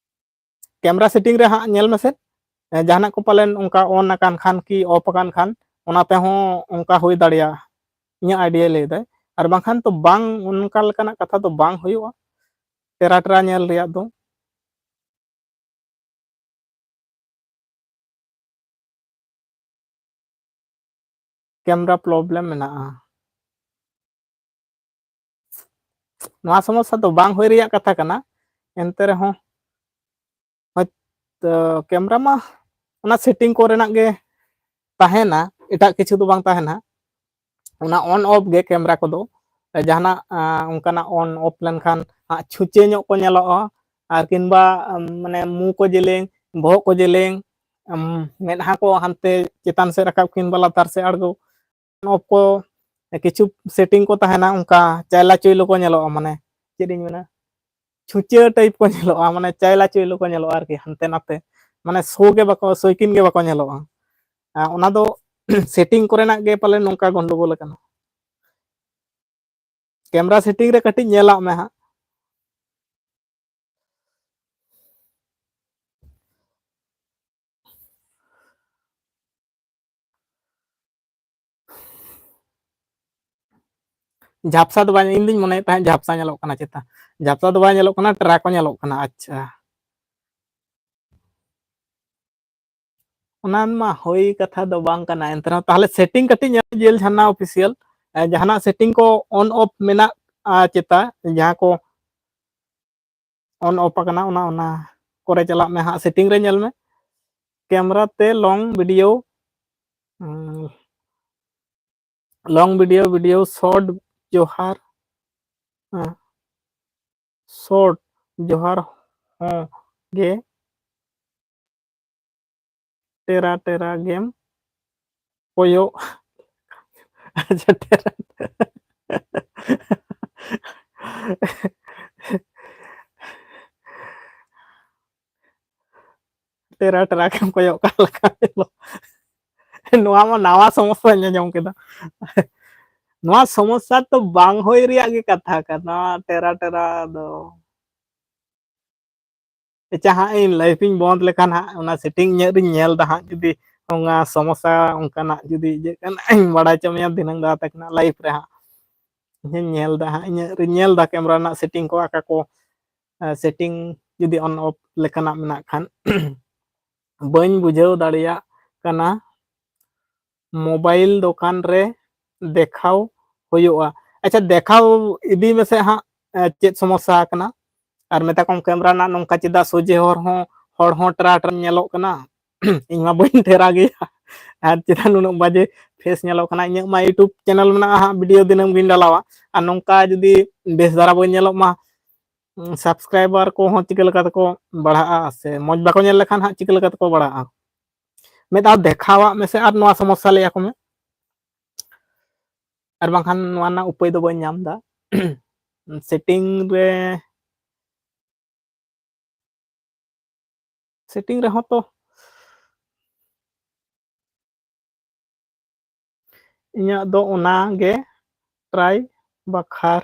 Camera setting ᱨᱮ ᱦᱟᱸᱜ ᱧᱮᱞ ᱢᱮᱥᱮ, ᱮ, ᱡᱟᱦᱟᱱᱟᱜ ᱠᱚ ᱯᱟᱞᱮᱱ ᱚᱱᱠᱟ on ᱟᱠᱟᱱ ᱠᱷᱟᱱ ᱠᱤ off ᱟᱠᱟᱱ ᱠᱷᱟᱱ ᱚᱱᱟ ᱛᱮᱦᱚᱸ ᱚᱱᱠᱟ ᱦᱩᱭ ᱫᱟᱲᱮᱭᱟᱜᱼᱟ, ᱤᱧᱟᱹᱜ idea ᱞᱟᱹᱭ ᱫᱟᱭ᱾ ᱟᱨ ᱵᱟᱝᱠᱷᱟᱱ ᱛᱚ ᱵᱟᱝ, ᱚᱱᱠᱟ ᱞᱮᱠᱟᱱᱟᱜ ᱠᱟᱛᱷᱟ ᱫᱚ ᱵᱟᱝ ᱦᱩᱭᱩᱜᱼᱟ ᱴᱮᱨᱟ ᱴᱮᱨᱟ ᱧᱮᱞ ᱨᱮᱭᱟᱜ ᱫᱚ᱾ Camera problem ᱢᱮᱱᱟᱜᱼᱟ᱾ ᱱᱚᱣᱟ ᱥᱚᱢᱚᱥᱥᱟ ᱫᱚ ᱵᱟᱝ ᱦᱩᱭ ᱨᱮᱭᱟᱜ ᱠᱟᱛᱷᱟ ᱠᱟᱱᱟ, ᱮᱱᱛᱮ ᱨᱮᱦᱚᱸ ᱦᱚᱭᱛᱚ camera ᱢᱟ ᱚᱱᱟ setting ᱠᱚᱨᱮᱱᱟᱜ ᱜᱮ ᱛᱟᱦᱮᱱᱟ, ᱮᱴᱟᱜ ᱠᱤᱪᱷᱩ ᱫᱚ ᱵᱟᱝ ᱛᱟᱦᱮᱱᱟ᱾ ᱚᱱᱟ on off ᱜᱮ camera ᱠᱚᱫᱚ, ᱡᱟᱦᱟᱱᱟᱜ, ᱟᱸ, ᱚᱱᱠᱟᱱᱟᱜ on off ᱞᱮᱱᱠᱷᱟᱱ ᱦᱟᱸᱜ ᱪᱷᱩᱸᱪᱟᱹ ᱧᱚᱜ ᱠᱚ ᱧᱮᱞᱚᱜᱼᱟ, ᱟᱨ ᱠᱤᱝᱵᱟ, ᱟᱢ, ᱢᱟᱱᱮ ᱢᱩ ᱠᱚ ᱡᱮᱞᱮᱧ, ᱵᱚᱦᱚᱜ ᱠᱚ ᱡᱮᱞᱮᱧ, ᱟᱢ, ᱢᱮᱫᱦᱟ ᱠᱚ ᱦᱟᱱᱛᱮ ᱪᱮᱛᱟᱱ ᱥᱮᱫ ᱨᱟᱠᱟᱵ ᱠᱤᱝᱵᱟ ᱞᱟᱛᱟᱨ ᱥᱮᱫ ᱟᱬᱜᱚ, ᱚᱯᱷ ᱠᱚ, ᱠᱤᱪᱷᱩ setting ᱠᱚ ᱛᱟᱦᱮᱱᱟ ᱚᱱᱠᱟ ᱪᱟᱭᱞᱟ ᱪᱚᱭᱞᱚ ᱠᱚ ᱧᱮᱞᱚᱜᱼᱟ, ᱢᱟᱱᱮ ᱪᱮᱫ ᱤᱧ ᱢᱮᱱᱟ, ᱪᱷᱩᱸᱪᱟᱹ type ᱠᱚ ᱧᱮᱞᱚᱜᱼᱟ, ᱢᱟᱱᱮ ᱪᱟᱭᱞᱟ ᱪᱚᱭᱞᱚ ᱠᱚ ᱧᱮᱞᱚᱜᱼᱟ ᱟᱨᱠᱤ, ᱦᱟᱱᱛᱮ ᱱᱟᱛᱮ, ᱢᱟᱱᱮ ᱥᱚ ᱜᱮ ᱵᱟᱠᱚ, ᱥᱚᱭᱠᱤᱱ ᱜᱮ ᱵᱟᱠᱚ ᱧᱮᱞᱚᱜᱼᱟ᱾ ᱟᱨ ᱚᱱᱟ ᱫᱚ setting ᱠᱚᱨᱮᱱᱟᱜ ᱜᱮ ᱯᱟᱞᱮ ᱱᱚᱝᱠᱟ ᱜᱚᱱᱰᱚᱜᱳᱞ ᱟᱠᱟᱱᱟ᱾ Camera setting ᱨᱮ ᱠᱟᱹᱴᱤᱡ ᱧᱮᱞᱟᱜ ᱢᱮ ᱦᱟᱸᱜ᱾ ᱡᱷᱟᱯᱥᱟ ᱫᱚ ᱵᱟᱝ, ᱤᱧ ᱫᱩᱧ ᱢᱚᱱᱮᱭᱮᱫ ᱛᱟᱦᱮᱸᱫ ᱡᱷᱟᱯᱥᱟ ᱧᱮᱞᱚᱜ ᱠᱟᱱᱟ ᱪᱮᱛᱟ᱾ ᱡᱷᱟᱯᱥᱟ ᱫᱚ ᱵᱟᱭ ᱧᱮᱞᱚᱜ ᱠᱟᱱᱟ, ᱴᱮᱨᱟ ᱠᱚ ᱧᱮᱞᱚᱜ ᱠᱟᱱᱟ᱾ ᱟᱪᱪᱷᱟ, ᱚᱱᱟ ᱢᱟ ᱦᱳᱭ ᱠᱟᱛᱷᱟ ᱫᱚ ᱵᱟᱝ ᱠᱟᱱᱟ, ᱮᱱᱛᱮ ᱨᱮᱦᱚᱸ ᱛᱟᱦᱚᱞᱮ setting ᱠᱟᱹᱴᱤᱡ ᱧᱮᱞ, ᱡᱮᱞ ᱡᱷᱟᱨᱱᱟ official, ᱮ, ᱡᱟᱦᱟᱱᱟᱜ setting ᱠᱚ on off ᱢᱮᱱᱟᱜᱼᱟ ᱪᱮᱛᱟ, ᱡᱟᱦᱟᱸ ᱠᱚ on off ᱟᱠᱟᱱᱟ, ᱚᱱᱟ, ᱚᱱᱟ ᱠᱚᱨᱮ ᱪᱟᱞᱟᱜ ᱢᱮ ᱦᱟᱸᱜ, setting ᱨᱮ ᱧᱮᱞ ᱢᱮ, camera ᱛᱮ long video, ᱩᱸ, long video, video short, ᱡᱚᱦᱟᱨ, ᱦᱮᱸ, ᱥᱚᱨᱴ ᱡᱚᱦᱟᱨ ᱦᱚᱸ ᱜᱮ ᱴᱮᱨᱟ ᱴᱮᱨᱟ ᱜᱮᱢ ᱠᱚᱭᱚᱜ᱾ ᱟᱪᱪᱷᱟ, ᱴᱮᱨᱟ᱾ ᱴᱮᱨᱟ ᱴᱮᱨᱟ ᱜᱮᱢ ᱠᱚᱭᱚᱜ ᱠᱟᱱ ᱞᱮᱠᱟ ᱧᱮᱞᱚᱜ᱾ ᱱᱚᱣᱟ ᱢᱟ ᱱᱟᱣᱟ ᱥᱚᱢᱚᱥᱥᱟᱧ ᱟᱸᱡᱚᱢ ᱠᱮᱫᱟ᱾ ᱱᱚᱣᱟ ᱥᱚᱢᱚᱥᱥᱟ ᱛᱚ ᱵᱟᱝ ᱦᱩᱭ ᱨᱮᱭᱟᱜ ᱜᱮ ᱠᱟᱛᱷᱟ ᱠᱟᱱᱟ, ᱴᱮᱨᱟ ᱴᱮᱨᱟ ᱫᱚ᱾ ᱟᱪᱪᱷᱟ, ᱦᱟᱸᱜ ᱤᱧ ᱞᱟᱭᱤᱵᱷ ᱤᱧ ᱵᱚᱱᱫ ᱞᱮᱠᱷᱟᱱ ᱦᱟᱸᱜ ᱚᱱᱟ ᱥᱮᱴᱤᱝ ᱤᱧᱟᱹᱜ ᱨᱤᱧ ᱧᱮᱞ ᱫᱟ ᱦᱟᱸᱜ, ᱡᱩᱫᱤ ᱚᱱᱟ ᱥᱚᱢᱚᱥᱥᱟ ᱚᱱᱠᱟᱱᱟᱜ ᱡᱩᱫᱤ ᱤᱭᱟᱹᱜ ᱠᱟᱱ, ᱤᱧ ᱵᱟᱲᱟᱭ ᱦᱚᱪᱚ ᱢᱮᱭᱟ ᱫᱷᱤᱱᱟᱹᱝ ᱫᱟᱨᱟ ᱛᱟᱹᱠᱤᱱᱟᱜ ᱞᱟᱭᱤᱵᱷ ᱨᱮ ᱦᱟᱸᱜ᱾ ᱤᱧ ᱧᱮᱞ ᱫᱟ ᱦᱟᱸᱜ, ᱤᱧᱟᱹᱜ ᱨᱤᱧ ᱧᱮᱞ ᱫᱟ ᱠᱮᱢᱨᱟ ᱨᱮᱱᱟᱜ ᱥᱮᱴᱤᱝ ᱠᱚ ᱟᱠᱟ ᱠᱚ, ᱥᱮᱴᱤᱝ ᱡᱩᱫᱤ ᱚᱱ ᱚᱯᱷ ᱞᱮᱠᱟᱱᱟᱜ ᱢᱮᱱᱟᱜ ᱠᱷᱟᱱ᱾ ᱵᱟᱹᱧ ᱵᱩᱡᱷᱟᱹᱣ ᱫᱟᱲᱮᱭᱟᱜ ᱠᱟᱱᱟ, ᱢᱳᱵᱟᱭᱤᱞ ᱫᱚᱠᱟᱱ ᱨᱮ ᱫᱮᱠᱷᱟᱣ ᱦᱩᱭᱩᱜᱼᱟ᱾ ᱟᱪᱪᱷᱟ, ᱫᱮᱠᱷᱟᱣ ᱤᱫᱤ ᱢᱮᱥᱮ ᱦᱟᱸᱜ, ᱮ, ᱪᱮᱫ ᱥᱚᱢᱚᱥᱥᱟ ᱟᱠᱟᱱᱟ? ᱟᱨ ᱢᱮᱛᱟ ᱠᱚᱢ ᱠᱮᱢᱨᱟ ᱨᱮᱱᱟᱜ ᱱᱚᱝᱠᱟ ᱪᱮᱫᱟᱜ ᱥᱚᱡᱷᱮ ᱦᱚᱨ ᱦᱚᱸ, ᱦᱚᱲ ᱦᱚᱸ ᱴᱨᱟ ᱴᱨᱟ ᱧᱮᱞᱚᱜ ᱠᱟᱱᱟ? ᱤᱧ ᱢᱟ ᱵᱟᱹᱧ ᱴᱮᱨᱟ ᱜᱮᱭᱟ, ᱟᱨ ᱪᱮᱫᱟᱜ ᱱᱩᱱᱟᱹᱜ ᱵᱟᱡᱮ ᱯᱷᱮᱥ ᱧᱮᱞᱚᱜ ᱠᱟᱱᱟ? ᱤᱧᱟᱹᱜ ᱢᱟ YouTube ᱪᱮᱱᱮᱞ ᱢᱮᱱᱟᱜᱼᱟ ᱦᱟᱸᱜ, ᱵᱷᱤᱰᱤᱭᱳ ᱫᱤᱱᱟᱹᱢ ᱜᱤᱧ ᱰᱟᱞᱟᱣᱟ, ᱟᱨ ᱱᱚᱝᱠᱟ ᱡᱩᱫᱤ ᱵᱮᱥ ᱫᱷᱟᱨᱟ ᱵᱟᱹᱧ ᱧᱮᱞᱚᱜ ᱢᱟ, ᱥᱟᱵᱥᱠᱨᱟᱭᱵᱟᱨ ᱠᱚᱦᱚᱸ ᱪᱤᱠᱟᱹ ᱞᱮᱠᱟ ᱛᱮᱠᱚ ᱵᱟᱲᱦᱟᱜᱼᱟ? ᱥᱮ ᱢᱚᱡᱽ ᱵᱟᱠᱚ ᱧᱮᱞ ᱞᱮᱠᱷᱟᱱ ᱦᱟᱸᱜ ᱪᱤᱠᱟᱹ ᱞᱮᱠᱟ ᱛᱮᱠᱚ ᱵᱟᱲᱦᱟᱜᱼᱟ? ᱢᱤᱫ ᱫᱷᱟᱣ ᱫᱮᱠᱷᱟᱣᱟᱜ ᱢᱮᱥᱮ ᱟᱨ ᱱᱚᱣᱟ ᱥᱚᱢᱚᱥᱥᱟ ᱞᱟᱹᱭ ᱟᱠᱚ ᱢᱮ, ᱟᱨ ᱵᱟᱝᱠᱷᱟᱱ ᱱᱚᱣᱟ ᱨᱮᱱᱟᱜ ᱩᱯᱟᱹᱭ ᱫᱚ ᱵᱟᱹᱧ ᱧᱟᱢ ᱮᱫᱟ᱾ ᱥᱮᱴᱤᱝ ᱨᱮ, ᱥᱮᱴᱤᱝ ᱨᱮᱦᱚᱸ ᱛᱚ ᱤᱧᱟᱹᱜ ᱫᱚ ᱚᱱᱟ ᱜᱮ ᱴᱨᱟᱭ ᱵᱟᱠᱷᱨᱟ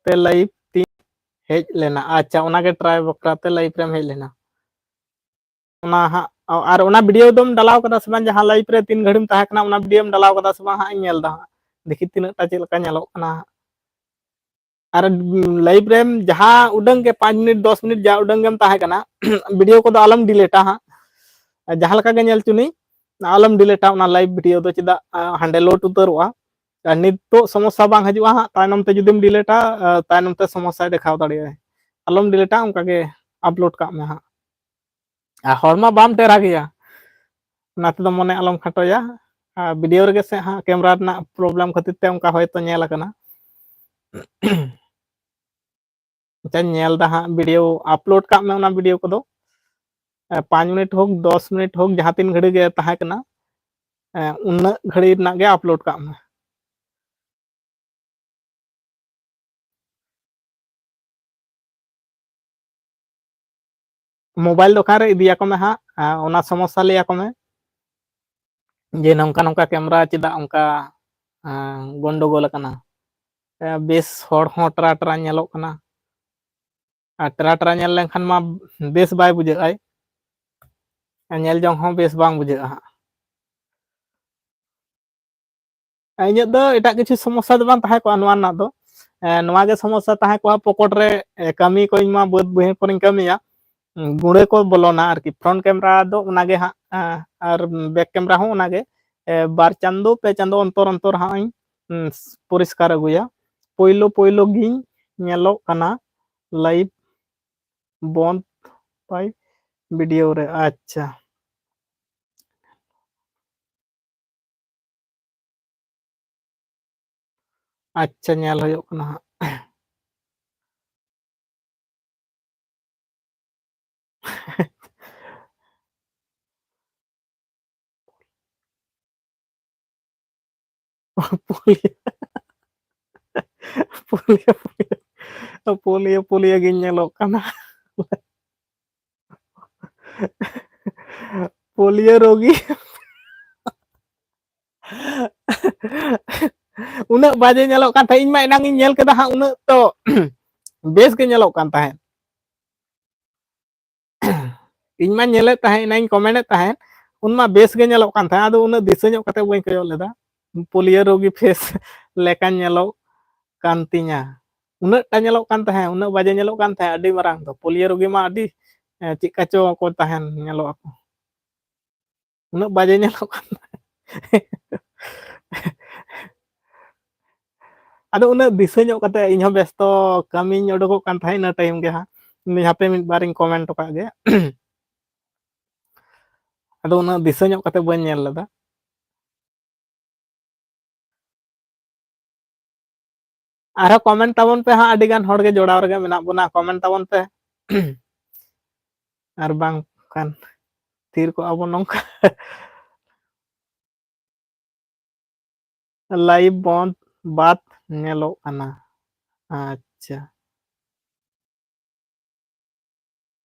ᱛᱮ ᱞᱟᱭᱤᱵᱷ ᱛᱤᱧ ᱦᱮᱡ ᱞᱮᱱᱟ᱾ ᱟᱪᱪᱷᱟ, ᱚᱱᱟ ᱜᱮ ᱴᱨᱟᱭ ᱵᱟᱠᱷᱨᱟ ᱛᱮ ᱞᱟᱭᱤᱵᱷ ᱨᱮᱢ ᱦᱮᱡ ᱞᱮᱱᱟ᱾ ᱚᱱᱟ ᱦᱟᱸᱜ, ᱟᱨ ᱚᱱᱟ ᱵᱷᱤᱰᱤᱭᱳ ᱫᱚᱢ ᱰᱟᱞᱟᱣ ᱠᱟᱫᱟ ᱥᱮ ᱵᱟᱝ? ᱡᱟᱦᱟᱸ ᱞᱟᱭᱤᱵᱷ ᱨᱮ ᱛᱤᱱ ᱜᱷᱟᱹᱲᱤᱢ ᱛᱟᱦᱮᱸ ᱠᱟᱱᱟ, ᱚᱱᱟ ᱵᱷᱤᱰᱤᱭᱳᱢ ᱰᱟᱞᱟᱣ ᱠᱟᱫᱟ ᱥᱮ ᱵᱟᱝ? ᱦᱟᱸᱜ ᱤᱧ ᱧᱮᱞ ᱫᱟ ᱦᱟᱸᱜ, ᱫᱮᱠᱷᱤ ᱛᱤᱱᱟᱹᱜ ᱴᱟ ᱪᱮᱫ ᱞᱮᱠᱟ ᱧᱮᱞᱚᱜ ᱠᱟᱱᱟ ᱦᱟᱸᱜ᱾ ᱟᱨ ᱞᱟᱭᱤᱵᱷ ᱨᱮᱢ ᱡᱟᱦᱟᱸ ᱩᱰᱟᱹᱝ ᱜᱮ ᱯᱟᱸᱪ ᱢᱤᱱᱤᱴ, ᱫᱚᱥ ᱢᱤᱱᱤᱴ ᱡᱟ ᱩᱰᱟᱹᱝ ᱜᱮᱢ ᱛᱟᱦᱮᱸ ᱠᱟᱱᱟ, ᱵᱷᱤᱰᱤᱭᱳ ᱠᱚᱫᱚ ᱟᱞᱚᱢ ᱰᱤᱞᱤᱴᱟ ᱦᱟᱸᱜ᱾ ᱡᱟᱦᱟᱸ ᱞᱮᱠᱟ ᱜᱮ ᱧᱮᱞ ᱦᱚᱪᱚᱱᱤᱡ, ᱟᱞᱚᱢ ᱰᱤᱞᱤᱴᱟ ᱚᱱᱟ ᱞᱟᱭᱤᱵᱷ ᱵᱷᱤᱰᱤᱭᱳ ᱫᱚ, ᱪᱮᱫᱟᱜ, ᱟ, ᱦᱟᱸᱰᱮ ᱞᱳᱰ ᱩᱛᱟᱹᱨᱚᱜᱼᱟ᱾ ᱟᱨ ᱱᱤᱛᱚᱜ ᱥᱚᱢᱚᱥᱥᱟ ᱵᱟᱝ ᱦᱤᱡᱩᱜᱼᱟ ᱦᱟᱸᱜ, ᱛᱟᱭᱱᱚᱢ ᱛᱮ ᱡᱩᱫᱤᱢ ᱰᱤᱞᱤᱴᱟ, ᱟ, ᱛᱟᱭᱱᱚᱢ ᱛᱮ ᱥᱚᱢᱚᱥᱥᱟᱭ ᱫᱮᱠᱷᱟᱣ ᱫᱟᱲᱮᱭᱟᱜᱼᱟ᱾ ᱟᱞᱚᱢ ᱰᱤᱞᱤᱴᱟ, ᱚᱱᱠᱟ ᱜᱮ ᱟᱯᱞᱳᱰ ᱠᱟᱜ ᱢᱮ ᱦᱟᱸᱜ᱾ ᱟᱨ ᱦᱚᱲ ᱢᱟ ᱵᱟᱢ ᱴᱮᱨᱟ ᱜᱮᱭᱟ, ᱚᱱᱟ ᱛᱮᱫᱚ ᱢᱚᱱᱮ ᱟᱞᱚᱢ ᱠᱷᱟᱴᱚᱭᱟ᱾ ᱟᱨ ᱵᱷᱤᱰᱤᱭᱳ ᱨᱮᱜᱮ ᱥᱮ ᱦᱟᱸᱜ ᱠᱮᱢᱨᱟ ᱨᱮᱱᱟᱜ ᱯᱨᱚᱵᱞᱮᱢ ᱠᱷᱟᱹᱛᱤᱨ ᱛᱮ ᱚᱱᱠᱟ ᱦᱚᱭᱛᱳ ᱧᱮᱞ ᱟᱠᱟᱱᱟ᱾ ᱟᱪᱪᱷᱟ, ᱧᱮᱞ ᱫᱟ ᱦᱟᱸᱜ, ᱵᱷᱤᱰᱤᱭᱳ ᱟᱯᱞᱳᱰ ᱠᱟᱜ ᱢᱮ, ᱚᱱᱟ ᱵᱷᱤᱰᱤᱭᱳ ᱠᱚᱫᱚ᱾ ᱮ, ᱯᱟᱸᱪ ᱢᱤᱱᱤᱴ ᱦᱳᱠ, ᱫᱚᱥ ᱢᱤᱱᱤᱴ ᱦᱳᱠ, ᱡᱟᱦᱟᱸ ᱛᱤᱱ ᱜᱷᱟᱹᱲᱤ ᱜᱮ ᱛᱟᱦᱮᱸ ᱠᱟᱱᱟ, ᱮ, ᱩᱱᱟᱹᱜ ᱜᱷᱟᱹᱲᱤ ᱨᱮᱱᱟᱜ ᱜᱮ ᱟᱯᱞᱳᱰ ᱠᱟᱜ ᱢᱮ᱾ ᱢᱳᱵᱟᱭᱤᱞ ᱫᱚᱠᱟᱱ ᱨᱮ ᱤᱫᱤᱭᱟᱠᱚ ᱢᱮ ᱦᱟᱸᱜ, ᱮ, ᱚᱱᱟ ᱥᱚᱢᱚᱥᱥᱟ ᱞᱟᱹᱭ ᱟᱠᱚ ᱢᱮ, ᱡᱮ ᱱᱚᱝᱠᱟ ᱱᱚᱝᱠᱟ ᱠᱮᱢᱨᱟ ᱪᱮᱫᱟᱜ ᱚᱱᱠᱟ, ᱮ, ᱜᱚᱱᱰᱚᱜᱳᱞ ᱟᱠᱟᱱᱟ᱾ ᱮ, ᱵᱮᱥ ᱦᱚᱲ ᱦᱚᱸ ᱴᱨᱟ ᱴᱨᱟ ᱧᱮᱞᱚᱜ ᱠᱟᱱᱟ, ᱟᱨ ᱴᱨᱟ ᱴᱨᱟ ᱧᱮᱞ ᱞᱮᱱᱠᱷᱟᱱ ᱢᱟ ᱵᱮᱥ ᱵᱟᱭ ᱵᱩᱡᱷᱟᱹᱜ ᱟᱭ, ᱟᱨ ᱧᱮᱞ ᱡᱚᱝ ᱦᱚᱸ ᱵᱮᱥ ᱵᱟᱝ ᱵᱩᱡᱷᱟᱹᱜᱼᱟ ᱦᱟᱸᱜ᱾ ᱤᱧᱟᱹᱜ ᱫᱚ ᱮᱴᱟᱜ ᱠᱤᱪᱷᱩ ᱥᱚᱢᱚᱥᱥᱟ ᱫᱚ ᱵᱟᱝ ᱛᱟᱦᱮᱸ ᱠᱚᱜᱼᱟ ᱱᱚᱣᱟ ᱨᱮᱱᱟᱜ ᱫᱚ᱾ ᱮ, ᱱᱚᱣᱟ ᱜᱮ ᱥᱚᱢᱚᱥᱥᱟ ᱛᱟᱦᱮᱸ ᱠᱚᱜᱼᱟ, ᱯᱚᱠᱚᱴ ᱨᱮ, ᱮ, ᱠᱟᱹᱢᱤ ᱠᱚ, ᱤᱧ ᱢᱟ ᱵᱟᱹᱫᱽ ᱵᱟᱹᱭᱦᱟᱹᱲ ᱠᱚᱨᱮᱧ ᱠᱟᱹᱢᱤᱭᱟ, ᱩᱸ, ᱜᱩᱲᱟᱹ ᱠᱚ ᱵᱚᱞᱚᱱᱟ ᱟᱨᱠᱤ᱾ ᱯᱷᱨᱚᱱᱴ ᱠᱮᱢᱨᱟ ᱫᱚ ᱚᱱᱟᱜᱮ ᱦᱟᱸᱜ, ᱮ, ᱟᱨ ᱵᱮᱠ ᱠᱮᱢᱨᱟ ᱦᱚᱸ ᱚᱱᱟᱜᱮ, ᱮ, ᱵᱟᱨ ᱪᱟᱸᱫᱚ, ᱯᱮ ᱪᱟᱸᱫᱚ ᱚᱱᱛᱚᱨ ᱚᱱᱛᱚᱨ ᱦᱟᱸᱜ ᱤᱧ, ᱩᱸ, ᱯᱚᱨᱤᱥᱠᱟᱨ ᱟᱹᱜᱩᱭᱟ᱾ ᱯᱳᱭᱞᱳ ᱯᱳᱭᱞᱳ ᱜᱤᱧ ᱧᱮᱞᱚᱜ ᱠᱟᱱᱟ ᱞᱟᱭᱤᱵᱷ ᱵᱚᱱᱫ ᱯᱟᱭ ᱵᱷᱤᱰᱤᱭᱳ ᱨᱮ᱾ ᱟᱪᱪᱷᱟ, ᱟᱪᱪᱷᱟ, ᱧᱮᱞ ᱦᱩᱭᱩᱜ ᱠᱟᱱᱟ ᱦᱟᱸᱜ᱾ ᱯᱩᱞᱤᱭᱟᱹ, ᱯᱩᱞᱤᱭᱟᱹ, ᱯᱩᱞᱤᱭᱟᱹ, ᱯᱩᱞᱤᱭᱟᱹ, ᱯᱩᱞᱤᱭᱟᱹ ᱜᱤᱧ ᱧᱮᱞᱚᱜ ᱠᱟᱱᱟ᱾ ᱯᱳᱞᱤᱭᱳ ᱨᱳᱜᱤ᱾ ᱩᱱᱟᱹᱜ ᱵᱟᱡᱮ ᱧᱮᱞᱚᱜ ᱠᱟᱱ ᱛᱟᱦᱮᱸᱫ, ᱤᱧ ᱢᱟ ᱮᱱᱟᱝ ᱤᱧ ᱧᱮᱞ ᱠᱮᱫᱟ ᱦᱟᱸᱜ, ᱩᱱᱟᱹᱜ ᱛᱚ ᱵᱮᱥ ᱜᱮ ᱧᱮᱞᱚᱜ ᱠᱟᱱ ᱛᱟᱦᱮᱸᱫ᱾ ᱤᱧ ᱢᱟ ᱧᱮᱞᱮᱫ ᱛᱟᱦᱮᱸᱫ, ᱮᱱᱟᱝ ᱤᱧ ᱠᱚᱢᱮᱱᱴ ᱮᱫ ᱛᱟᱦᱮᱸᱫ, ᱩᱱ ᱢᱟ ᱵᱮᱥ ᱜᱮ ᱧᱮᱞᱚᱜ ᱠᱟᱱ ᱛᱟᱦᱮᱸᱫ, ᱟᱫᱚ ᱩᱱᱟᱹᱜ ᱫᱤᱥᱟᱹ ᱧᱚᱜ ᱠᱟᱛᱮ ᱵᱟᱹᱧ ᱠᱚᱭᱚᱜ ᱞᱮᱫᱟ, ᱯᱳᱞᱤᱭᱳ ᱨᱳᱜᱤ ᱯᱷᱮᱥ ᱞᱮᱠᱟ ᱧᱮᱞᱚᱜ ᱠᱟᱱ ᱛᱤᱧᱟ᱾ ᱩᱱᱟᱹᱜ ᱴᱟ ᱧᱮᱞᱚᱜ ᱠᱟᱱ ᱛᱟᱦᱮᱸᱫ, ᱩᱱᱟᱹᱜ ᱵᱟᱡᱮ ᱧᱮᱞᱚᱜ ᱠᱟᱱ ᱛᱟᱦᱮᱸᱫ, ᱟᱹᱰᱤ ᱢᱟᱨᱟᱝ ᱫᱚ᱾ ᱯᱳᱞᱤᱭᱳ ᱨᱳᱜᱤ ᱢᱟ ᱟᱹᱰᱤ, ᱮ, ᱪᱮᱫ ᱠᱟ ᱪᱚ ᱠᱚ ᱛᱟᱦᱮᱱ, ᱧᱮᱞᱚᱜ ᱟᱠᱚ᱾ ᱩᱱᱟᱹᱜ ᱵᱟᱡᱮ ᱧᱮᱞᱚᱜ ᱠᱟᱱ ᱛᱟᱦᱮᱸᱫ᱾ ᱟᱫᱚ ᱩᱱᱟᱹᱜ ᱫᱤᱥᱟᱹ ᱧᱚᱜ ᱠᱟᱛᱮ ᱤᱧ ᱦᱚᱸ ᱵᱮᱥᱛᱚ ᱠᱟᱹᱢᱤᱧ ᱩᱰᱩᱠᱚᱜ ᱠᱟᱱ ᱛᱟᱦᱮᱸᱫ ᱤᱱᱟᱹ ᱴᱟᱭᱤᱢ ᱜᱮ ᱦᱟᱸᱜ᱾ ᱢᱮᱱᱫᱟᱹᱧ ᱦᱟᱯᱮ ᱢᱤᱫ ᱵᱟᱨᱤᱧ ᱠᱚᱢᱮᱱᱴ ᱠᱟᱜ ᱜᱮ᱾ ᱟᱫᱚ ᱩᱱᱟᱹᱜ ᱫᱤᱥᱟᱹ ᱧᱚᱜ ᱠᱟᱛᱮ ᱵᱟᱹᱧ ᱧᱮᱞ ᱞᱮᱫᱟ᱾ ᱟᱨᱦᱚᱸ comment ᱛᱟᱵᱚᱱ ᱯᱮ ᱦᱟᱸᱜ, ᱟᱹᱰᱤ ᱜᱟᱱ ᱦᱚᱲ ᱜᱮ ᱡᱚᱲᱟᱣ ᱨᱮᱜᱮ ᱢᱮᱱᱟᱜ ᱵᱚᱱᱟ, comment ᱛᱟᱵᱚᱱ ᱯᱮ᱾ ᱟᱨ ᱵᱟᱝᱠᱷᱟᱱ ᱛᱷᱤᱨ ᱠᱚᱜᱼᱟ ᱵᱚᱱ ᱱᱚᱝᱠᱟ᱾ Live ᱵᱚᱱᱫ ᱵᱟᱫ ᱧᱮᱞᱚᱜ ᱠᱟᱱᱟ᱾ ᱟᱪᱪᱷᱟ᱾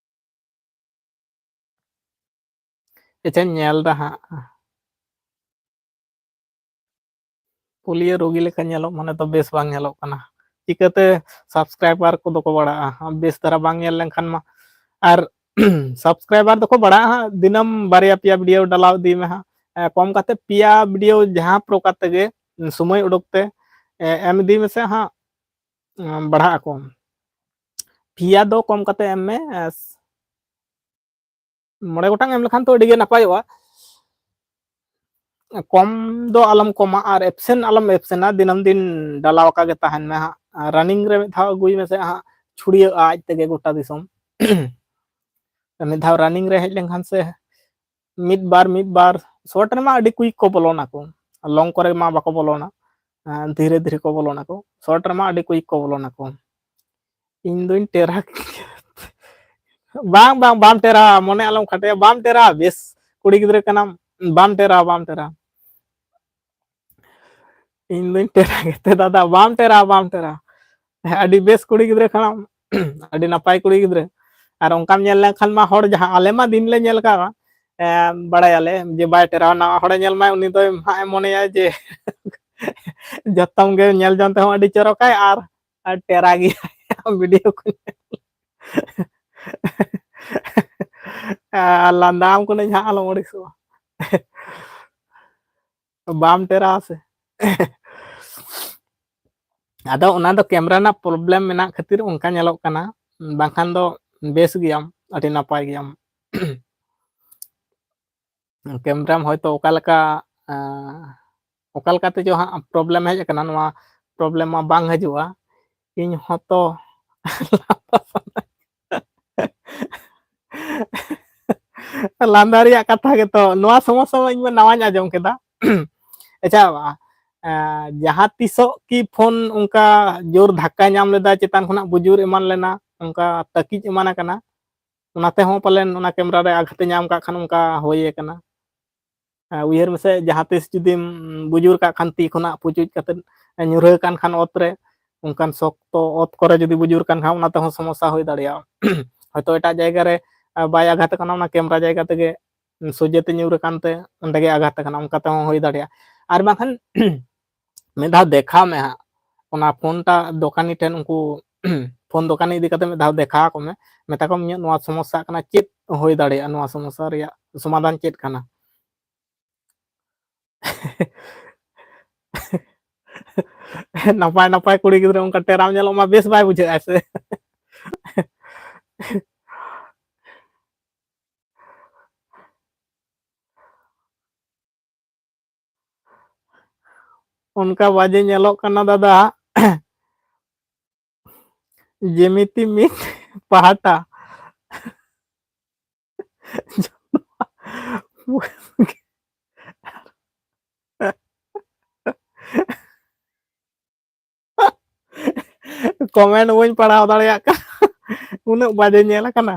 ᱟᱪᱪᱷᱟ, ᱧᱮᱞ ᱫᱟ ᱦᱟᱸᱜ᱾ ᱯᱳᱞᱤᱭᱳ ᱨᱳᱜᱤ ᱞᱮᱠᱟ ᱧᱮᱞᱚᱜ ᱢᱟᱱᱮ ᱫᱚ ᱵᱮᱥ ᱵᱟᱝ ᱧᱮᱞᱚᱜ ᱠᱟᱱᱟ᱾ ᱪᱤᱠᱟᱹᱛᱮ subscriber ᱠᱚᱫᱚ ᱠᱚ ᱵᱟᱲᱟᱜᱼᱟ? ᱵᱮᱥ ᱫᱷᱟᱨᱟ ᱵᱟᱝ ᱧᱮᱞ ᱞᱮᱱᱠᱷᱟᱱ ᱢᱟ᱾ ᱟᱨ subscriber ᱫᱚᱠᱚ ᱵᱟᱲᱟᱜᱼᱟ ᱦᱟᱸᱜ, ᱫᱤᱱᱟᱹᱢ ᱵᱟᱨᱭᱟ ᱯᱮᱭᱟ video ᱰᱟᱞᱟᱣ ᱤᱫᱤ ᱢᱮ ᱦᱟᱸᱜ᱾ ᱮ, ᱠᱚᱢ ᱠᱟᱛᱮ ᱯᱮᱭᱟ video ᱡᱟᱦᱟᱸ ᱯᱨᱚᱠᱟᱨ ᱛᱮᱜᱮ ᱥᱚᱢᱚᱭ ᱩᱰᱩᱠ ᱛᱮ, ᱮ, ᱮᱢ ᱤᱫᱤ ᱢᱮᱥᱮ ᱦᱟᱸᱜ, ᱮ, ᱵᱟᱲᱦᱟᱜ ᱟᱠᱚ᱾ ᱯᱮᱭᱟ ᱫᱚ ᱠᱚᱢ ᱠᱟᱛᱮ ᱮᱢ ᱢᱮ, ᱮ, ᱢᱚᱬᱮ ᱜᱚᱴᱟᱝ ᱮᱢ ᱞᱮᱠᱷᱟᱱ ᱛᱚ ᱟᱹᱰᱤ ᱜᱮ ᱱᱟᱯᱟᱭᱚᱜᱼᱟ᱾ ᱠᱚᱢ ᱫᱚ ᱟᱞᱚᱢ ᱠᱚᱢᱟ ᱟᱨ absent ᱟᱞᱚᱢ absentᱟ, ᱫᱤᱱᱟᱹᱢ ᱫᱤᱱ ᱰᱟᱞᱟᱣ ᱟᱠᱟ ᱜᱮ ᱛᱟᱦᱮᱱ ᱢᱮ ᱦᱟᱸᱜ᱾ ᱟᱨ running ᱨᱮ ᱢᱤᱫ ᱫᱷᱟᱣ ᱟᱹᱜᱩᱭ ᱢᱮᱥᱮ ᱦᱟᱸᱜ, ᱪᱷᱩᱲᱭᱟᱹᱜᱼᱟ ᱟᱡ ᱛᱮᱜᱮ ᱜᱚᱴᱟ ᱫᱤᱥᱚᱢ᱾ ᱢᱤᱫ ᱫᱷᱟᱣ running ᱨᱮ ᱦᱮᱡ ᱞᱮᱱᱠᱷᱟᱱ ᱥᱮ ᱢᱤᱫ ᱵᱟᱨ, ᱢᱤᱫ ᱵᱟᱨ short ᱨᱮᱢᱟ ᱟᱹᱰᱤ quick ᱠᱚ ᱵᱚᱞᱚᱱᱟᱠᱚ, long ᱠᱚᱨᱮ ᱢᱟ ᱵᱟᱠᱚ ᱵᱚᱞᱚᱱᱟ, ᱟᱨ ᱫᱷᱤᱨᱮ ᱫᱷᱤᱨᱮ ᱠᱚ ᱵᱚᱞᱚᱱᱟᱠᱚ᱾ Short ᱨᱮᱢᱟ ᱟᱹᱰᱤ quick ᱠᱚ ᱵᱚᱞᱚᱱᱟᱠᱚ᱾ ᱤᱧ ᱫᱩᱧ ᱴᱮᱨᱟ᱾ ᱵᱟᱝ, ᱵᱟᱝ, ᱵᱟᱢ ᱴᱮᱨᱟ, ᱢᱚᱱᱮ ᱟᱞᱚᱢ ᱠᱷᱟᱴᱚᱭᱟ, ᱵᱟᱢ ᱴᱮᱨᱟ, ᱵᱮᱥ ᱠᱩᱲᱤ ᱜᱤᱫᱽᱨᱟᱹ ᱠᱟᱱᱟᱢ, ᱵᱟᱢ ᱴᱮᱨᱟ, ᱵᱟᱢ ᱴᱮᱨᱟ᱾ ᱤᱧ ᱫᱩᱧ ᱴᱮᱨᱟ ᱜᱮᱛᱮ ᱫᱟᱫᱟ, ᱵᱟᱢ ᱴᱮᱨᱟ, ᱵᱟᱢ ᱴᱮᱨᱟ᱾ ᱦᱮᱸ, ᱟᱹᱰᱤ ᱵᱮᱥ ᱠᱩᱲᱤ ᱜᱤᱫᱽᱨᱟᱹ ᱠᱟᱱᱟᱢ, ᱟᱹᱰᱤ ᱱᱟᱯᱟᱭ ᱠᱩᱲᱤ ᱜᱤᱫᱽᱨᱟᱹ᱾ ᱟᱨ ᱚᱱᱠᱟᱢ ᱧᱮᱞ ᱞᱮᱱᱠᱷᱟᱱ ᱢᱟ ᱦᱚᱲ ᱡᱟᱦᱟᱸ ᱟᱞᱮ ᱢᱟ ᱫᱤᱱ ᱞᱮ ᱧᱮᱞ ᱠᱟᱜᱼᱟ, ᱮ, ᱵᱟᱲᱟᱭᱟᱞᱮ ᱡᱮ ᱵᱟᱭ ᱴᱮᱨᱟᱣᱟ, ᱱᱟᱣᱟ ᱦᱚᱲᱮ ᱧᱮᱞ ᱢᱟᱭ ᱩᱱᱤ ᱫᱚᱭ ᱦᱟᱸᱜ ᱮ ᱢᱚᱱᱮᱭᱟ ᱡᱮ ᱡᱚᱛᱚᱢ ᱜᱮ ᱧᱮᱞ ᱡᱚᱝ ᱛᱮᱦᱚᱸ ᱟᱹᱰᱤ ᱪᱚᱨᱚᱠᱟᱭ ᱟᱨ, ᱟᱨ ᱴᱮᱨᱟ ᱜᱮᱭᱟᱭ video ᱠᱚ ᱧᱮᱞ᱾ ᱟᱨ ᱞᱟᱸᱫᱟᱣᱟᱢ ᱠᱟᱹᱱᱟᱹᱧ ᱦᱟᱸᱜ, ᱟᱞᱚᱢ ᱟᱹᱲᱤᱥᱚᱜᱼᱟ᱾ ᱵᱟᱢ ᱴᱮᱨᱟ ᱥᱮ? ᱟᱫᱚ ᱚᱱᱟ ᱫᱚ camera ᱨᱮᱱᱟᱜ problem ᱢᱮᱱᱟᱜ ᱠᱷᱟᱹᱛᱤᱨ ᱚᱱᱠᱟ ᱧᱮᱞᱚᱜ ᱠᱟᱱᱟ, ᱵᱟᱝᱠᱷᱟᱱ ᱫᱚ ᱵᱮᱥ ᱜᱮᱭᱟᱢ, ᱟᱹᱰᱤ ᱱᱟᱯᱟᱭ ᱜᱮᱭᱟᱢ᱾ Camera ᱨᱮᱢ ᱦᱚᱭᱛᱳ ᱚᱠᱟ ᱞᱮᱠᱟ, ᱟᱸ, ᱚᱠᱟ ᱞᱮᱠᱟ ᱛᱮᱪᱚ ᱦᱟᱸᱜ problem ᱦᱮᱡ ᱟᱠᱟᱱᱟ, ᱱᱚᱣᱟ problem ᱢᱟ ᱵᱟᱝ ᱦᱤᱡᱩᱜᱼᱟ᱾ ᱤᱧ ᱦᱚᱸᱛᱚ ᱞᱟᱸᱫᱟ ᱨᱮᱭᱟᱜ ᱠᱟᱛᱷᱟ ᱜᱮᱛᱚ, ᱱᱚᱣᱟ ᱥᱚᱢᱚᱥᱥᱟ ᱢᱟ ᱤᱧ ᱢᱟ ᱱᱟᱣᱟᱧ ᱟᱸᱡᱚᱢ ᱠᱮᱫᱟ᱾ ᱟᱪᱪᱷᱟ, ᱟᱸ, ᱡᱟᱦᱟᱸ ᱛᱤᱥᱚᱜ ᱠᱤ ᱯᱷᱳᱱ ᱚᱱᱠᱟ ᱡᱳᱨ ᱫᱷᱟᱠᱠᱟ ᱧᱟᱢ ᱞᱮᱫᱟ, ᱪᱮᱛᱟᱱ ᱠᱷᱚᱱᱟᱜ ᱵᱩᱡᱩᱨ ᱮᱢᱟᱱ ᱞᱮᱱᱟ, ᱚᱱᱠᱟ ᱛᱟᱹᱠᱤᱡ ᱮᱢᱟᱱ ᱟᱠᱟᱱᱟ, ᱚᱱᱟ ᱛᱮᱦᱚᱸ ᱯᱟᱞᱮᱱ ᱚᱱᱟ ᱠᱮᱢᱨᱟ ᱨᱮ ᱟᱜᱷᱟᱛ ᱮ ᱧᱟᱢ ᱠᱟᱜ ᱠᱷᱟᱱ ᱚᱱᱠᱟ ᱦᱩᱭ ᱟᱠᱟᱱᱟ᱾ ᱟᱸ, ᱩᱭᱦᱟᱹᱨ ᱢᱮᱥᱮ, ᱡᱟᱦᱟᱸ ᱛᱤᱥ ᱡᱩᱫᱤᱢ ᱵᱩᱡᱩᱨ ᱠᱟᱜ ᱠᱷᱟᱱ, ᱛᱤ ᱠᱷᱚᱱᱟᱜ ᱯᱩᱪᱩᱡ ᱠᱟᱛᱮᱫ ᱧᱩᱨᱦᱟᱹ ᱟᱠᱟᱱ ᱠᱷᱟᱱ ᱚᱛ ᱨᱮ, ᱚᱱᱠᱟᱱ ᱥᱚᱠᱛᱚ ᱚᱛ ᱠᱚᱨᱮ ᱡᱩᱫᱤ ᱵᱩᱡᱩᱨ ᱠᱟᱱ ᱠᱷᱟᱱ, ᱚᱱᱟ ᱛᱮᱦᱚᱸ ᱥᱚᱢᱚᱥᱥᱟ ᱦᱩᱭ ᱫᱟᱲᱮᱭᱟᱜᱼᱟ᱾ ᱦᱚᱭᱛᱳ ᱮᱴᱟᱜ ᱡᱟᱭᱜᱟ ᱨᱮ, ᱟᱸ, ᱵᱟᱭ ᱟᱜᱷᱟᱛ ᱟᱠᱟᱱᱟ, ᱚᱱᱟ ᱠᱮᱢᱨᱟ ᱡᱟᱭᱜᱟ ᱛᱮᱜᱮ ᱥᱚᱡᱷᱮ ᱛᱮ ᱧᱩᱨ ᱟᱠᱟᱱ ᱛᱮ ᱚᱸᱰᱮ ᱜᱮ ᱟᱜᱷᱟᱛ ᱟᱠᱟᱱᱟ, ᱚᱱᱠᱟ ᱛᱮᱦᱚᱸ ᱦᱩᱭ ᱫᱟᱲᱮᱭᱟᱜᱼᱟ᱾ ᱟᱨ ᱵᱟᱝᱠᱷᱟᱱ ᱢᱤᱫ ᱫᱷᱟᱣ ᱫᱮᱠᱷᱟᱣ ᱢᱮ ᱦᱟᱸᱜ, ᱚᱱᱟ ᱯᱷᱳᱱ ᱴᱟ ᱫᱚᱠᱟᱱᱤ ᱴᱷᱮᱱ, ᱩᱱᱠᱩ ᱯᱷᱳᱱ ᱫᱚᱠᱟᱱᱤ ᱤᱫᱤ ᱠᱟᱛᱮ ᱢᱤᱫ ᱫᱷᱟᱣ ᱫᱮᱠᱷᱟᱣ ᱟᱠᱚ ᱢᱮ, ᱢᱮᱛᱟ ᱠᱚᱢ ᱤᱧᱟᱹᱜ ᱱᱚᱣᱟ ᱥᱚᱢᱚᱥᱥᱟ ᱠᱟᱱᱟ, ᱪᱮᱫ ᱦᱩᱭ ᱫᱟᱲᱮᱭᱟᱜᱼᱟ ᱱᱚᱣᱟ ᱥᱚᱢᱚᱥᱥᱟ ᱨᱮᱭᱟᱜ ᱥᱚᱢᱟᱫᱷᱟᱱ ᱪᱮᱫ ᱠᱟᱱᱟ? ᱱᱟᱯᱟᱭ ᱱᱟᱯᱟᱭ ᱠᱩᱲᱤ ᱜᱤᱫᱽᱨᱟᱹ ᱚᱱᱠᱟ ᱴᱮᱨᱟᱢ ᱧᱮᱞᱚᱜ ᱢᱟ, ᱵᱮᱥ ᱵᱟᱭ ᱵᱩᱡᱷᱟᱹᱜᱼᱟ ᱥᱮ᱾ ᱚᱱᱠᱟ ᱵᱟᱡᱮ ᱧᱮᱞᱚᱜ ᱠᱟᱱᱟ ᱫᱟᱫᱟ, ᱡᱮᱢᱤᱛᱤ ᱢᱤᱫ ᱯᱟᱦᱴᱟ᱾ ᱠᱚᱢᱮᱱᱴ ᱵᱟᱹᱧ ᱯᱟᱲᱦᱟᱣ ᱫᱟᱲᱮᱭᱟᱜ ᱠᱟᱱᱟ, ᱩᱱᱟᱹᱜ ᱵᱟᱡᱮ ᱧᱮᱞ ᱟᱠᱟᱱᱟ᱾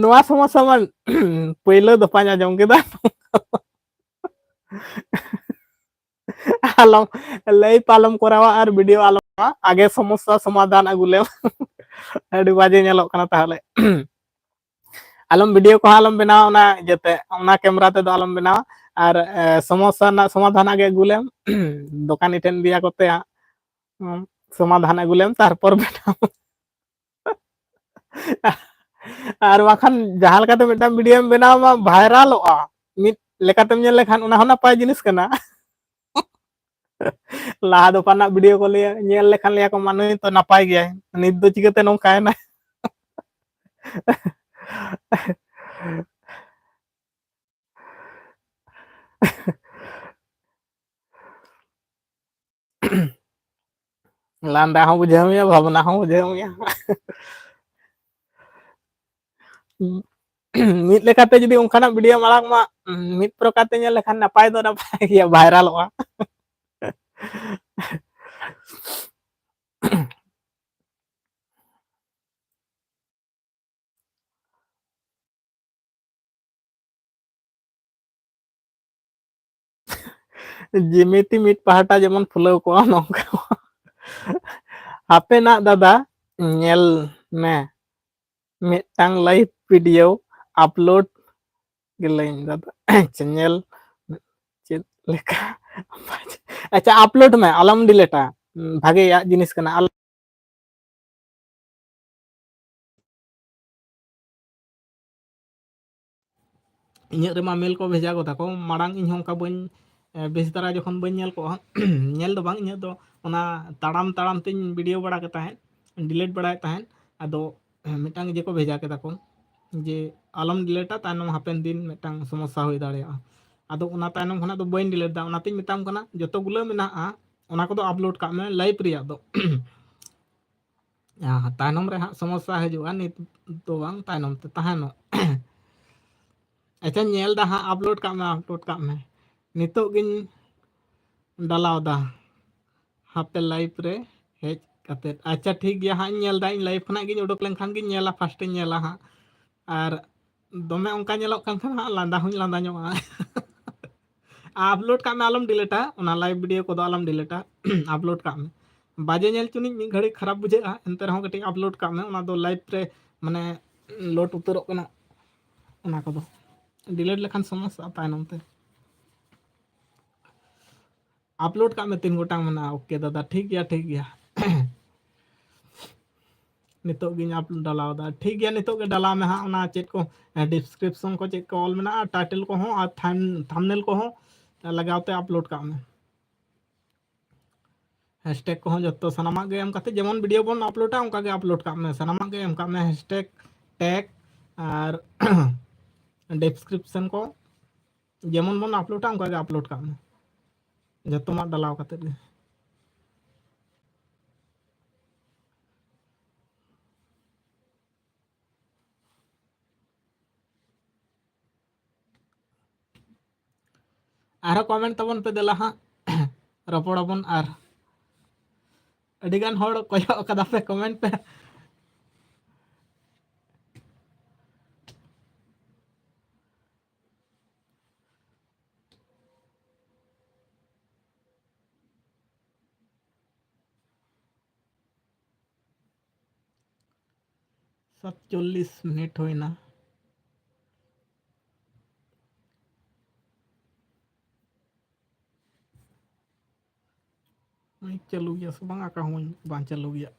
ᱱᱚᱣᱟ ᱥᱚᱢᱚᱥᱥᱟ ᱢᱟ ᱯᱳᱭᱞᱳ ᱫᱚᱯᱷᱟᱧ ᱟᱸᱡᱚᱢ ᱠᱮᱫᱟ᱾ ᱟᱞᱚᱢ ᱞᱟᱹᱭ ᱯᱟᱞᱚᱢ ᱠᱚᱨᱟᱣᱟ ᱟᱨ ᱵᱷᱤᱰᱤᱭᱳ ᱟᱞᱚᱢ ᱮᱢᱟ, ᱟᱜᱮ ᱥᱚᱢᱚᱥᱥᱟ ᱥᱚᱢᱟᱫᱷᱟᱱ ᱟᱹᱜᱩ ᱞᱮᱢ᱾ ᱟᱹᱰᱤ ᱵᱟᱡᱮ ᱧᱮᱞᱚᱜ ᱠᱟᱱᱟ ᱛᱟᱦᱚᱞᱮ᱾ ᱟᱞᱚᱢ ᱵᱷᱤᱰᱤᱭᱳ ᱠᱚᱦᱚᱸ ᱟᱞᱚᱢ ᱵᱮᱱᱟᱣᱟ ᱚᱱᱟ ᱤᱭᱟᱹᱛᱮ, ᱚᱱᱟ ᱠᱮᱢᱨᱟ ᱛᱮᱫᱚ ᱟᱞᱚᱢ ᱵᱮᱱᱟᱣᱟ᱾ ᱟᱨ, ᱮ, ᱥᱚᱢᱚᱥᱥᱟ ᱨᱮᱱᱟᱜ ᱥᱚᱢᱟᱫᱷᱟᱱ ᱟᱜᱮ ᱟᱹᱜᱩ ᱞᱮᱢ᱾ ᱫᱚᱠᱟᱱᱤ ᱴᱷᱮᱱ ᱤᱫᱤᱭᱟ ᱠᱚᱛᱮ ᱦᱟᱸᱜ, ᱦᱩᱸ, ᱥᱚᱢᱟᱫᱷᱟᱱ ᱟᱹᱜᱩ ᱞᱮᱢ, ᱛᱟᱨᱯᱚᱨ ᱵᱮᱱᱟᱣ᱾ ᱟᱨ ᱵᱟᱠᱷᱟᱱ ᱡᱟᱦᱟᱸ ᱞᱮᱠᱟᱛᱮ ᱢᱤᱫᱴᱟᱝ ᱵᱷᱤᱰᱤᱭᱳᱢ ᱵᱮᱱᱟᱣ ᱢᱟ, ᱵᱷᱟᱭᱨᱟᱞᱚᱜᱼᱟ᱾ ᱢᱤᱫ ᱞᱮᱠᱟᱛᱮᱢ ᱧᱮᱞ ᱞᱮᱠᱷᱟᱱ ᱚᱱᱟ ᱦᱚᱸ ᱱᱟᱯᱟᱭ ᱡᱤᱱᱤᱥ ᱠᱟᱱᱟ᱾ ᱞᱟᱦᱟ ᱫᱚᱯᱷᱟ ᱨᱮᱱᱟᱜ ᱵᱷᱤᱰᱤᱭᱳ ᱠᱚ ᱞᱟᱹᱭᱟ, ᱧᱮᱞ ᱞᱮᱠᱷᱟᱱ ᱞᱟᱹᱭᱟ ᱠᱚ, "ᱢᱟ ᱱᱩᱭ ᱛᱚ ᱱᱟᱯᱟᱭ ᱜᱮᱭᱟᱭ, ᱱᱤᱛ ᱫᱚ ᱪᱤᱠᱟᱹᱛᱮ ᱱᱚᱝᱠᱟᱭᱮᱱᱟ?" ᱞᱟᱸᱫᱟ ᱦᱚᱸ ᱵᱩᱡᱷᱟᱹᱣ ᱢᱮᱭᱟ, ᱵᱷᱟᱵᱽᱱᱟ ᱦᱚᱸ ᱵᱩᱡᱷᱟᱹᱣ ᱢᱮᱭᱟ᱾ ᱢᱤᱫ ᱞᱮᱠᱟᱛᱮ ᱡᱩᱫᱤ ᱚᱱᱠᱟᱱᱟᱜ ᱵᱷᱤᱰᱤᱭᱳᱢ ᱟᱲᱟᱜ ᱢᱟ, ᱢᱤᱫ ᱯᱨᱚᱠᱟᱨ ᱛᱮ ᱧᱮᱞ ᱞᱮᱠᱷᱟᱱ ᱱᱟᱯᱟᱭ ᱫᱚ ᱱᱟᱯᱟᱭ ᱜᱮᱭᱟ, ᱵᱷᱟᱭᱨᱟᱞᱚᱜᱼᱟ᱾ ᱡᱤᱢᱤᱛᱤ ᱢᱤᱫ ᱯᱟᱦᱴᱟ ᱡᱮᱢᱚᱱ ᱯᱷᱩᱞᱟᱹᱣ ᱠᱚᱜᱼᱟ, ᱱᱚᱝᱠᱟ᱾ ᱦᱟᱯᱮᱱᱟᱜ ᱫᱟᱫᱟ, ᱧᱮᱞ ᱢᱮ, ᱢᱤᱫᱴᱟᱝ ᱞᱟᱭᱤᱵᱷ ᱵᱷᱤᱰᱤᱭᱳ ᱟᱯᱞᱳᱰ ᱜᱮ ᱞᱟᱹᱭᱟᱹᱧ ᱫᱟᱫᱟ᱾ ᱟᱪᱪᱷᱟ, ᱧᱮᱞ ᱪᱮᱫ ᱞᱮᱠᱟ? ᱟᱪᱪᱷᱟ, ᱟᱯᱞᱳᱰ ᱢᱮ, ᱟᱞᱚᱢ ᱰᱤᱞᱮᱴᱟ᱾ ᱵᱷᱟᱜᱮᱭᱟᱜ ᱡᱤᱱᱤᱥ ᱠᱟᱱᱟ, ᱟᱞᱚ ᱤᱧᱟᱹᱜ ᱨᱮᱢᱟ ᱢᱮᱞ ᱠᱚ ᱵᱷᱮᱡᱟ ᱜᱚᱫᱟ ᱠᱚ, ᱢᱟᱲᱟᱝ ᱤᱧ ᱦᱚᱸ ᱚᱱᱠᱟ ᱵᱟᱹᱧ, ᱮ, ᱵᱮᱥ ᱫᱷᱟᱨᱟ ᱡᱚᱠᱷᱚᱱ ᱵᱟᱹᱧ ᱧᱮᱞ ᱠᱚᱜᱼᱟ, ᱧᱮᱞ ᱫᱚ ᱵᱟᱝ, ᱤᱧᱟᱹᱜ ᱫᱚ ᱚᱱᱟ ᱛᱟᱲᱟᱢ ᱛᱟᱲᱟᱢ ᱛᱤᱧ ᱵᱷᱤᱰᱤᱭᱳ ᱵᱟᱲᱟ ᱠᱮᱫ ᱛᱟᱦᱮᱸᱫ, ᱰᱤᱞᱤᱴ ᱵᱟᱲᱟᱭᱮᱫ ᱛᱟᱦᱮᱸᱫ᱾ ᱟᱫᱚ ᱢᱤᱫᱴᱟᱝ ᱤᱭᱟᱹ ᱠᱚ ᱵᱷᱮᱡᱟ ᱠᱮᱫᱟ ᱠᱚ ᱡᱮ ᱟᱞᱚᱢ ᱰᱤᱞᱤᱴᱟ, ᱛᱟᱭᱱᱚᱢ ᱦᱟᱯᱮᱱ ᱫᱤᱱ ᱢᱤᱫᱴᱟᱝ ᱥᱚᱢᱚᱥᱥᱟ ᱦᱩᱭ ᱫᱟᱲᱮᱭᱟᱜᱼᱟ᱾ ᱟᱫᱚ ᱚᱱᱟ ᱛᱟᱭᱱᱚᱢ ᱠᱷᱚᱱᱟᱜ ᱫᱚ ᱵᱟᱹᱧ ᱰᱤᱞᱤᱴ ᱮᱫᱟ, ᱚᱱᱟᱛᱤᱧ ᱢᱮᱛᱟᱢ ᱠᱟᱱᱟ ᱡᱚᱛᱚ ᱜᱩᱞᱟᱹ ᱢᱮᱱᱟᱜᱼᱟ ᱚᱱᱟ ᱠᱚᱫᱚ ᱟᱯᱞᱳᱰ ᱠᱟᱜ ᱢᱮ, ᱞᱟᱭᱤᱵᱷ ᱨᱮᱭᱟᱜ ᱫᱚ᱾ ᱟᱸ, ᱛᱟᱭᱱᱚᱢ ᱨᱮ ᱦᱟᱸᱜ ᱥᱚᱢᱚᱥᱥᱟ ᱦᱤᱡᱩᱜᱼᱟ, ᱱᱤᱛ ᱫᱚ ᱵᱟᱝ, ᱛᱟᱭᱱᱚᱢ ᱛᱮ ᱛᱟᱦᱮᱱᱚᱜ᱾ ᱟᱪᱪᱷᱟ, ᱧᱮᱞ ᱫᱟ ᱦᱟᱸᱜ, ᱟᱯᱞᱳᱰ ᱠᱟᱜ ᱢᱮ, ᱟᱯᱞᱳᱰ ᱠᱟᱜ ᱢᱮ᱾ ᱱᱤᱛᱚᱜ ᱜᱤᱧ ᱰᱟᱞᱟᱣ ᱫᱟ, ᱦᱟᱯᱮ ᱞᱟᱭᱤᱵᱷ ᱨᱮ ᱦᱮᱡ ᱠᱟᱛᱮᱫ᱾ ᱟᱪᱪᱷᱟ, ᱴᱷᱤᱠ ᱜᱮᱭᱟ ᱦᱟᱸᱜ, ᱤᱧ ᱧᱮᱞ ᱫᱟ, ᱤᱧ ᱞᱟᱭᱤᱵᱷ ᱠᱷᱚᱱᱟᱜ ᱜᱤᱧ ᱩᱰᱩᱠ ᱞᱮᱱᱠᱷᱟᱱ ᱜᱤᱧ ᱧᱮᱞᱟ, ᱯᱷᱟᱥᱴ ᱤᱧ ᱧᱮᱞᱟ ᱦᱟᱸᱜ᱾ ᱟᱨ ᱫᱚᱢᱮ ᱚᱱᱠᱟ ᱧᱮᱞᱚᱜ ᱠᱟᱱ ᱠᱷᱟᱱ ᱦᱟᱸᱜ ᱞᱟᱸᱫᱟ ᱦᱚᱸᱧ ᱞᱟᱸᱫᱟ ᱧᱚᱜᱼᱟ᱾ ᱟᱯᱞᱳᱰ ᱠᱟᱜ ᱢᱮ, ᱟᱞᱚᱢ ᱰᱤᱞᱤᱴᱟ, ᱚᱱᱟ ᱞᱟᱭᱤᱵᱷ ᱵᱷᱤᱰᱤᱭᱳ ᱠᱚᱫᱚ ᱟᱞᱚᱢ ᱰᱤᱞᱤᱴᱟ, ᱟᱯᱞᱳᱰ ᱠᱟᱜ ᱢᱮ᱾ ᱵᱟᱡᱮ ᱧᱮᱞ ᱪᱩᱱᱤᱡ ᱢᱤᱫ ᱜᱷᱟᱹᱲᱤᱡ ᱠᱷᱟᱨᱟᱯ ᱵᱩᱡᱷᱟᱹᱜᱼᱟ, ᱮᱱᱛᱮ ᱨᱮᱦᱚᱸ ᱠᱟᱹᱴᱤᱡ ᱟᱯᱞᱳᱰ ᱠᱟᱜ ᱢᱮ, ᱚᱱᱟ ᱫᱚ ᱞᱟᱭᱤᱵᱷ ᱨᱮ ᱢᱟᱱᱮ ᱞᱳᱰ ᱩᱛᱟᱹᱨᱚᱜ ᱠᱟᱱᱟ, ᱚᱱᱟ ᱠᱚᱫᱚ ᱰᱤᱞᱤᱴ ᱞᱮᱠᱷᱟᱱ ᱥᱚᱢᱚᱥᱥᱟᱜᱼᱟ ᱛᱟᱭᱱᱚᱢ ᱛᱮ᱾ ᱟᱯᱞᱳᱰ ᱠᱟᱜ ᱢᱮ, ᱛᱤᱱ ᱜᱚᱴᱟᱝ ᱢᱮᱱᱟᱜᱼᱟ᱾ ᱳᱠᱮ ᱫᱟᱫᱟ, ᱴᱷᱤᱠ ᱜᱮᱭᱟ, ᱴᱷᱤᱠ ᱜᱮᱭᱟ᱾ ᱱᱤᱛᱚᱜ ᱜᱤᱧ ᱟᱯᱞᱳᱰ ᱰᱟᱞᱟᱣ ᱫᱟ᱾ ᱴᱷᱤᱠ ᱜᱮᱭᱟ, ᱱᱤᱛᱚᱜ ᱜᱮ ᱰᱟᱞᱟᱣ ᱢᱮ ᱦᱟᱸᱜ᱾ ᱚᱱᱟ ᱪᱮᱫ ᱠᱚ, ᱰᱤᱥᱠᱨᱤᱯᱥᱚᱱ ᱠᱚ ᱪᱮᱫ ᱠᱚ ᱚᱞ ᱢᱮᱱᱟᱜᱼᱟ, ᱴᱟᱭᱴᱮᱞ ᱠᱚᱦᱚᱸ ᱟᱨ ᱛᱷᱟᱢ-, ᱛᱷᱟᱢᱵᱱᱮᱞ ᱠᱚᱦᱚᱸ ᱞᱟᱜᱟᱣ ᱛᱮ ᱟᱯᱞᱳᱰ ᱠᱟᱜ ᱢᱮ᱾ ᱦᱮᱥᱴᱮᱜᱽ ᱠᱚᱦᱚᱸ ᱡᱚᱛᱚ ᱥᱟᱱᱟᱢᱟᱜ ᱜᱮ ᱮᱢ ᱠᱟᱛᱮ, ᱡᱮᱢᱚᱱ ᱵᱷᱤᱰᱤᱭᱳ ᱵᱚᱱ ᱟᱯᱞᱳᱰᱟ ᱚᱱᱠᱟ ᱜᱮ ᱟᱯᱞᱳᱰ ᱠᱟᱜ ᱢᱮ᱾ ᱥᱟᱱᱟᱢᱟᱜ ᱜᱮ ᱮᱢ ᱠᱟᱜ ᱢᱮ, ᱦᱮᱥᱴᱮᱜᱽ, ᱴᱮᱜᱽ ᱟᱨ ᱰᱤᱥᱠᱨᱤᱯᱥᱚᱱ ᱠᱚ ᱡᱮᱢᱚᱱ ᱵᱚᱱ ᱟᱯᱞᱳᱰᱟ ᱚᱱᱠᱟ ᱜᱮ ᱟᱯᱞᱳᱰ ᱠᱟᱜ ᱢᱮ᱾ ᱡᱚᱛᱚᱢᱟᱜ ᱰᱟᱞᱟᱣ ᱠᱟᱛᱮ ᱜᱮ᱾ ᱟᱨᱦᱚᱸ comment ᱛᱟᱵᱚᱱ ᱯᱮ, ᱫᱮᱞᱟ ᱦᱟᱸᱜ ᱨᱚᱯᱚᱲ ᱟᱵᱚᱱ᱾ ᱟᱨ ᱟᱹᱰᱤ ᱜᱟᱱ ᱦᱚᱲ ᱠᱚᱭᱚᱜ ᱠᱟᱫᱟ ᱯᱮ, comment ᱯᱮ᱾ ᱥᱟᱛᱪᱚᱞᱞᱤᱥ ᱢᱤᱱᱤᱴ ᱦᱩᱭᱱᱟ᱾ ᱢᱟᱭᱤᱠ ᱪᱟᱹᱞᱩ ᱜᱮᱭᱟ ᱥᱮ ᱵᱟᱝ? ᱟᱠᱟ ᱦᱚᱸ ᱵᱟᱝ ᱪᱟᱹᱞᱩ ᱜᱮᱭᱟ᱾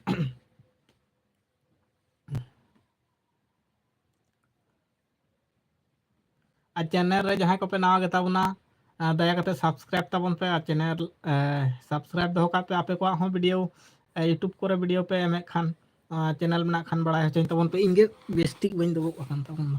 ᱟᱨ channel ᱨᱮ ᱡᱟᱦᱟᱸᱭ ᱠᱚᱯᱮ ᱱᱟᱣᱟ ᱜᱮᱛᱟ ᱵᱚᱱᱟ, ᱟᱨ ᱫᱟᱭᱟ ᱠᱟᱛᱮ subscribe ᱛᱟᱵᱚᱱ ᱯᱮ᱾ ᱟᱨ channel, ᱮ, subscribe ᱫᱚᱦᱚ ᱠᱟᱜ ᱯᱮ᱾ ᱟᱯᱮ ᱠᱚᱣᱟᱜ ᱦᱚᱸ video, ᱮ, YouTube ᱠᱚᱨᱮ video ᱯᱮ ᱮᱢᱮᱫ ᱠᱷᱟᱱ, ᱟᱨ channel ᱢᱮᱱᱟᱜ ᱠᱷᱟᱱ ᱵᱟᱲᱟᱭ ᱦᱚᱪᱚᱧ ᱛᱟᱵᱚᱱ ᱯᱮ᱾ ᱤᱧ ᱜᱮ ᱵᱮᱥ ᱴᱷᱤᱠ ᱵᱟᱹᱧ ᱫᱩᱲᱩᱵ ᱟᱠᱟᱱ ᱛᱟᱵᱚᱱ ᱫᱚ᱾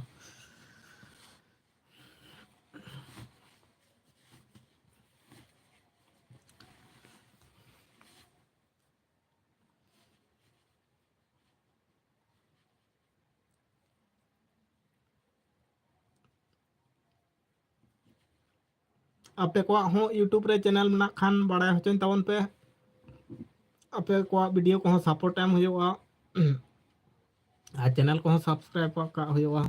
ᱟᱯᱮ ᱠᱚᱣᱟᱜ ᱦᱚᱸ YouTube ᱨᱮ channel ᱢᱮᱱᱟᱜ ᱠᱷᱟᱱ ᱵᱟᱲᱟᱭ ᱦᱚᱪᱚᱧ ᱛᱟᱵᱚᱱ ᱯᱮ᱾ ᱟᱯᱮ ᱠᱚᱣᱟᱜ video ᱠᱚᱦᱚᱸ support ᱮᱢ ᱦᱩᱭᱩᱜᱼᱟ, ᱟᱨ channel ᱠᱚᱦᱚᱸ subscribe ᱠᱟᱜ ᱦᱩᱭᱩᱜᱼᱟ᱾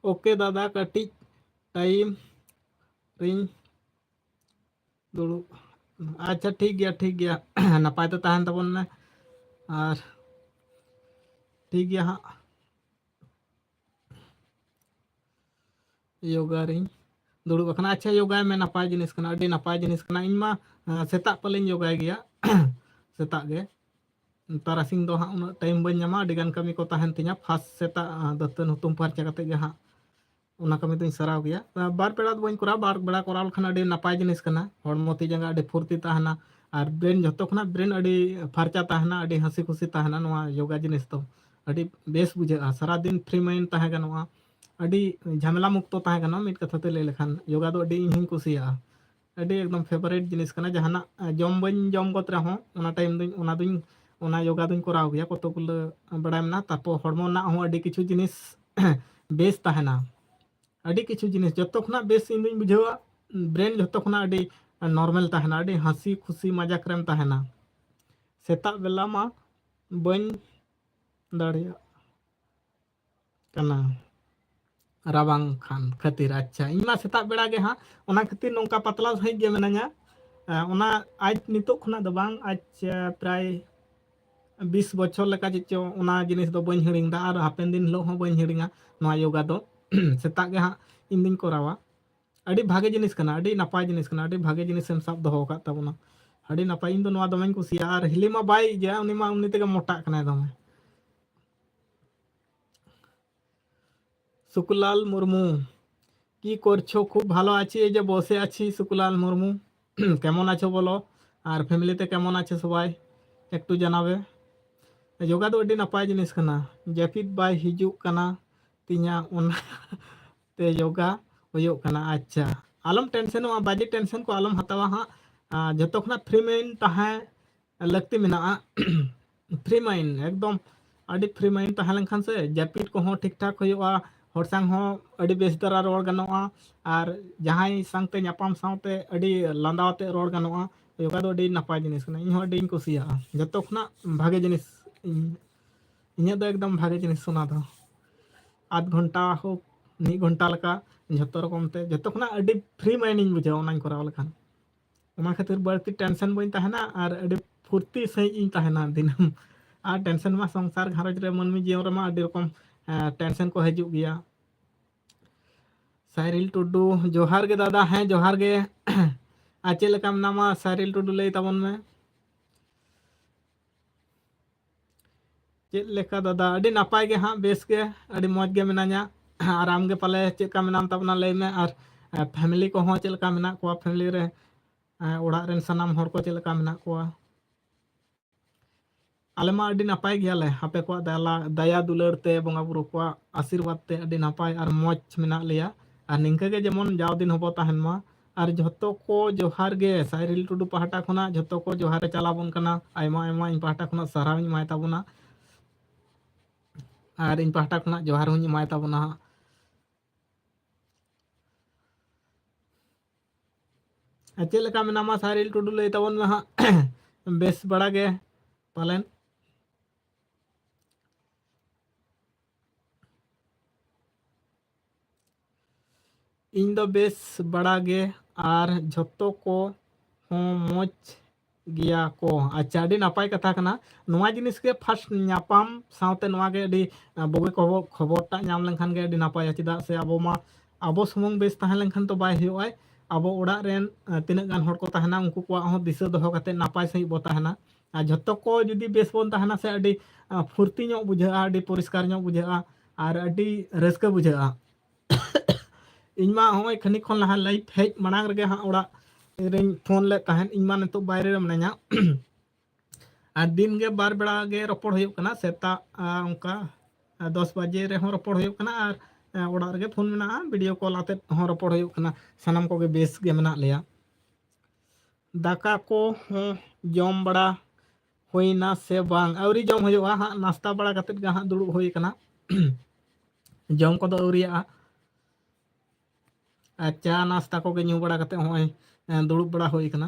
OK ᱫᱟᱫᱟ, ᱠᱟᱹᱴᱤᱡ time ᱨᱤᱧ ᱫᱩᱲᱩᱵ᱾ ᱟᱪᱪᱷᱟ, ᱴᱷᱤᱠ ᱜᱮᱭᱟ, ᱴᱷᱤᱠ ᱜᱮᱭᱟ᱾ ᱱᱟᱯᱟᱭ ᱛᱮ ᱛᱟᱦᱮᱱ ᱛᱟᱵᱚᱱ ᱢᱮ᱾ ᱟᱨ ᱴᱷᱤᱠ ᱜᱮᱭᱟ ᱦᱟᱸᱜ, ᱭᱳᱜᱟ ᱨᱤᱧ ᱫᱩᱲᱩᱵ ᱟᱠᱟᱱᱟ᱾ ᱟᱪᱪᱷᱟ, ᱭᱳᱜᱟᱭ ᱢᱮ, ᱱᱟᱯᱟᱭ ᱡᱤᱱᱤᱥ ᱠᱟᱱᱟ, ᱟᱹᱰᱤ ᱱᱟᱯᱟᱭ ᱡᱤᱱᱤᱥ ᱠᱟᱱᱟ᱾ ᱤᱧ ᱢᱟ ᱥᱮᱛᱟᱜ ᱯᱟᱞᱮᱧ ᱭᱳᱜᱟᱭ ᱜᱮᱭᱟ᱾ ᱥᱮᱛᱟᱜ ᱜᱮ᱾ ᱛᱟᱨᱟᱥᱤᱧ ᱫᱚ ᱦᱟᱸᱜ ᱩᱱᱟᱹᱜ ᱴᱟᱭᱤᱢ ᱵᱟᱹᱧ ᱧᱟᱢᱟ, ᱟᱹᱰᱤ ᱜᱟᱱ ᱠᱟᱹᱢᱤ ᱠᱚ ᱛᱟᱦᱮᱱ ᱛᱤᱧᱟ᱾ ᱯᱷᱟᱥᱴ ᱥᱮᱛᱟᱜ ᱫᱟᱹᱛᱟᱹᱱ ᱦᱩᱛᱩᱢ ᱯᱷᱟᱨᱪᱟ ᱠᱟᱛᱮ ᱜᱮ ᱦᱟᱸᱜ ᱚᱱᱟ ᱠᱟᱹᱢᱤ ᱫᱚᱧ ᱥᱟᱨᱟᱣ ᱜᱮᱭᱟ᱾ ᱵᱟᱨ ᱵᱮᱲᱟ ᱫᱚ ᱵᱟᱹᱧ ᱠᱚᱨᱟᱣᱟ, ᱵᱟᱨ ᱵᱮᱲᱟ ᱠᱚᱨᱟᱣ ᱞᱮᱠᱷᱟᱱ ᱟᱹᱰᱤ ᱱᱟᱯᱟᱭ ᱡᱤᱱᱤᱥ ᱠᱟᱱᱟ᱾ ᱦᱚᱲᱢᱚ ᱛᱤ ᱡᱟᱸᱜᱟ ᱟᱹᱰᱤ ᱯᱷᱩᱨᱛᱤ ᱛᱟᱦᱮᱱᱟ, ᱟᱨ ᱵᱨᱮᱱ, ᱡᱷᱚᱛᱚ ᱠᱷᱚᱱᱟᱜ ᱵᱨᱮᱱ ᱟᱹᱰᱤ ᱯᱷᱟᱨᱪᱟ ᱛᱟᱦᱮᱱᱟ, ᱟᱹᱰᱤ ᱦᱟᱹᱥᱤ ᱠᱷᱩᱥᱤ ᱛᱟᱦᱮᱱᱟ᱾ ᱱᱚᱣᱟ ᱭᱳᱜᱟ ᱡᱤᱱᱤᱥ ᱫᱚ ᱟᱹᱰᱤ ᱵᱮᱥ ᱵᱩᱡᱷᱟᱹᱜᱼᱟ, ᱥᱟᱨᱟᱫᱤᱱ ᱯᱷᱨᱤ ᱢᱟᱭᱤᱱᱰ ᱛᱟᱦᱮᱸ ᱜᱟᱱᱚᱜᱼᱟ, ᱟᱹᱰᱤ ᱡᱷᱟᱢᱮᱞᱟ ᱢᱩᱠᱛᱚ ᱛᱟᱦᱮᱸ ᱜᱟᱱᱚᱜᱼᱟ᱾ ᱢᱤᱫ ᱠᱟᱛᱷᱟ ᱛᱮ ᱞᱟᱹᱭ ᱞᱮᱠᱷᱟᱱ ᱭᱳᱜᱟ ᱫᱚ ᱟᱹᱰᱤ ᱤᱧ ᱦᱚᱸᱧ ᱠᱩᱥᱤᱭᱟᱜᱼᱟ᱾ ᱟᱹᱰᱤ ᱮᱠᱫᱚᱢ ᱯᱷᱮᱵᱟᱨᱤᱴ ᱡᱤᱱᱤᱥ ᱠᱟᱱᱟ᱾ ᱡᱟᱦᱟᱱᱟᱜ ᱡᱚᱢ ᱵᱟᱹᱧ ᱡᱚᱢ ᱜᱚᱫ ᱨᱮᱦᱚᱸ ᱚᱱᱟ ᱴᱟᱭᱤᱢ ᱫᱚᱧ ᱚᱱᱟ ᱫᱚᱧ ᱚᱱᱟ ᱭᱳᱜᱟ ᱫᱚᱧ ᱠᱚᱨᱟᱣ ᱜᱮᱭᱟ, ᱠᱚᱛᱚ ᱜᱩᱞᱟᱹ ᱵᱟᱲᱟᱭ ᱢᱮᱱᱟᱜᱼᱟ᱾ ᱛᱟᱨᱯᱚᱨ ᱦᱚᱲᱢᱚ ᱨᱮᱱᱟᱜ ᱦᱚᱸ ᱟᱹᱰᱤ ᱠᱤᱪᱷᱩ ᱡᱤᱱᱤᱥ ᱵᱮᱥ ᱛᱟᱦᱮᱱᱟ᱾ ᱟᱹᱰᱤ ᱠᱤᱪᱷᱩ ᱡᱤᱱᱤᱥ ᱡᱚᱛᱚ ᱠᱷᱚᱱᱟᱜ ᱵᱮᱥ ᱤᱧ ᱫᱩᱧ ᱵᱩᱡᱷᱟᱹᱣᱟ, ᱵᱨᱮᱱ ᱡᱚᱛᱚ ᱠᱷᱚᱱᱟᱜ ᱟᱹᱰᱤ ᱱᱚᱨᱢᱟᱞ ᱛᱟᱦᱮᱱᱟ, ᱟᱹᱰᱤ ᱦᱟᱹᱥᱤ ᱠᱷᱩᱥᱤ ᱢᱟᱡᱟᱠ ᱨᱮᱢ ᱛᱟᱦᱮᱱᱟ᱾ ᱥᱮᱛᱟᱜ ᱵᱮᱞᱟ ᱢᱟ ᱵᱟᱹᱧ ᱫᱟᱲᱮᱭᱟᱜ ᱠᱟᱱᱟ ᱨᱟᱵᱟᱝ ᱠᱷᱟᱱ ᱠᱷᱟᱹᱛᱤᱨ᱾ ᱟᱪᱪᱷᱟ, ᱤᱧ ᱢᱟ ᱥᱮᱛᱟᱜ ᱵᱮᱲᱟ ᱜᱮ ᱦᱟᱸᱜ, ᱚᱱᱟ ᱠᱷᱟᱹᱛᱤᱨ ᱱᱚᱝᱠᱟ ᱯᱟᱛᱞᱟ ᱥᱟᱺᱦᱤᱡ ᱜᱮ ᱢᱤᱱᱟᱹᱧᱟ᱾ ᱟᱸ, ᱚᱱᱟ ᱟᱡ ᱱᱤᱛᱚᱜ ᱠᱷᱚᱱᱟᱜ ᱫᱚ ᱵᱟᱝ, ᱟᱡ, ᱟᱸ, ᱯᱨᱟᱭ ᱵᱤᱥ ᱵᱚᱪᱷᱚᱨ ᱞᱮᱠᱟ ᱪᱮᱫ ᱪᱚ ᱚᱱᱟ ᱡᱤᱱᱤᱥ ᱫᱚ ᱵᱟᱹᱧ ᱦᱤᱲᱤᱧ ᱮᱫᱟ, ᱟᱨ ᱦᱟᱯᱮᱱ ᱫᱤᱱ ᱦᱤᱞᱳᱜ ᱦᱚᱸ ᱵᱟᱹᱧ ᱦᱤᱲᱤᱧᱟ ᱱᱚᱣᱟ ᱭᱳᱜᱟ ᱫᱚ᱾ ᱥᱮᱛᱟᱜ ᱜᱮ ᱦᱟᱸᱜ ᱤᱧ ᱫᱩᱧ ᱠᱚᱨᱟᱣᱟ᱾ ᱟᱹᱰᱤ ᱵᱷᱟᱜᱮ ᱡᱤᱱᱤᱥ ᱠᱟᱱᱟ, ᱟᱹᱰᱤ ᱱᱟᱯᱟᱭ ᱡᱤᱱᱤᱥ ᱠᱟᱱᱟ, ᱟᱹᱰᱤ ᱵᱷᱟᱜᱮ ᱡᱤᱱᱤᱥ ᱮᱢ ᱥᱟᱵ ᱫᱚᱦᱚ ᱟᱠᱟᱫ ᱛᱟᱵᱚᱱᱟ᱾ ᱟᱹᱰᱤ ᱱᱟᱯᱟᱭ, ᱤᱧ ᱫᱚ ᱱᱚᱣᱟ ᱫᱚᱢᱮᱧ ᱠᱩᱥᱤᱭᱟᱜᱼᱟ᱾ ᱟᱨ ᱦᱤᱞᱤ ᱢᱟ ᱵᱟᱭ ᱤᱭᱟᱹᱜᱼᱟ, ᱩᱱᱤ ᱢᱟ ᱮᱢᱱᱤ ᱛᱮᱜᱮ ᱢᱚᱴᱟᱜ ᱠᱟᱱᱟᱭ ᱫᱚᱢᱮ᱾ সুকুলাল মুর্মু, কি করছো? খুব ভালো আছি, এই যে বসে আছি। সুকুলাল মুর্মু, কেমন আছো বলো? আর ফ্যামিলিতে কেমন আছে সবাই? একটু জানাবে। যোগা ᱫᱚ ᱟᱹᱰᱤ ᱱᱟᱯᱟᱭ ᱡᱤᱱᱤᱥ ᱠᱟᱱᱟ᱾ ᱡᱟᱹᱯᱤᱫ ᱵᱟᱭ ᱦᱤᱡᱩᱜ ᱠᱟᱱᱟ ᱛᱤᱧᱟ, ᱚᱱᱟ ᱛᱮ ᱭᱳᱜᱟ ᱦᱩᱭᱩᱜ ᱠᱟᱱᱟ᱾ ᱟᱪᱪᱷᱟ, ᱟᱞᱚᱢ ᱴᱮᱱᱥᱮᱱᱚᱜᱼᱟ, ᱵᱟᱡᱮ ᱴᱮᱱᱥᱮᱱ ᱠᱚ ᱟᱞᱚᱢ ᱦᱟᱛᱟᱣᱟ ᱦᱟᱸᱜ᱾ ᱟᱨ ᱡᱚᱛᱚ ᱠᱷᱚᱱᱟᱜ ᱯᱷᱨᱤ ᱢᱟᱭᱤᱱᱰ ᱛᱟᱦᱮᱸ ᱞᱟᱹᱠᱛᱤ ᱢᱮᱱᱟᱜᱼᱟ᱾ ᱯᱷᱨᱤ ᱢᱟᱭᱤᱱᱰ, ᱮᱠᱫᱚᱢ ᱟᱹᱰᱤ ᱯᱷᱨᱤ ᱢᱟᱭᱤᱱᱰ ᱛᱟᱦᱮᱸ ᱞᱮᱱᱠᱷᱟᱱ ᱥᱮ ᱡᱟᱹᱯᱤᱫ ᱠᱚᱦᱚᱸ ᱴᱷᱤᱠ ᱴᱷᱟᱠ ᱦᱩᱭᱩᱜᱼᱟ, ᱦᱚᱲ ᱥᱟᱝ ᱦᱚᱸ ᱟᱹᱰᱤ ᱵᱮᱥ ᱫᱷᱟᱨᱟ ᱨᱚᱲ ᱜᱟᱱᱚᱜᱼᱟ, ᱟᱨ ᱡᱟᱦᱟᱸᱭ ᱥᱟᱝᱛᱮ ᱧᱟᱯᱟᱢ ᱥᱟᱶᱛᱮ ᱟᱹᱰᱤ ᱞᱟᱸᱫᱟ ᱟᱛᱮ ᱨᱚᱲ ᱜᱟᱱᱚᱜᱼᱟ᱾ ᱭᱳᱜᱟ ᱫᱚ ᱟᱹᱰᱤ ᱱᱟᱯᱟᱭ ᱡᱤᱱᱤᱥ ᱠᱟᱱᱟ, ᱤᱧ ᱦᱚᱸ ᱟᱹᱰᱤᱧ ᱠᱩᱥᱤᱭᱟᱜᱼᱟ᱾ ᱡᱚᱛᱚ ᱠᱷᱚᱱᱟᱜ ᱵᱷᱟᱜᱮ ᱡᱤᱱᱤᱥ, ᱤᱧ, ᱤᱧᱟᱹᱜ ᱫᱚ ᱮᱠᱫᱚᱢ ᱵᱷᱟᱜᱮ ᱡᱤᱱᱤᱥ ᱚᱱᱟ ᱫᱚ᱾ ᱟᱫᱷ ᱜᱷᱚᱱᱴᱟ ᱦᱳᱠ, ᱢᱤᱫ ᱜᱷᱚᱱᱴᱟ ᱞᱮᱠᱟ, ᱡᱷᱚᱛᱚ ᱨᱚᱠᱚᱢ ᱛᱮ, ᱡᱚᱛᱚ ᱠᱷᱚᱱᱟᱜ ᱟᱹᱰᱤ ᱯᱷᱨᱤ ᱢᱟᱭᱤᱱᱰ ᱤᱧ ᱵᱩᱡᱷᱟᱹᱣᱟ ᱚᱱᱟᱧ ᱠᱚᱨᱟᱣ ᱞᱮᱠᱷᱟᱱ᱾ ᱚᱱᱟ ᱠᱷᱟᱹᱛᱤᱨ ᱵᱟᱹᱲᱛᱤ ᱴᱮᱱᱥᱮᱱ ᱵᱟᱹᱧ ᱛᱟᱦᱮᱱᱟ ᱟᱨ ᱟᱹᱰᱤ ᱯᱷᱩᱨᱛᱤ ᱥᱟᱺᱦᱤᱡ ᱤᱧ ᱛᱟᱦᱮᱱᱟ ᱫᱤᱱᱟᱹᱢ᱾ ᱟᱨ ᱴᱮᱱᱥᱮᱱ ᱢᱟ ᱥᱚᱝᱥᱟᱨ ᱜᱷᱟᱨᱚᱸᱡᱽ ᱨᱮ ᱢᱟᱹᱱᱢᱤ ᱡᱤᱭᱚᱱ ᱨᱮᱢᱟ ᱟᱹᱰᱤ ᱨᱚᱠᱚᱢ, ᱮᱸ, ᱴᱮᱱᱥᱮᱱ ᱠᱚ ᱦᱤᱡᱩᱜ ᱜᱮᱭᱟ᱾ ᱥᱟᱭᱨᱤᱞ ᱴᱩᱰᱩ, ᱡᱚᱦᱟᱨ ᱜᱮ ᱫᱟᱫᱟ᱾ ᱦᱮᱸ, ᱡᱚᱦᱟᱨ ᱜᱮ᱾ ᱟᱨ ᱪᱮᱫ ᱞᱮᱠᱟ ᱢᱮᱱᱟᱢᱟ ᱥᱟᱭᱨᱤᱞ ᱴᱩᱰᱩ, ᱞᱟᱹᱭ ᱛᱟᱵᱚᱱ ᱢᱮ᱾ ᱪᱮᱫ ᱞᱮᱠᱟ ᱫᱟᱫᱟ? ᱟᱹᱰᱤ ᱱᱟᱯᱟᱭ ᱜᱮ ᱦᱟᱸᱜ, ᱵᱮᱥ ᱜᱮ, ᱟᱹᱰᱤ ᱢᱚᱡᱽ ᱜᱮ ᱢᱮᱱᱟᱧᱟ᱾ ᱟᱨ ᱟᱢ ᱜᱮ ᱯᱟᱞᱮ ᱪᱮᱫ ᱞᱮᱠᱟ ᱢᱮᱱᱟᱢ ᱛᱟᱵᱚᱱᱟ, ᱞᱟᱹᱭ ᱢᱮ᱾ ᱟᱨ, ᱟᱨ family ᱠᱚᱦᱚᱸ ᱪᱮᱫ ᱞᱮᱠᱟ ᱢᱮᱱᱟᱜ ᱠᱚᱣᱟ? family ᱨᱮ, ᱟᱨ ᱚᱲᱟᱜ ᱨᱮᱱ ᱥᱟᱱᱟᱢ ᱦᱚᱲ ᱠᱚ ᱪᱮᱫ ᱞᱮᱠᱟ ᱢᱮᱱᱟᱜ ᱠᱚᱣᱟ? ᱟᱞᱮ ᱢᱟ ᱟᱹᱰᱤ ᱱᱟᱯᱟᱭ ᱜᱮᱭᱟᱞᱮ, ᱟᱯᱮ ᱠᱚᱣᱟᱜ ᱫᱟᱭᱟ, ᱫᱟᱭᱟ ᱫᱩᱞᱟᱹᱲ ᱛᱮ, ᱵᱚᱸᱜᱟ ᱵᱩᱨᱩ ᱠᱚᱣᱟᱜ ᱟᱥᱤᱨᱵᱟᱫᱽ ᱛᱮ ᱟᱹᱰᱤ ᱱᱟᱯᱟᱭ ᱟᱨ ᱢᱚᱡᱽ ᱢᱮᱱᱟᱜ ᱞᱮᱭᱟ᱾ ᱟᱨ ᱱᱤᱝᱠᱟᱹ ᱜᱮ ᱡᱮᱢᱚᱱ ᱡᱟᱣ ᱫᱤᱱ ᱦᱚᱸᱵᱚ ᱛᱟᱦᱮᱱ ᱢᱟ᱾ ᱟᱨ ᱡᱷᱚᱛᱚ ᱠᱚ ᱡᱚᱦᱟᱨ ᱜᱮ, ᱥᱟᱭᱨᱤᱞ ᱴᱩᱰᱩ ᱯᱟᱦᱴᱟ ᱠᱷᱚᱱᱟᱜ ᱡᱷᱚᱛᱚ ᱠᱚ ᱡᱚᱦᱟᱨ ᱮ ᱪᱟᱞᱟᱵᱚᱱ ᱠᱟᱱᱟ᱾ ᱟᱭᱢᱟ ᱟᱭᱢᱟ ᱤᱧ ᱯᱟᱦᱴᱟ ᱠᱷᱚᱱᱟᱜ ᱥᱟᱨᱦᱟᱣ ᱤᱧ ᱮᱢᱟᱭ ᱛᱟᱵᱚᱱᱟ᱾ ᱟᱨ ᱤᱧ ᱯᱟᱦᱴᱟ ᱠᱷᱚᱱᱟᱜ ᱡᱚᱦᱟᱨ ᱦᱚᱸᱧ ᱮᱢᱟᱭ ᱛᱟᱵᱚᱱᱟ ᱦᱟᱸᱜ᱾ ᱟᱨ ᱪᱮᱫ ᱞᱮᱠᱟ ᱢᱮᱱᱟᱢᱟ ᱥᱟᱭᱨᱤᱞ ᱴᱩᱰᱩ, ᱞᱟᱹᱭ ᱛᱟᱵᱚᱱ ᱢᱮ ᱦᱟᱸᱜ᱾ ᱵᱮᱥ ᱵᱟᱲᱟ ᱜᱮ ᱯᱟᱞᱮᱱ? ᱤᱧ ᱫᱚ ᱵᱮᱥ ᱵᱟᱲᱟ ᱜᱮ, ᱟᱨ ᱡᱷᱚᱛᱚ ᱠᱚ ᱦᱚᱸ ᱢᱚᱡᱽ ᱜᱮᱭᱟ ᱠᱚ᱾ ᱟᱪᱪᱷᱟ, ᱟᱹᱰᱤ ᱱᱟᱯᱟᱭ ᱠᱟᱛᱷᱟ ᱠᱟᱱᱟ᱾ ᱱᱚᱣᱟ ᱡᱤᱱᱤᱥ ᱜᱮ first ᱧᱟᱯᱟᱢ ᱥᱟᱶᱛᱮ ᱱᱚᱣᱟ ᱜᱮ ᱟᱹᱰᱤ, ᱟ, ᱵᱩᱜᱤ ᱠᱷᱚᱵᱚᱨ, ᱠᱷᱚᱵᱚᱨ ᱴᱟᱜ ᱧᱟᱢ ᱞᱮᱱᱠᱷᱟᱱ ᱜᱮ ᱟᱹᱰᱤ ᱱᱟᱯᱟᱭᱟ᱾ ᱪᱮᱫᱟᱜ ᱥᱮ ᱟᱵᱚ ᱢᱟ, ᱟᱵᱚ ᱥᱩᱢᱩᱝ ᱵᱮᱥ ᱛᱟᱦᱮᱸ ᱞᱮᱱᱠᱷᱟᱱ ᱛᱚ ᱵᱟᱭ ᱦᱩᱭᱩᱜᱼᱟ᱾ ᱟᱵᱚ ᱚᱲᱟᱜ ᱨᱮᱱ, ᱟ, ᱛᱤᱱᱟᱹᱜ ᱜᱟᱱ ᱦᱚᱲ ᱠᱚ ᱛᱟᱦᱮᱱᱟ, ᱩᱱᱠᱩ ᱠᱚᱣᱟᱜ ᱦᱚᱸ ᱫᱤᱥᱟᱹ ᱫᱚᱦᱚ ᱠᱟᱛᱮ ᱱᱟᱯᱟᱭ ᱥᱟᱺᱦᱤᱡ ᱵᱚ ᱛᱟᱦᱮᱱᱟ᱾ ᱟᱨ ᱡᱷᱚᱛᱚ ᱠᱚ ᱡᱩᱫᱤ ᱵᱮᱥ ᱵᱚᱱ ᱛᱟᱦᱮᱱᱟ ᱥᱮ, ᱟᱹᱰᱤ, ᱟ, ᱯᱷᱩᱨᱛᱤ ᱧᱚᱜ ᱵᱩᱡᱷᱟᱹᱜᱼᱟ, ᱟᱹᱰᱤ ᱯᱚᱨᱤᱥᱠᱟᱨ ᱧᱚᱜ ᱵᱩᱡᱷᱟᱹᱜᱼᱟ, ᱟᱨ ᱟᱹᱰᱤ ᱨᱟᱹᱥᱠᱟᱹ ᱵᱩᱡᱷᱟᱹᱜᱼᱟ᱾ ᱤᱧ ᱢᱟ ᱦᱚᱸᱜᱼᱚᱭ ᱠᱷᱟᱹᱱᱤᱠ ᱠᱷᱚᱱ ᱞᱟᱦᱟ live ᱦᱮᱡ ᱢᱟᱲᱟᱝ ᱨᱮᱜᱮ ᱦᱟᱸᱜ ᱚᱲᱟᱜ ᱨᱮᱧ ᱯᱷᱳᱱ ᱞᱮᱫ ᱛᱟᱦᱮᱸᱫ᱾ ᱤᱧ ᱢᱟ ᱱᱤᱛᱚᱜ ᱵᱟᱭᱨᱮ ᱨᱮ ᱢᱤᱱᱟᱹᱧᱟ᱾ ᱟᱨ ᱫᱤᱱ ᱜᱮ ᱵᱟᱨ ᱵᱮᱲᱟ ᱜᱮ ᱨᱚᱯᱚᱲ ᱦᱩᱭᱩᱜ ᱠᱟᱱᱟ, ᱥᱮᱛᱟᱜ, ᱟ, ᱚᱱᱠᱟ, ᱟ, ᱫᱚᱥ ᱵᱟᱡᱮ ᱨᱮᱦᱚᱸ ᱨᱚᱯᱚᱲ ᱦᱩᱭᱩᱜ ᱠᱟᱱᱟ, ᱟᱨ, ᱟ, ᱚᱲᱟᱜ ᱨᱮᱜᱮ ᱯᱷᱳᱱ ᱢᱮᱱᱟᱜᱼᱟ, video call ᱟᱛᱮᱫ ᱦᱚᱸ ᱨᱚᱯᱚᱲ ᱦᱩᱭᱩᱜ ᱠᱟᱱᱟ᱾ ᱥᱟᱱᱟᱢ ᱠᱚᱜᱮ ᱵᱮᱥ ᱜᱮ ᱢᱮᱱᱟᱜ ᱞᱮᱭᱟ᱾ ᱫᱟᱠᱟ ᱠᱚ ᱦᱚᱸ ᱡᱚᱢ ᱵᱟᱲᱟ ᱦᱩᱭᱱᱟ ᱥᱮ ᱵᱟᱝ? ᱟᱹᱣᱨᱤ ᱡᱚᱢ ᱦᱩᱭᱩᱜᱼᱟ ᱦᱟᱸᱜ, ᱱᱟᱥᱛᱟ ᱵᱟᱲᱟ ᱠᱟᱛᱮᱫ ᱜᱮ ᱦᱟᱸᱜ ᱫᱩᱲᱩᱵ ᱦᱩᱭ ᱠᱟᱱᱟ᱾ ᱡᱚᱢ ᱠᱚᱫᱚ ᱟᱹᱣᱨᱤᱭᱟᱜᱼᱟ᱾ ᱟᱨ ᱪᱟ ᱱᱟᱥᱛᱟ ᱠᱚᱜᱮ ᱧᱩ ᱵᱟᱲᱟ ᱠᱟᱛᱮᱫ ᱦᱚᱸᱜᱼᱚᱭ, ᱮᱸ, ᱫᱩᱲᱩᱵ ᱵᱟᱲᱟ ᱦᱩᱭ ᱠᱟᱱᱟ᱾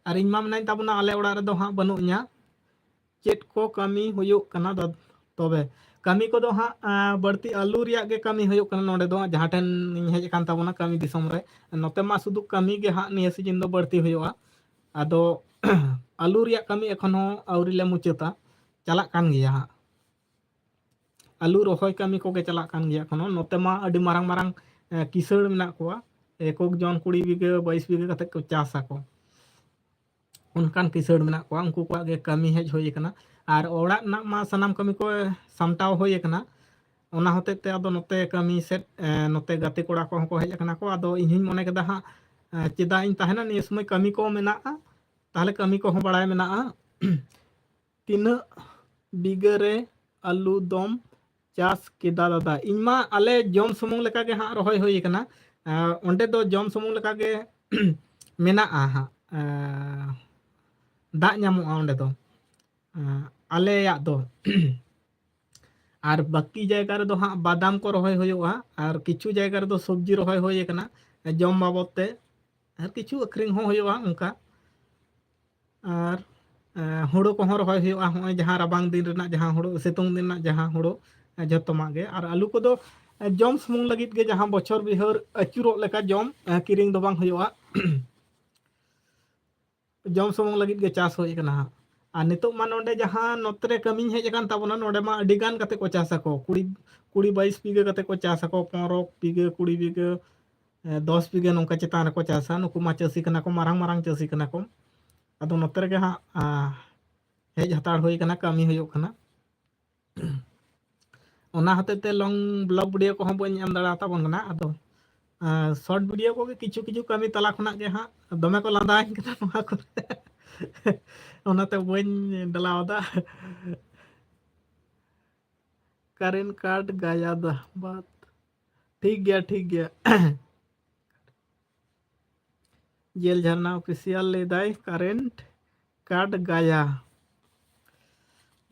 ᱟᱨ ᱤᱧ ᱢᱟ ᱢᱮᱱᱟᱹᱧ ᱛᱟᱵᱚᱱᱟ, ᱟᱞᱮ ᱚᱲᱟᱜ ᱨᱮᱫᱚ ᱦᱟᱸᱜ ᱵᱟᱹᱱᱩᱜ ᱤᱧᱟ᱾ ᱪᱮᱫ ᱠᱚ ᱠᱟᱹᱢᱤ ᱦᱩᱭᱩᱜ ᱠᱟᱱᱟ ᱫᱟ-, ᱛᱚᱵᱮ? ᱠᱟᱹᱢᱤ ᱠᱚᱫᱚ ᱦᱟᱸᱜ, ᱟᱸ, ᱵᱟᱹᱲᱛᱤ ᱟᱹᱞᱩ ᱨᱮᱭᱟᱜ ᱜᱮ ᱠᱟᱹᱢᱤ ᱦᱩᱭᱩᱜ ᱠᱟᱱᱟ ᱱᱚᱰᱮ ᱫᱚ, ᱡᱟᱦᱟᱸ ᱴᱷᱮᱱ ᱤᱧ ᱦᱮᱡ ᱟᱠᱟᱱ ᱛᱟᱵᱚᱱᱟ ᱠᱟᱹᱢᱤ ᱫᱤᱥᱚᱢ ᱨᱮ᱾ ᱱᱚᱛᱮ ᱢᱟ ᱥᱩᱫᱷᱩ ᱠᱟᱹᱢᱤ ᱜᱮ ᱦᱟᱸᱜ ᱱᱤᱭᱟᱹ season ᱫᱚ ᱵᱟᱹᱲᱛᱤ ᱦᱩᱭᱩᱜᱼᱟ᱾ ᱟᱫᱚ ᱟᱹᱞᱩ ᱨᱮᱭᱟᱜ ᱠᱟᱹᱢᱤ ᱮᱠᱷᱚᱱ ᱦᱚᱸ ᱟᱹᱣᱨᱤ ᱞᱮ ᱢᱩᱪᱟᱹᱫᱟ, ᱪᱟᱞᱟᱜ ᱠᱟᱱ ᱜᱮᱭᱟ ᱦᱟᱸᱜ᱾ ᱟᱹᱞᱩ ᱨᱚᱦᱚᱭ ᱠᱟᱹᱢᱤ ᱠᱚᱜᱮ ᱪᱟᱞᱟᱜ ᱠᱟᱱ ᱜᱮᱭᱟ ᱮᱠᱷᱚᱱ ᱦᱚᱸ᱾ ᱱᱚᱛᱮ ᱢᱟ ᱟᱹᱰᱤ ᱢᱟᱨᱟᱝ ᱢᱟᱨᱟᱝ ᱮ, ᱠᱤᱥᱟᱹᱬ ᱢᱮᱱᱟᱜ ᱠᱚᱣᱟ, ᱮᱠᱚᱠ ᱡᱚᱱ ᱠᱩᱲᱤ ᱵᱤᱜᱷᱟᱹ, ᱵᱟᱭᱤᱥ ᱵᱤᱜᱷᱟᱹ ᱠᱟᱛᱮ ᱠᱚ ᱪᱟᱥ ᱟᱠᱚ, ᱚᱱᱠᱟᱱ ᱠᱤᱥᱟᱹᱬ ᱢᱮᱱᱟᱜ ᱠᱚᱣᱟ, ᱩᱱᱠᱩ ᱠᱚᱣᱟᱜ ᱜᱮ ᱠᱟᱹᱢᱤ ᱦᱮᱡ ᱦᱩᱭ ᱟᱠᱟᱱᱟ᱾ ᱟᱨ ᱚᱲᱟᱜ ᱨᱮᱱᱟᱜ ᱢᱟ ᱥᱟᱱᱟᱢ ᱠᱟᱹᱢᱤ ᱠᱚ ᱥᱟᱢᱴᱟᱣ ᱦᱩᱭ ᱟᱠᱟᱱᱟ, ᱚᱱᱟ ᱦᱚᱛᱮᱡ ᱛᱮ ᱟᱫᱚ ᱱᱚᱛᱮ ᱠᱟᱹᱢᱤ ᱥᱮᱫ, ᱮ, ᱱᱚᱛᱮ ᱜᱟᱛᱮ ᱠᱚᱲᱟ ᱠᱚᱦᱚᱸ ᱠᱚ ᱦᱮᱡ ᱟᱠᱟᱱᱟ ᱠᱚ᱾ ᱟᱫᱚ ᱤᱧ ᱦᱚᱧ ᱢᱚᱱᱮ ᱠᱮᱫᱟ ᱦᱟᱸᱜ, ᱮ, ᱪᱮᱫᱟᱜ ᱤᱧ ᱛᱟᱦᱮᱱᱟ, ᱱᱤᱭᱟᱹ ᱥᱚᱢᱚᱭ ᱠᱟᱹᱢᱤ ᱠᱚ ᱢᱮᱱᱟᱜᱼᱟ, ᱛᱟᱦᱞᱮ ᱠᱟᱹᱢᱤ ᱠᱚᱦᱚᱸ ᱵᱟᱲᱟᱭ ᱢᱮᱱᱟᱜᱼᱟ᱾ ᱛᱤᱱᱟᱹᱜ ᱵᱤᱜᱷᱟᱹ ᱨᱮ ᱟᱹᱞᱩ ᱫᱚᱢ ᱪᱟᱥ ᱠᱮᱫᱟ ᱫᱟᱫᱟ? ᱤᱧ ᱢᱟ ᱟᱞᱮ ᱡᱚᱢ ᱥᱩᱢᱩᱝ ᱞᱮᱠᱟ ᱜᱮ ᱦᱟᱸᱜ ᱨᱚᱦᱚᱭ ᱦᱩᱭ ᱟᱠᱟᱱᱟ᱾ ᱮ, ᱚᱸᱰᱮ ᱫᱚ ᱡᱚᱢ ᱥᱩᱢᱩᱝ ᱞᱮᱠᱟ ᱜᱮ ᱢᱮᱱᱟᱜᱼᱟ ᱦᱟᱸᱜ, ᱮ, ᱫᱟᱜ ᱧᱟᱢᱚᱜᱼᱟ ᱚᱸᱰᱮ ᱫᱚ, ᱮ, ᱟᱞᱮᱭᱟᱜ ᱫᱚ᱾ ᱟᱨ ᱵᱟᱹᱠᱤ ᱡᱟᱭᱜᱟ ᱨᱮᱫᱚ ᱦᱟᱸᱜ ᱵᱟᱫᱟᱢ ᱠᱚ ᱨᱚᱦᱚᱭ ᱦᱩᱭᱩᱜᱼᱟ, ᱟᱨ ᱠᱤᱪᱷᱩ ᱡᱟᱭᱜᱟ ᱨᱮᱫᱚ ᱥᱚᱵᱽᱡᱤ ᱨᱚᱦᱚᱭ ᱦᱩᱭ ᱟᱠᱟᱱᱟ, ᱮ, ᱡᱚᱢ ᱵᱟᱵᱚᱫ ᱛᱮ, ᱟᱨ ᱠᱤᱪᱷᱩ ᱟᱹᱠᱷᱨᱤᱧ ᱦᱚᱸ ᱦᱩᱭᱩᱜᱼᱟ ᱚᱱᱠᱟ᱾ ᱟᱨ, ᱮ, ᱦᱩᱲᱩ ᱠᱚᱦᱚᱸ ᱨᱚᱦᱚᱭ ᱦᱩᱭᱩᱜᱼᱟ, ᱦᱚᱸᱜᱼᱚᱭ ᱡᱟᱦᱟᱸ ᱨᱟᱵᱟᱝ ᱫᱤᱱ ᱨᱮᱱᱟᱜ ᱡᱟᱦᱟᱸ ᱦᱩᱲᱩ, ᱥᱤᱛᱩᱝ ᱫᱤᱱ ᱨᱮᱱᱟᱜ ᱡᱟᱦᱟᱸ ᱦᱩᱲᱩ, ᱮ, ᱡᱷᱚᱛᱚᱢᱟᱜ ᱜᱮ᱾ ᱟᱨ ᱟᱹᱞᱩ ᱠᱚᱫᱚ, ᱮ, ᱡᱚᱢ ᱥᱩᱢᱩᱝ ᱞᱟᱹᱜᱤᱫ ᱜᱮ, ᱡᱟᱦᱟᱸ ᱵᱚᱪᱷᱚᱨ ᱵᱤᱦᱟᱹᱨ ᱟᱹᱪᱩᱨᱚᱜ ᱞᱮᱠᱟ ᱡᱚᱢ, ᱮ, ᱠᱤᱨᱤᱧ ᱫᱚ ᱵᱟᱝ ᱦᱩᱭᱩᱜᱼᱟ᱾ ᱡᱚᱢ ᱥᱩᱢᱩᱝ ᱞᱟᱹᱜᱤᱫ ᱜᱮ ᱪᱟᱥ ᱦᱩᱭ ᱟᱠᱟᱱᱟ ᱦᱟᱸᱜ᱾ ᱟᱨ ᱱᱤᱛᱚᱜ ᱢᱟ ᱱᱚᱰᱮ ᱡᱟᱦᱟᱸ ᱱᱚᱛᱮ ᱨᱮ ᱠᱟᱹᱢᱤᱧ ᱦᱮᱡ ᱟᱠᱟᱱ ᱛᱟᱵᱚᱱᱟ, ᱱᱚᱰᱮ ᱢᱟ ᱟᱹᱰᱤ ᱜᱟᱱ ᱠᱟᱛᱮ ᱠᱚ ᱪᱟᱥ ᱟᱠᱚ, ᱠᱩᱲᱤ, ᱠᱩᱲᱤ ᱵᱟᱭᱤᱥ ᱵᱤᱜᱷᱟᱹ ᱠᱟᱛᱮ ᱠᱚ ᱪᱟᱥ ᱟᱠᱚ, ᱯᱚᱱᱨᱚ ᱵᱤᱜᱷᱟᱹ, ᱠᱩᱲᱤ ᱵᱤᱜᱷᱟᱹ, ᱮ, ᱫᱚᱥ ᱵᱤᱜᱷᱟᱹ ᱱᱚᱝᱠᱟ ᱪᱮᱛᱟᱱ ᱨᱮᱠᱚ ᱪᱟᱥᱟ᱾ ᱱᱩᱠᱩ ᱢᱟ ᱪᱟᱹᱥᱤ ᱠᱟᱱᱟ ᱠᱚ, ᱢᱟᱨᱟᱝ ᱢᱟᱨᱟᱝ ᱪᱟᱹᱥᱤ ᱠᱟᱱᱟ ᱠᱚ᱾ ᱟᱫᱚ ᱱᱚᱛᱮ ᱨᱮᱜᱮ ᱦᱟᱸᱜ, ᱟ, ᱦᱮᱡ ᱦᱟᱛᱟᱲ ᱦᱩᱭ ᱟᱠᱟᱱᱟ, ᱠᱟᱹᱢᱤ ᱦᱩᱭᱩᱜ ᱠᱟᱱᱟ᱾ ᱚᱱᱟ ᱦᱚᱛᱮᱡ ᱛᱮ long vlog video ᱠᱚᱦᱚᱸ ᱵᱟᱹᱧ ᱮᱢ ᱫᱟᱲᱮ ᱛᱟᱵᱚᱱ ᱠᱟᱱᱟ᱾ ᱟᱫᱚ, ᱟ, short video ᱠᱚᱜᱮ ᱠᱤᱪᱷᱩ ᱠᱤᱪᱷᱩ ᱠᱟᱹᱢᱤ ᱛᱟᱞᱟ ᱠᱷᱚᱱᱟᱜ ᱜᱮ ᱦᱟᱸᱜ ᱫᱚᱢᱮ ᱠᱚ ᱞᱟᱸᱫᱟᱧ ᱠᱟᱱᱟ ᱱᱚᱣᱟ ᱠᱚᱨᱮ᱾ ᱚᱱᱟᱛᱮ ᱵᱟᱹᱧ ᱰᱟᱞᱟᱣ ᱮᱫᱟ᱾ ᱠᱟᱨᱮᱱ ᱠᱟᱴ ᱜᱟᱭᱟ ᱫᱟ ᱵᱟᱫ᱾ ᱴᱷᱤᱠ ᱜᱮᱭᱟ, ᱴᱷᱤᱠ ᱜᱮᱭᱟ᱾ ᱡᱮᱞ ᱡᱷᱟᱨᱱᱟ ᱚᱯᱷᱤᱥᱤᱭᱟᱞ ᱞᱟᱹᱭᱫᱟᱭ ᱠᱟᱨᱮᱱᱴ ᱠᱟᱴ ᱜᱟᱭᱟ᱾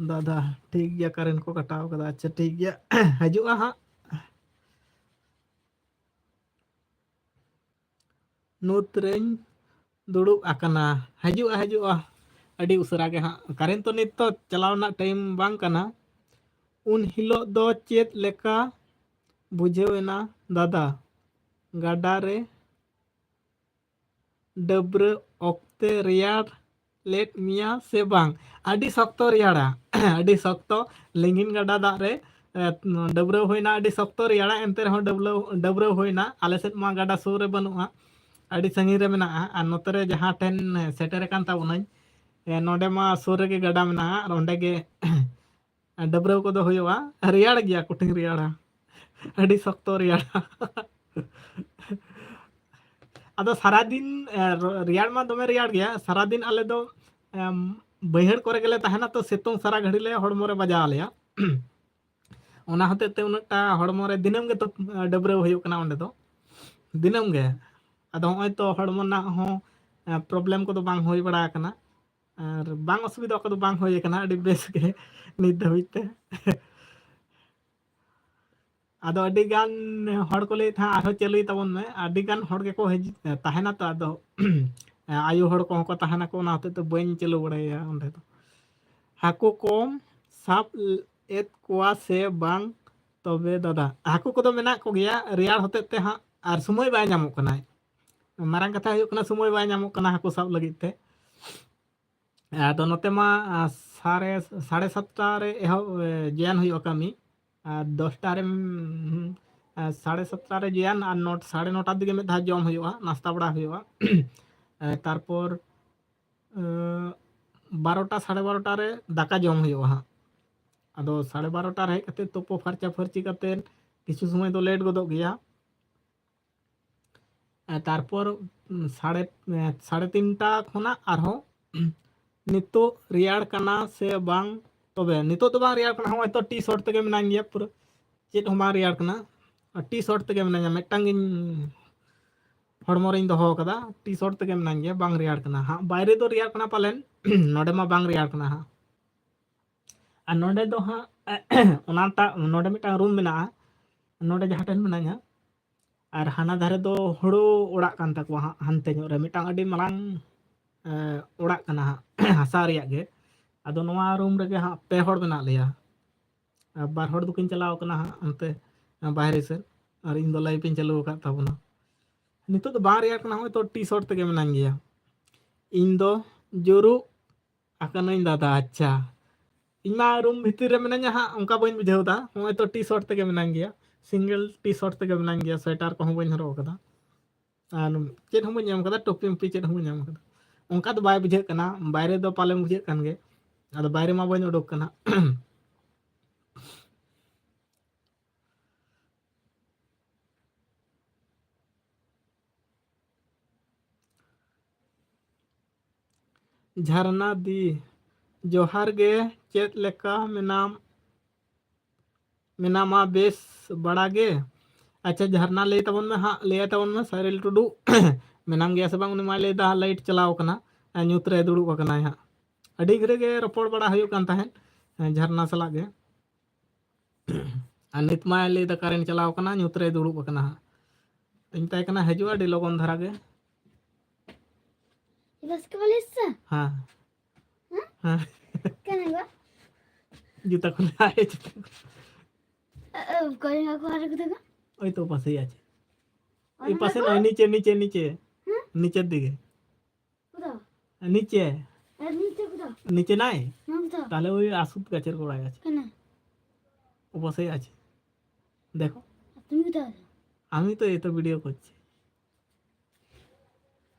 ᱫᱟᱫᱟ, ᱴᱷᱤᱠ ᱜᱮᱭᱟ, ᱠᱟᱨᱮᱱᱴ ᱠᱚ ᱠᱟᱴᱟᱣ ᱠᱟᱫᱟ᱾ ᱟᱪᱪᱷᱟ, ᱴᱷᱤᱠ ᱜᱮᱭᱟ, ᱦᱤᱡᱩᱜᱼᱟ ᱦᱟᱸᱜ᱾ ᱱᱩᱛ ᱨᱮᱧ ᱫᱩᱲᱩᱵ ᱟᱠᱟᱱᱟ᱾ ᱦᱤᱡᱩᱜᱼᱟ, ᱦᱤᱡᱩᱜᱼᱟ, ᱟᱹᱰᱤ ᱩᱥᱟᱹᱨᱟ ᱜᱮ ᱦᱟᱸᱜ᱾ ᱠᱟᱨᱮᱱᱴ ᱛᱚ ᱱᱤᱛ ᱛᱚ ᱪᱟᱞᱟᱣ ᱨᱮᱱᱟᱜ ᱴᱟᱭᱤᱢ ᱵᱟᱝ ᱠᱟᱱᱟ᱾ ᱩᱱ ᱦᱤᱞᱳᱜ ᱫᱚ ᱪᱮᱫ ᱞᱮᱠᱟ ᱵᱩᱡᱷᱟᱹᱣ ᱮᱱᱟ ᱫᱟᱫᱟ? ᱜᱟᱰᱟ ᱨᱮ ᱰᱟᱹᱵᱽᱨᱟᱹ ᱚᱠᱛᱮ ᱨᱮᱭᱟᱲ ᱞᱮᱫ ᱢᱮᱭᱟ ᱥᱮ ᱵᱟᱝ? ᱟᱹᱰᱤ ᱥᱚᱠᱛᱚ ᱨᱮᱭᱟᱲᱟ, ᱟᱹᱰᱤ ᱥᱚᱠᱛᱚ᱾ ᱞᱤᱸᱜᱤᱱ ᱜᱟᱰᱟ ᱫᱟᱜ ᱨᱮ ᱮ, ᱰᱟᱹᱵᱽᱨᱟᱹᱣ ᱦᱩᱭᱱᱟ, ᱟᱹᱰᱤ ᱥᱚᱠᱛᱚ ᱨᱮᱭᱟᱲᱟ, ᱮᱱᱛᱮ ᱨᱮᱦᱚᱸ ᱰᱟᱹᱵᱽᱨᱟᱹᱣ, ᱰᱟᱹᱵᱽᱨᱟᱹᱣ ᱦᱩᱭᱱᱟ᱾ ᱟᱞᱮ ᱥᱮᱫ ᱢᱟ ᱜᱟᱰᱟ ᱥᱩᱨ ᱨᱮ ᱵᱟᱹᱱᱩᱜᱼᱟ, ᱟᱹᱰᱤ ᱥᱟᱺᱜᱤᱧ ᱨᱮ ᱢᱮᱱᱟᱜᱼᱟ᱾ ᱟᱨ ᱱᱚᱛᱮ ᱨᱮ ᱡᱟᱦᱟᱸ ᱴᱷᱮᱱ ᱥᱮᱴᱮᱨ ᱟᱠᱟᱱ ᱛᱟᱵᱚᱱᱟᱹᱧ, ᱮ, ᱱᱚᱰᱮ ᱢᱟ ᱥᱩᱨ ᱨᱮᱜᱮ ᱜᱟᱰᱟ ᱢᱮᱱᱟᱜᱼᱟ, ᱟᱨ ᱚᱸᱰᱮ ᱜᱮ ᱰᱟᱹᱵᱽᱨᱟᱹᱣ ᱠᱚᱫᱚ ᱦᱩᱭᱩᱜᱼᱟ᱾ ᱨᱮᱭᱟᱲ ᱜᱮᱭᱟ, ᱠᱚᱴᱷᱤᱱ ᱨᱮᱭᱟᱲᱟ, ᱟᱹᱰᱤ ᱥᱚᱠᱛᱚ ᱨᱮᱭᱟᱲᱟ᱾ ᱟᱫᱚ ᱥᱟᱨᱟᱫᱤᱱ, ᱮ, ᱨᱮᱭᱟᱲ ᱢᱟ ᱫᱚᱢᱮ ᱨᱮᱭᱟᱲ ᱜᱮᱭᱟ, ᱥᱟᱨᱟᱫᱤᱱ ᱟᱞᱮ ᱫᱚ, ᱮᱢ, ᱵᱟᱹᱭᱦᱟᱹᱲ ᱠᱚᱨᱮ ᱜᱮᱞᱮ ᱛᱟᱦᱮᱱᱟ, ᱛᱚ ᱥᱤᱛᱩᱝ ᱥᱟᱨᱟ ᱜᱷᱟᱹᱲᱤ ᱞᱮ ᱦᱚᱲᱢᱚ ᱨᱮ ᱵᱟᱡᱟᱣ ᱟᱞᱮᱭᱟ᱾ ᱚᱱᱟ ᱦᱚᱛᱮᱡ ᱛᱮ ᱩᱱᱟᱹᱜᱴᱟ ᱦᱚᱲᱢᱚ ᱨᱮ ᱫᱤᱱᱟᱹᱢ ᱜᱮ ᱛᱚ, ᱰᱟᱹᱵᱽᱨᱟᱹᱣ ᱦᱩᱭᱩᱜ ᱠᱟᱱᱟ ᱚᱸᱰᱮ ᱫᱚ, ᱫᱤᱱᱟᱹᱢ ᱜᱮ᱾ ᱟᱫᱚ ᱦᱚᱸᱜᱼᱚᱭ ᱛᱚ ᱦᱚᱲᱢᱚ ᱨᱮᱱᱟᱜ ᱦᱚᱸ, ᱮ, problem ᱠᱚᱫᱚ ᱵᱟᱝ ᱦᱩᱭ ᱵᱟᱲᱟ ᱟᱠᱟᱱᱟ, ᱟᱨ ᱵᱟᱝ ᱚᱥᱩᱵᱤᱫᱷᱟ ᱠᱚᱫᱚ ᱵᱟᱝ ᱦᱩᱭ ᱟᱠᱟᱱᱟ, ᱟᱹᱰᱤ ᱵᱮᱥ ᱜᱮ ᱱᱤᱛ ᱫᱷᱟᱹᱵᱤᱡ ᱛᱮ᱾ ᱟᱫᱚ ᱟᱹᱰᱤ ᱜᱟᱱ ᱦᱚᱲ ᱠᱚ ᱞᱟᱹᱭᱮᱫ ᱛᱟᱦᱮᱸᱫ, "ᱟᱨᱦᱚᱸ ᱪᱟᱹᱞᱩᱭ ᱛᱟᱵᱚᱱ ᱢᱮ", ᱟᱹᱰᱤ ᱜᱟᱱ ᱦᱚᱲ ᱜᱮᱠᱚ ᱦᱤᱡᱩᱜ, ᱛᱟᱦᱮᱱᱟ ᱛᱚ, ᱟᱫᱚ ᱟᱭᱳ ᱦᱚᱲ ᱠᱚᱦᱚᱸ ᱠᱚ ᱛᱟᱦᱮᱱᱟᱠᱚ, ᱚᱱᱟ ᱦᱚᱛᱮᱡ ᱛᱮ ᱵᱟᱹᱧ ᱪᱟᱹᱞᱩ ᱵᱟᱲᱟᱭᱟ ᱚᱸᱰᱮ ᱫᱚ᱾ ᱦᱟᱹᱠᱩ ᱠᱚᱢ ᱥᱟᱵ ᱮᱫ ᱠᱚᱣᱟ ᱥᱮ ᱵᱟᱝ ᱛᱚᱵᱮ ᱫᱟᱫᱟ? ᱦᱟᱹᱠᱩ ᱠᱚᱫᱚ ᱢᱮᱱᱟᱜ ᱠᱚᱜᱮᱭᱟ, ᱨᱮᱭᱟᱲ ᱦᱚᱛᱮᱡ ᱛᱮ ᱦᱟᱸᱜ ᱟᱨ ᱥᱚᱢᱚᱭ ᱵᱟᱭ ᱧᱟᱢᱚᱜ ᱠᱟᱱᱟ᱾ ᱢᱟᱨᱟᱝ ᱠᱟᱛᱷᱟ ᱦᱩᱭᱩᱜ ᱠᱟᱱᱟ, ᱥᱚᱢᱚᱭ ᱵᱟᱭ ᱧᱟᱢᱚᱜ ᱠᱟᱱᱟ ᱦᱟᱹᱠᱩ ᱥᱟᱵ ᱞᱟᱹᱜᱤᱫ ᱛᱮ᱾ ᱟᱫᱚ ᱱᱚᱛᱮ ᱢᱟ, ᱟ, ᱥᱟᱲᱮ, ᱥᱟᱲᱮ ᱥᱟᱛᱴᱟ ᱨᱮ ᱮᱦᱚᱵ, ᱮ, ᱡᱚᱭᱮᱱ ᱦᱩᱭᱩᱜᱼᱟ ᱠᱟᱹᱢᱤ᱾ ᱟᱨ ᱫᱚᱥᱴᱟ ᱨᱮ, ᱦᱩᱸ, ᱟ, ᱥᱟᱲᱮ ᱥᱟᱛᱴᱟ ᱨᱮ ᱡᱚᱭᱮᱱ ᱟᱨ ᱱᱚᱴ-, ᱥᱟᱲᱮ ᱱᱚᱴᱟ ᱫᱤᱜᱮ ᱢᱤᱫ ᱫᱷᱟᱣ ᱡᱚᱢ ᱦᱩᱭᱩᱜᱼᱟ, ᱱᱟᱥᱛᱟ ᱵᱟᱲᱟ ᱦᱩᱭᱩᱜᱼᱟ᱾ ᱮ, ᱛᱟᱨᱯᱚᱨ, ᱮ, ᱵᱟᱨᱚᱴᱟ, ᱥᱟᱲᱮ ᱵᱟᱨᱚᱴᱟ ᱨᱮ ᱫᱟᱠᱟ ᱡᱚᱢ ᱦᱩᱭᱩᱜᱼᱟ ᱦᱟᱸᱜ᱾ ᱟᱫᱚ ᱥᱟᱲᱮ ᱵᱟᱨᱚᱴᱟ ᱨᱮ ᱦᱮᱡ ᱠᱟᱛᱮ ᱛᱩᱯᱩ ᱯᱷᱟᱨᱪᱟ ᱯᱷᱟᱹᱨᱪᱤ ᱠᱟᱛᱮ ᱠᱤᱪᱷᱩ ᱥᱚᱢᱚᱭ ᱫᱚ ᱞᱮᱴ ᱜᱚᱫᱚᱜ ᱜᱮᱭᱟ᱾ ᱮ, ᱛᱟᱨᱯᱚᱨ, ᱩᱢ, ᱥᱟᱲᱮ, ᱮ, ᱥᱟᱲᱮ ᱛᱤᱱᱴᱟ ᱠᱷᱚᱱᱟᱜ ᱟᱨᱦᱚᱸ ᱱᱤᱛᱚᱜ ᱨᱮᱭᱟᱲ ᱠᱟᱱᱟ ᱥᱮ ᱵᱟᱝ? ᱛᱚᱵᱮ ᱱᱤᱛᱚᱜ ᱫᱚ ᱵᱟᱝ ᱨᱮᱭᱟᱲ ᱠᱟᱱᱟ, ᱦᱚᱸᱜᱼᱚᱭ ᱛᱚ ᱴᱤ ᱥᱚᱨᱴ ᱛᱮᱜᱮ ᱢᱮᱱᱟᱹᱧ ᱜᱮᱭᱟ, ᱯᱩᱨᱟᱹ ᱪᱮᱫ ᱦᱚᱸ ᱵᱟᱝ ᱨᱮᱭᱟᱲ ᱠᱟᱱᱟ᱾ ᱟᱨ ᱴᱤ ᱥᱚᱨᱴ ᱛᱮᱜᱮ ᱢᱮᱱᱟᱹᱧᱟ, ᱢᱤᱫᱴᱟᱝ ᱜᱤᱧ, ᱦᱚᱲᱢᱚ ᱨᱤᱧ ᱫᱚᱦᱚ ᱟᱠᱟᱫᱟ, ᱴᱤ ᱥᱚᱨᱴ ᱛᱮᱜᱮ ᱢᱮᱱᱟᱹᱧ ᱜᱮᱭᱟ, ᱵᱟᱝ ᱨᱮᱭᱟᱲ ᱠᱟᱱᱟ ᱦᱟᱸᱜ᱾ ᱵᱟᱭᱨᱮ ᱫᱚ ᱨᱮᱭᱟᱲ ᱠᱟᱱᱟ ᱯᱟᱞᱮᱱ, ᱱᱚᱰᱮ ᱢᱟ ᱵᱟᱝ ᱨᱮᱭᱟᱲ ᱠᱟᱱᱟ ᱦᱟᱸᱜ᱾ ᱟᱨ ᱱᱚᱰᱮ ᱫᱚ ᱦᱟᱸᱜ, ᱚᱱᱟᱴᱟᱜ, ᱱᱚᱰᱮ ᱢᱤᱫᱴᱟᱝ ᱨᱩᱢ ᱢᱮᱱᱟᱜᱼᱟ, ᱱᱚᱰᱮ ᱡᱟᱦᱟᱸ ᱴᱷᱮᱱ ᱢᱮᱱᱟᱹᱧᱟ, ᱟᱨ ᱦᱟᱱᱟ ᱫᱷᱟᱨᱮ ᱫᱚ ᱦᱩᱲᱩ ᱚᱲᱟᱜ ᱠᱟᱱ ᱛᱟᱠᱚᱣᱟ ᱦᱟᱸᱜ, ᱦᱟᱱᱛᱮ ᱧᱚᱜ ᱨᱮ ᱢᱤᱫᱴᱟᱝ ᱟᱹᱰᱤ ᱢᱟᱨᱟᱝ, ᱮ, ᱚᱲᱟᱜ ᱠᱟᱱᱟ ᱦᱟᱸᱜ, ᱦᱟᱥᱟ ᱨᱮᱭᱟᱜ ᱜᱮ᱾ ᱟᱫᱚ ᱱᱚᱣᱟ ᱨᱩᱢ ᱨᱮᱜᱮ ᱦᱟᱸᱜ ᱯᱮ ᱦᱚᱲ ᱢᱮᱱᱟᱜ ᱞᱮᱭᱟ᱾ ᱟᱨ ᱵᱟᱨ ᱦᱚᱲ ᱫᱚᱠᱤᱱ ᱪᱟᱞᱟᱣ ᱠᱟᱱᱟ ᱦᱟᱸᱜ ᱚᱱᱛᱮ, ᱮ, ᱵᱟᱦᱨᱮ ᱥᱮᱫ, ᱟᱨ ᱤᱧ ᱫᱚ ᱞᱟᱭᱤᱵᱷ ᱤᱧ ᱪᱟᱹᱞᱩ ᱟᱠᱟᱫ ᱛᱟᱵᱚᱱᱟ᱾ ᱱᱤᱛᱚᱜ ᱫᱚ ᱵᱟᱝ ᱨᱮᱭᱟᱲ ᱠᱟᱱᱟ, ᱦᱚᱸᱜᱼᱚᱭ ᱛᱚ ᱴᱤ ᱥᱚᱨᱴ ᱛᱮᱜᱮ ᱢᱮᱱᱟᱹᱧ ᱜᱮᱭᱟ᱾ ᱤᱧ ᱫᱚ ᱡᱩᱨᱩᱜ ᱟᱠᱟᱱᱟᱹᱧ ᱫᱟᱫᱟ, ᱟᱪᱪᱷᱟ᱾ ᱤᱧ ᱢᱟ ᱨᱩᱢ ᱵᱷᱤᱛᱤᱨ ᱨᱮ ᱢᱤᱱᱟᱹᱧᱟ ᱦᱟᱸᱜ, ᱚᱱᱠᱟ ᱵᱟᱹᱧ ᱵᱩᱡᱷᱟᱹᱣ ᱮᱫᱟ᱾ ᱱᱚᱜᱼᱚᱭ ᱛᱚ ᱴᱤ ᱥᱟᱨᱴ ᱛᱮᱜᱮ ᱢᱤᱱᱟᱹᱧ ᱜᱮᱭᱟ, ᱥᱤᱝᱜᱮᱞ ᱴᱤ ᱥᱟᱨᱴ ᱛᱮᱜᱮ ᱢᱤᱱᱟᱹᱧ ᱜᱮᱭᱟ, ᱥᱳᱭᱮᱴᱟᱨ ᱠᱚᱦᱚᱸ ᱵᱟᱹᱧ ᱦᱚᱨᱚᱜ ᱟᱠᱟᱫᱟ᱾ ᱟᱨ ᱪᱮᱫ ᱦᱚᱸ ᱵᱟᱹᱧ ᱮᱢ ᱠᱟᱫᱟ, ᱴᱩᱯᱤ ᱢᱩᱯᱤ ᱪᱮᱫ ᱦᱚᱸ ᱵᱟᱹᱧ ᱮᱢ ᱠᱟᱫᱟ᱾ ᱚᱱᱠᱟ ᱫᱚ ᱵᱟᱭ ᱵᱩᱡᱷᱟᱹᱜ ᱠᱟᱱᱟ, ᱵᱟᱭᱨᱮ ᱫᱚ ᱯᱟᱞᱮᱱ ᱵᱩᱡᱷᱟᱹᱜ ᱠᱟᱱ ᱜᱮ, ᱟᱫᱚ ᱵᱟᱭᱨᱮ ᱢᱟ ᱵᱟᱹᱧ ᱩᱰᱩᱠ ᱠᱟᱱᱟ᱾ ᱡᱷᱟᱨᱱᱟ ᱫᱤ, ᱡᱚᱦᱟᱨ ᱜᱮ, ᱪᱮᱫ ᱞᱮᱠᱟ ᱢᱮᱱᱟᱢ? ᱢᱮᱱᱟᱢᱟ ᱵᱮᱥ ᱵᱟᱲᱟ ᱜᱮ? ᱟᱪᱪᱷᱟ, ᱡᱷᱟᱨᱱᱟ ᱞᱟᱹᱭ ᱛᱟᱵᱚᱱ ᱢᱮ ᱦᱟᱸᱜ, ᱞᱟᱹᱭ ᱛᱟᱵᱚᱱ ᱢᱮ ᱥᱟᱭᱨᱤᱞ ᱴᱩᱰᱩ ᱢᱮᱱᱟᱢ ᱜᱮᱭᱟ ᱥᱮ ᱵᱟᱝ? ᱩᱱᱤ ᱢᱟᱭ ᱞᱟᱹᱭ ᱫᱟ ᱞᱟᱭᱤᱴ ᱪᱟᱞᱟᱣ ᱠᱟᱱᱟ, ᱟᱨ ᱧᱩᱛ ᱨᱮ ᱫᱩᱲᱩᱵ ᱟᱠᱟᱱᱟᱭ ᱦᱟᱸᱜ᱾ ᱟᱹᱰᱤ ᱜᱷᱟᱹᱲᱤ ᱜᱮ ᱨᱚᱯᱚᱲ ᱵᱟᱲᱟ ᱦᱩᱭᱩᱜ ᱠᱟᱱ ᱛᱟᱦᱮᱸᱫ, ᱦᱮᱸ, ᱡᱷᱟᱨᱱᱟ ᱥᱟᱞᱟᱜ ᱜᱮ᱾ ᱟᱨ ᱱᱤᱛ ᱢᱟᱭ ᱞᱟᱹᱭ ᱫᱟ ᱠᱟᱨᱮᱱᱴ ᱪᱟᱞᱟᱣ ᱠᱟᱱᱟ, ᱧᱩᱛ ᱨᱮ ᱫᱩᱲᱩᱵ ᱟᱠᱟᱱᱟ ᱦᱟᱸᱜ᱾ ᱤᱧ ᱢᱮᱛᱟᱭ ᱠᱟᱱᱟ ᱦᱤᱡᱩᱜᱼᱟ ᱟᱹᱰᱤ ᱞᱚᱜᱚᱱ ᱫᱷᱟᱨᱟ ᱜᱮ᱾ ᱵᱟᱥᱠᱮ ᱵᱟᱞᱤ ᱮᱥᱮ? ᱦᱮᱸ᱾ ᱦᱮᱸ? ᱦᱮᱸ᱾ ᱠᱟᱱᱟ ᱜᱚ? ᱡᱩᱛᱟ ᱠᱷᱩᱞᱟ ᱦᱮ, ᱡᱩᱛᱟ ᱠᱷᱩᱞᱟ। ᱚᱠᱚᱭ ᱚᱱᱟ ᱠᱚ ᱟᱨ ᱠᱚᱫᱚ ᱜᱚ? ওই তো পাশেই আছে। এই পাশে নয়, নিচে, নিচে, নিচে। ᱦᱮᱸ? নিচের দিকে। কোথাও? নিচে। আর নিচে কোথাও? নিচে নাই? না, কোথাও? তাহলে ওই আসুদ গাছের গোড়ায় আছে। কেন? ও পাশেই আছে। দেখো। আর তুমি কোথায় আছো? আমি তো এই তো ভিডিও করছি।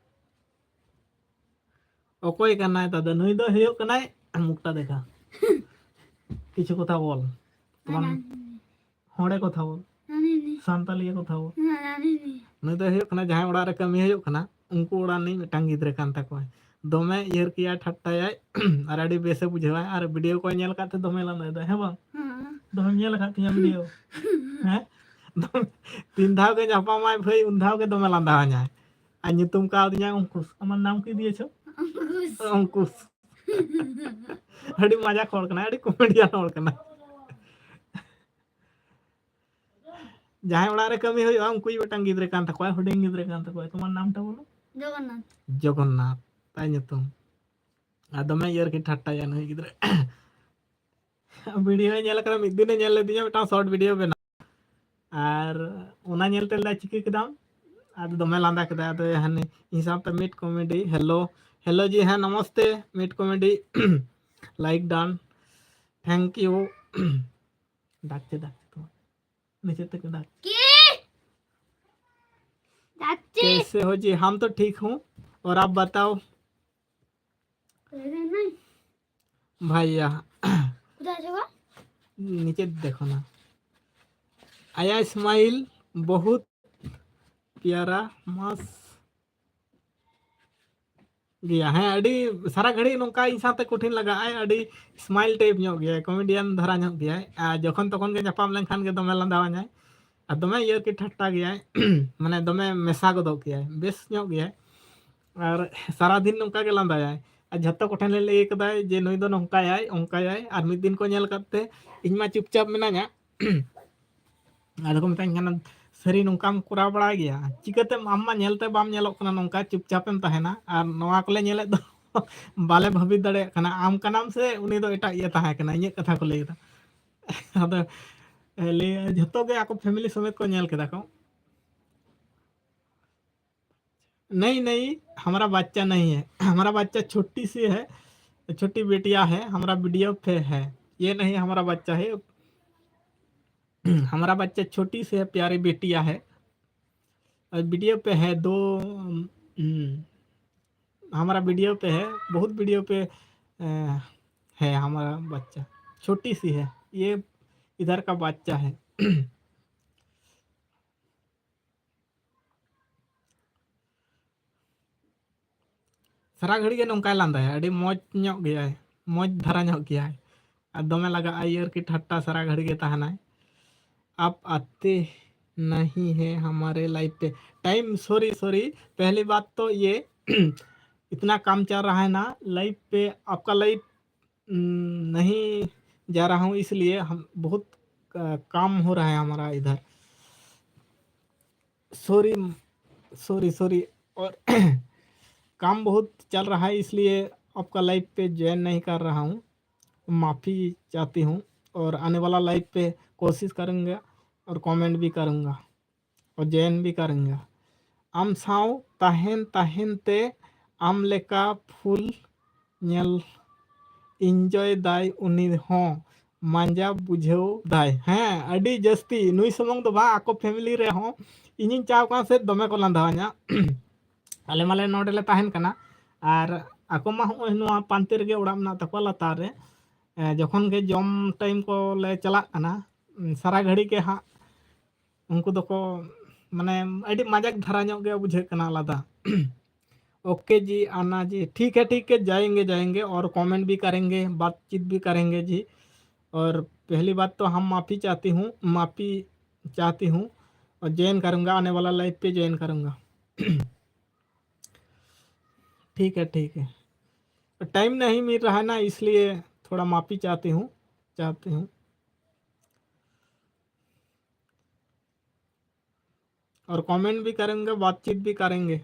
ᱚᱠᱚᱭ ᱠᱟᱱᱟᱭ ᱛᱟᱫᱚ? ᱱᱩᱭ ᱫᱚ ᱦᱩᱭᱩᱜ ᱠᱟᱱᱟᱭ, ᱢᱩᱠᱷᱴᱟ ᱫᱮᱠᱷᱟ᱾ ᱠᱤᱪᱷᱩ ᱠᱚᱛᱷᱟ ᱵᱚᱞ᱾ ᱛᱚᱢᱟᱨ ᱦᱚᱲᱮ ᱠᱚᱛᱷᱟ ᱵᱚᱞ᱾ ᱥᱟᱱᱛᱟᱞᱤᱭᱟᱹ ᱠᱚᱛᱷᱟ ᱵᱚᱞ᱾ ᱱᱩᱭ ᱫᱚ ᱦᱩᱭᱩᱜ ᱠᱟᱱᱟ ᱡᱟᱦᱟᱸᱭ ᱚᱲᱟᱜ ᱨᱮ ᱠᱟᱹᱢᱤ ᱦᱩᱭᱩᱜ ᱠᱟᱱᱟ, ᱩᱱᱠᱩ ᱚᱲᱟᱜ ᱨᱤᱱᱤᱡ ᱢᱤᱫᱴᱟᱝ ᱜᱤᱫᱽᱨᱟᱹ ᱠᱟᱱ ᱛᱟᱠᱚᱣᱟᱭ᱾ ᱫᱚᱢᱮ ᱤᱭᱟᱹᱨᱠᱤᱭᱟᱭ, ᱴᱷᱟᱴᱴᱟᱭᱟᱭ, ᱟᱨ ᱟᱹᱰᱤ ᱵᱮᱥᱮ ᱵᱩᱡᱷᱟᱹᱣᱟᱭ, ᱟᱨ ᱵᱷᱤᱰᱤᱭᱳ ᱠᱚᱭ ᱧᱮᱞ ᱟᱠᱟᱫ ᱛᱮ ᱫᱚᱢᱮ ᱞᱟᱸᱫᱟᱭᱮᱫᱟᱭ, ᱦᱮᱸ ᱵᱟᱝ? ᱦᱮᱸ᱾ ᱫᱚᱢᱮᱢ ᱧᱮᱞ ᱟᱠᱟᱫ ᱛᱤᱧᱟ ᱵᱷᱤᱰᱤᱭᱳ? ᱦᱮᱸ? ᱫᱚᱢᱮ, ᱛᱤᱱ ᱫᱷᱟᱣ ᱜᱮ ᱧᱟᱯᱟᱢᱟᱭ ᱵᱷᱟᱹᱭ, ᱩᱱ ᱫᱷᱟᱣ ᱜᱮ ᱫᱚᱢᱮ ᱞᱟᱸᱫᱟᱣᱟᱧᱟᱭ᱾ ᱟᱨ ᱧᱩᱛᱩᱢ ᱠᱟᱣᱫᱤᱧᱟᱭ ᱚᱝᱠᱩᱥ᱾ ᱟᱢᱟᱜ ᱱᱟᱢ ᱠᱤ ᱫᱤᱭᱮ ᱪᱷᱳ? ᱚᱝᱠᱩᱥ᱾ ᱚᱝᱠᱩᱥ᱾ ᱟᱹᱰᱤ ᱢᱟᱡᱟᱠ ᱦᱚᱲ ᱠᱟᱱᱟᱭ, ᱟᱹᱰᱤ ᱠᱚᱢᱮᱰᱤᱭᱟᱱ ᱦᱚᱲ ᱠᱟᱱᱟᱭ᱾ ᱡᱟᱦᱟᱸᱭ ᱚᱲᱟᱜ ᱨᱮ ᱠᱟᱹᱢᱤ ᱦᱩᱭᱩᱜᱼᱟ, ᱩᱱᱠᱩᱭᱤᱡ ᱢᱤᱫᱴᱟᱝ ᱜᱤᱫᱽᱨᱟᱹ ᱠᱟᱱ ᱛᱟᱠᱚᱣᱟ, ᱦᱩᱰᱤᱧ ᱜᱤᱫᱽᱨᱟᱹ ᱠᱟᱱ ᱛᱟᱠᱚᱣᱟ᱾ ᱛᱚᱢᱟᱨ ᱱᱟᱢᱴᱟ ᱵᱚᱞᱚ? ᱡᱚᱜᱚᱱᱱᱟᱛᱷ᱾ ᱡᱚᱜᱚᱱᱱᱟᱛᱷ ᱛᱟᱭ ᱧᱩᱛᱩᱢ᱾ ᱟᱨ ᱫᱚᱢᱮ ᱤᱭᱟᱹᱨᱠᱤ ᱴᱷᱟᱴᱴᱟᱭᱟ ᱱᱩᱭ ᱜᱤᱫᱽᱨᱟᱹ᱾ ᱵᱷᱤᱰᱤᱭᱳᱭ ᱧᱮᱞ ᱠᱟᱫᱟ, ᱢᱤᱫ ᱫᱤᱱᱮ ᱧᱮᱞ ᱞᱮᱫᱤᱧᱟ ᱢᱤᱫᱴᱟᱝ ᱥᱚᱨᱴ ᱵᱷᱤᱰᱤᱭᱳ ᱵᱮᱱᱟᱣ᱾ ᱟᱨ ᱚᱱᱟ ᱧᱮᱞᱛᱮ ᱞᱟᱹᱭ ᱪᱤᱠᱟᱹ ᱠᱮᱫᱟᱢ? ᱟᱫᱚ ᱫᱚᱢᱮ ᱞᱟᱸᱫᱟ ᱠᱮᱫᱟᱭ᱾ ᱟᱫᱚ ᱦᱟᱱᱤ ᱤᱧ ᱥᱟᱶᱛᱮ meet comedy, hello, hello ji, ᱦᱮᱸ, ᱱᱚᱢᱚᱥᱛᱮ, ᱢᱤᱴ ᱠᱚᱢᱮᱰᱤ, ᱞᱟᱭᱤᱠ ᱰᱟᱱ᱾ Thank you. डाकचे, डाकचे तो नीचे तक डाक। के? डाकचे। कैसे हो जी? हम तो ठीक हूँ, और आप बताओ? अरे नहीं। भैया, उधर से हुआ? नीचे देखो ना। आया स्माइल, बहुत प्यारा, मस्त गया है। ᱟᱹᱰᱤ ᱥᱟᱨᱟ ᱜᱷᱟᱹᱲᱤᱡ ᱱᱚᱝᱠᱟ ᱤᱧ ᱥᱟᱶᱛᱮ ᱠᱚᱴᱷᱤᱱ ᱞᱟᱜᱟᱜ ᱟᱭ, ᱟᱹᱰᱤ ᱥᱢᱟᱭᱤᱞ ᱴᱟᱭᱤᱯ ᱧᱚᱜ ᱜᱮᱭᱟᱭ, ᱠᱚᱢᱮᱰᱤᱭᱟᱱ ᱫᱷᱟᱨᱟ ᱧᱚᱜ ᱜᱮᱭᱟᱭ᱾ ᱟᱨ ᱡᱚᱠᱷᱚᱱ ᱛᱚᱠᱷᱚᱱ ᱜᱮ ᱧᱟᱯᱟᱢ ᱞᱮᱱᱠᱷᱟᱱ ᱜᱮ ᱫᱚᱢᱮ ᱞᱟᱸᱫᱟᱣᱟᱧᱟᱭ, ᱟᱨ ᱫᱚᱢᱮ ᱤᱭᱟᱹᱨᱠᱤ ᱴᱷᱟᱴᱴᱟ ᱜᱮᱭᱟᱭ᱾ ᱢᱟᱱᱮ ᱫᱚᱢᱮ ᱢᱮᱥᱟ ᱜᱚᱫᱚᱜ ᱜᱮᱭᱟᱭ, ᱵᱮᱥ ᱧᱚᱜ ᱜᱮᱭᱟᱭ᱾ ᱟᱨ ᱥᱟᱨᱟᱫᱤᱱ ᱱᱚᱝᱠᱟ ᱜᱮ ᱞᱟᱸᱫᱟᱭᱟᱭ᱾ ᱟᱨ ᱡᱷᱚᱛᱚ ᱠᱚᱴᱷᱮᱱ ᱞᱮ ᱞᱟᱹᱭ ᱠᱟᱫᱟᱭ ᱡᱮ ᱱᱩᱭ ᱫᱚ ᱱᱚᱝᱠᱟᱭᱟᱭ, ᱚᱱᱠᱟᱭᱟᱭ᱾ ᱟᱨ ᱢᱤᱫ ᱫᱤᱱ ᱠᱚ ᱧᱮᱞ ᱠᱟᱫ ᱛᱮ ᱤᱧ ᱢᱟ ᱪᱩᱯᱪᱟᱯ ᱢᱮᱱᱟᱧᱟ᱾ ᱟᱫᱚ ᱠᱚ ᱢᱮᱛᱟᱧ ᱠᱟᱱᱟ, "ᱥᱟᱹᱨᱤ ᱱᱚᱝᱠᱟᱢ ᱠᱚᱨᱟᱣ ᱵᱟᱲᱟᱭ ᱜᱮᱭᱟ? ᱪᱤᱠᱟᱹᱛᱮᱢ, ᱟᱢ ᱢᱟ ᱧᱮᱞᱛᱮ ᱵᱟᱢ ᱧᱮᱞᱚᱜ ᱠᱟᱱᱟ, ᱱᱚᱝᱠᱟ ᱪᱩᱯᱪᱟᱯᱮᱢ ᱛᱟᱦᱮᱱᱟ, ᱟᱨ ᱱᱚᱣᱟ ᱠᱚᱞᱮ ᱧᱮᱞᱮᱫ ᱫᱚ ᱵᱟᱞᱮ ᱵᱷᱟᱹᱵᱤᱛ ᱫᱟᱲᱮᱭᱟᱜ ᱠᱟᱱᱟ, ᱟᱢ ᱠᱟᱱᱟᱢ ᱥᱮ ᱩᱱᱤ ᱫᱚ ᱮᱴᱟᱜ ᱤᱭᱟᱹ ᱛᱟᱦᱮᱸ ᱠᱟᱱᱟ?" ᱤᱧᱟᱹᱜ ᱠᱟᱛᱷᱟ ᱠᱚ ᱞᱟᱹᱭ ᱮᱫᱟ᱾ ᱟᱫᱚ ᱞᱟᱹᱭ, ᱡᱷᱚᱛᱚ ᱜᱮ ᱟᱠᱚ ᱯᱷᱮᱢᱤᱞᱤ ᱥᱚᱢᱮᱛ ᱠᱚ ᱧᱮᱞ ᱠᱮᱫᱟ ᱠᱚ᱾ नहीं, नहीं, हमारा बच्चा नहीं है, हमारा बच्चा छोटी सी है, छोटी बिटिया है, हमारा वीडियो पे है। ये नहीं हमारा बच्चा है, हमारा बच्चा छोटी सी है, प्यारी बिटिया है, और वीडियो पे है दो। हम्म, हमारा वीडियो पे है, बहुत वीडियो पे अ, है हमारा बच्चा, छोटी सी है, ये इधर का बच्चा है। ᱥᱟᱨᱟ ᱜᱷᱟᱹᱲᱤ ᱜᱮ ᱱᱚᱝᱠᱟᱭ ᱞᱟᱸᱫᱟᱭᱟ, ᱟᱹᱰᱤ ᱢᱚᱡᱽ ᱧᱚᱜ ᱜᱮᱭᱟᱭ, ᱢᱚᱡᱽ ᱫᱷᱟᱨᱟ ᱧᱚᱜ ᱜᱮᱭᱟᱭ᱾ ᱟᱨ ᱫᱚᱢᱮ ᱞᱟᱜᱟᱜᱼᱟ ᱤᱭᱟᱹᱨᱠᱤ ᱴᱷᱟᱴᱴᱟ, ᱥᱟᱨᱟ ᱜᱷᱟᱹᱲᱤ ᱜᱮ ᱛᱟᱦᱮᱱᱟᱭ᱾ आप आते नहीं है हमारे लाइव पे। टाइम, सॉरी सॉरी, पहली बात तो ये इतना काम चल रहा है ना लाइव पे, आपका लाइव नहीं जा रहा हूँ, इसलिए हम बहुत अ, काम हो रहा है हमारा इधर। Sorry, sorry sorry. और काम बहुत चल रहा है, इसलिए आपका लाइव पे ज्वाइन नहीं कर रहा हूँ, माफ़ी चाहती हूँ। और आने वाला लाइव पे कोशिश करूँगा और कमेंट भी करूँगा और ज्वाइन भी करूँगा। ᱟᱢ ᱥᱟᱶ ᱛᱟᱦᱮᱱ ᱛᱟᱦᱮᱱ ᱛᱮ ᱟᱢ ᱞᱮᱠᱟ ᱯᱷᱩᱞ ᱧᱮᱞ ᱤᱱᱡᱚᱭ ᱫᱟᱭ ᱩᱱᱤ ᱦᱚᱸ, ᱢᱟᱸᱡᱟ ᱵᱩᱡᱷᱟᱹᱣ ᱫᱟᱭ᱾ ᱦᱮᱸ, ᱟᱹᱰᱤ ᱡᱟᱹᱥᱛᱤ, ᱱᱩᱭ ᱥᱩᱢᱩᱝ ᱫᱚ ᱵᱟᱝ, ᱟᱠᱚ ᱯᱷᱮᱢᱤᱞᱤ ᱨᱮᱦᱚᱸ ᱤᱧᱤᱧ ᱪᱟᱣ ᱠᱟᱱ ᱥᱮ ᱫᱚᱢᱮ ᱠᱚ ᱞᱟᱸᱫᱟᱣᱟᱹᱧᱟ᱾ ᱟᱞᱮ ᱢᱟᱞᱮ ᱱᱚᱰᱮ ᱞᱮ ᱛᱟᱦᱮᱱ ᱠᱟᱱᱟ, ᱟᱨ ᱟᱠᱚ ᱢᱟ ᱦᱚᱸᱜᱼᱚᱭ ᱱᱚᱣᱟ ᱯᱟᱱᱛᱮ ᱨᱮᱜᱮ ᱚᱲᱟᱜ ᱢᱮᱱᱟᱜ ᱛᱟᱠᱚᱣᱟ ᱞᱟᱛᱟᱨ ᱨᱮ᱾ ᱮ, ᱡᱚᱠᱷᱚᱱ ᱜᱮ ᱡᱚᱢ ᱴᱟᱭᱤᱢ ᱠᱚᱞᱮ ᱪᱟᱞᱟᱜ ᱠᱟᱱᱟ, ᱩᱸ, ᱥᱟᱨᱟ ᱜᱷᱟᱹᱲᱤ ᱜᱮ ᱦᱟᱸᱜ ᱩᱱᱠᱩ ᱫᱚᱠᱚ, ᱢᱟᱱᱮ, ᱟᱹᱰᱤ ᱢᱟᱡᱟᱠ ᱫᱷᱟᱨᱟ ᱧᱚᱜ ᱜᱮ ᱵᱩᱡᱷᱟᱹᱜ ᱠᱟᱱᱟ, ᱟᱞᱟᱫᱟ᱾ ओके जी, आना जी, ठीक है, ठीक है, जाएंगे, जाएंगे, और कमेंट भी करेंगे, बातचीत भी करेंगे जी। और पहली बात तो हम माफ़ी चाहती हूँ, माफ़ी चाहती हूँ, और ज्वाइन करूँगा, आने वाला लाइव पे ज्वाइन करूँगा। ठीक है, ठीक है, टाइम नहीं मिल रहा है ना, इसलिए थोड़ा माफ़ी चाहती हूँ, चाहती हूँ। और कमेंट भी करेंगे, बातचीत भी करेंगे।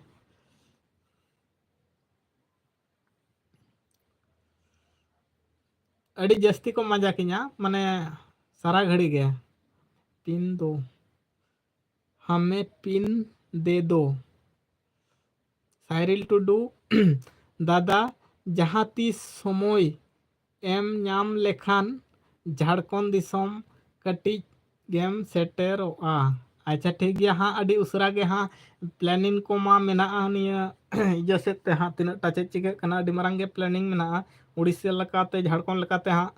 ᱟᱹᱰᱤ ᱡᱟᱹᱥᱛᱤ ᱠᱚ ᱢᱟᱡᱟᱠᱤᱧᱟ, ᱢᱟᱱᱮ ᱥᱟᱨᱟ ᱜᱷᱟᱹᱲᱤ ᱜᱮ, ᱯᱤᱱ ᱫᱚ, ᱦᱟᱢᱮ ᱯᱤᱱ ᱫᱮ ᱫᱚ᱾ ᱥᱟᱭᱨᱤᱞ ᱴᱩᱰᱩ, ᱫᱟᱫᱟ, ᱡᱟᱦᱟᱸ ᱛᱤᱥ ᱥᱚᱢᱚᱭ ᱮᱢ ᱧᱟᱢ ᱞᱮᱠᱷᱟᱱ ᱡᱷᱟᱲᱠᱷᱚᱸᱰ ᱫᱤᱥᱚᱢ ᱠᱟᱹᱴᱤᱡ ᱜᱮᱢ ᱥᱮᱴᱮᱨᱚᱜᱼᱟ᱾ ᱟᱪᱪᱷᱟ, ᱴᱷᱤᱠ ᱜᱮᱭᱟ ᱦᱟᱸᱜ, ᱟᱹᱰᱤ ᱩᱥᱟᱹᱨᱟ ᱜᱮ ᱦᱟᱸᱜ ᱯᱞᱮᱱᱤᱝ ᱠᱚᱢᱟ ᱢᱮᱱᱟᱜᱼᱟ ᱱᱤᱭᱟᱹ ᱤᱭᱟᱹ ᱥᱮᱫ ᱛᱮ ᱦᱟᱸᱜ, ᱛᱤᱱᱟᱹᱜ ᱴᱟ ᱪᱮᱫ ᱪᱤᱠᱟᱹᱜ ᱠᱟᱱᱟ, ᱟᱹᱰᱤ ᱢᱟᱨᱟᱝ ᱜᱮ ᱯᱞᱮᱱᱤᱝ ᱢᱮᱱᱟᱜᱼᱟ᱾ ᱩᱲᱤᱥᱥᱟ ᱞᱮᱠᱟᱛᱮ, ᱡᱷᱟᱲᱠᱷᱚᱸᱰ ᱞᱮᱠᱟᱛᱮ ᱦᱟᱸᱜ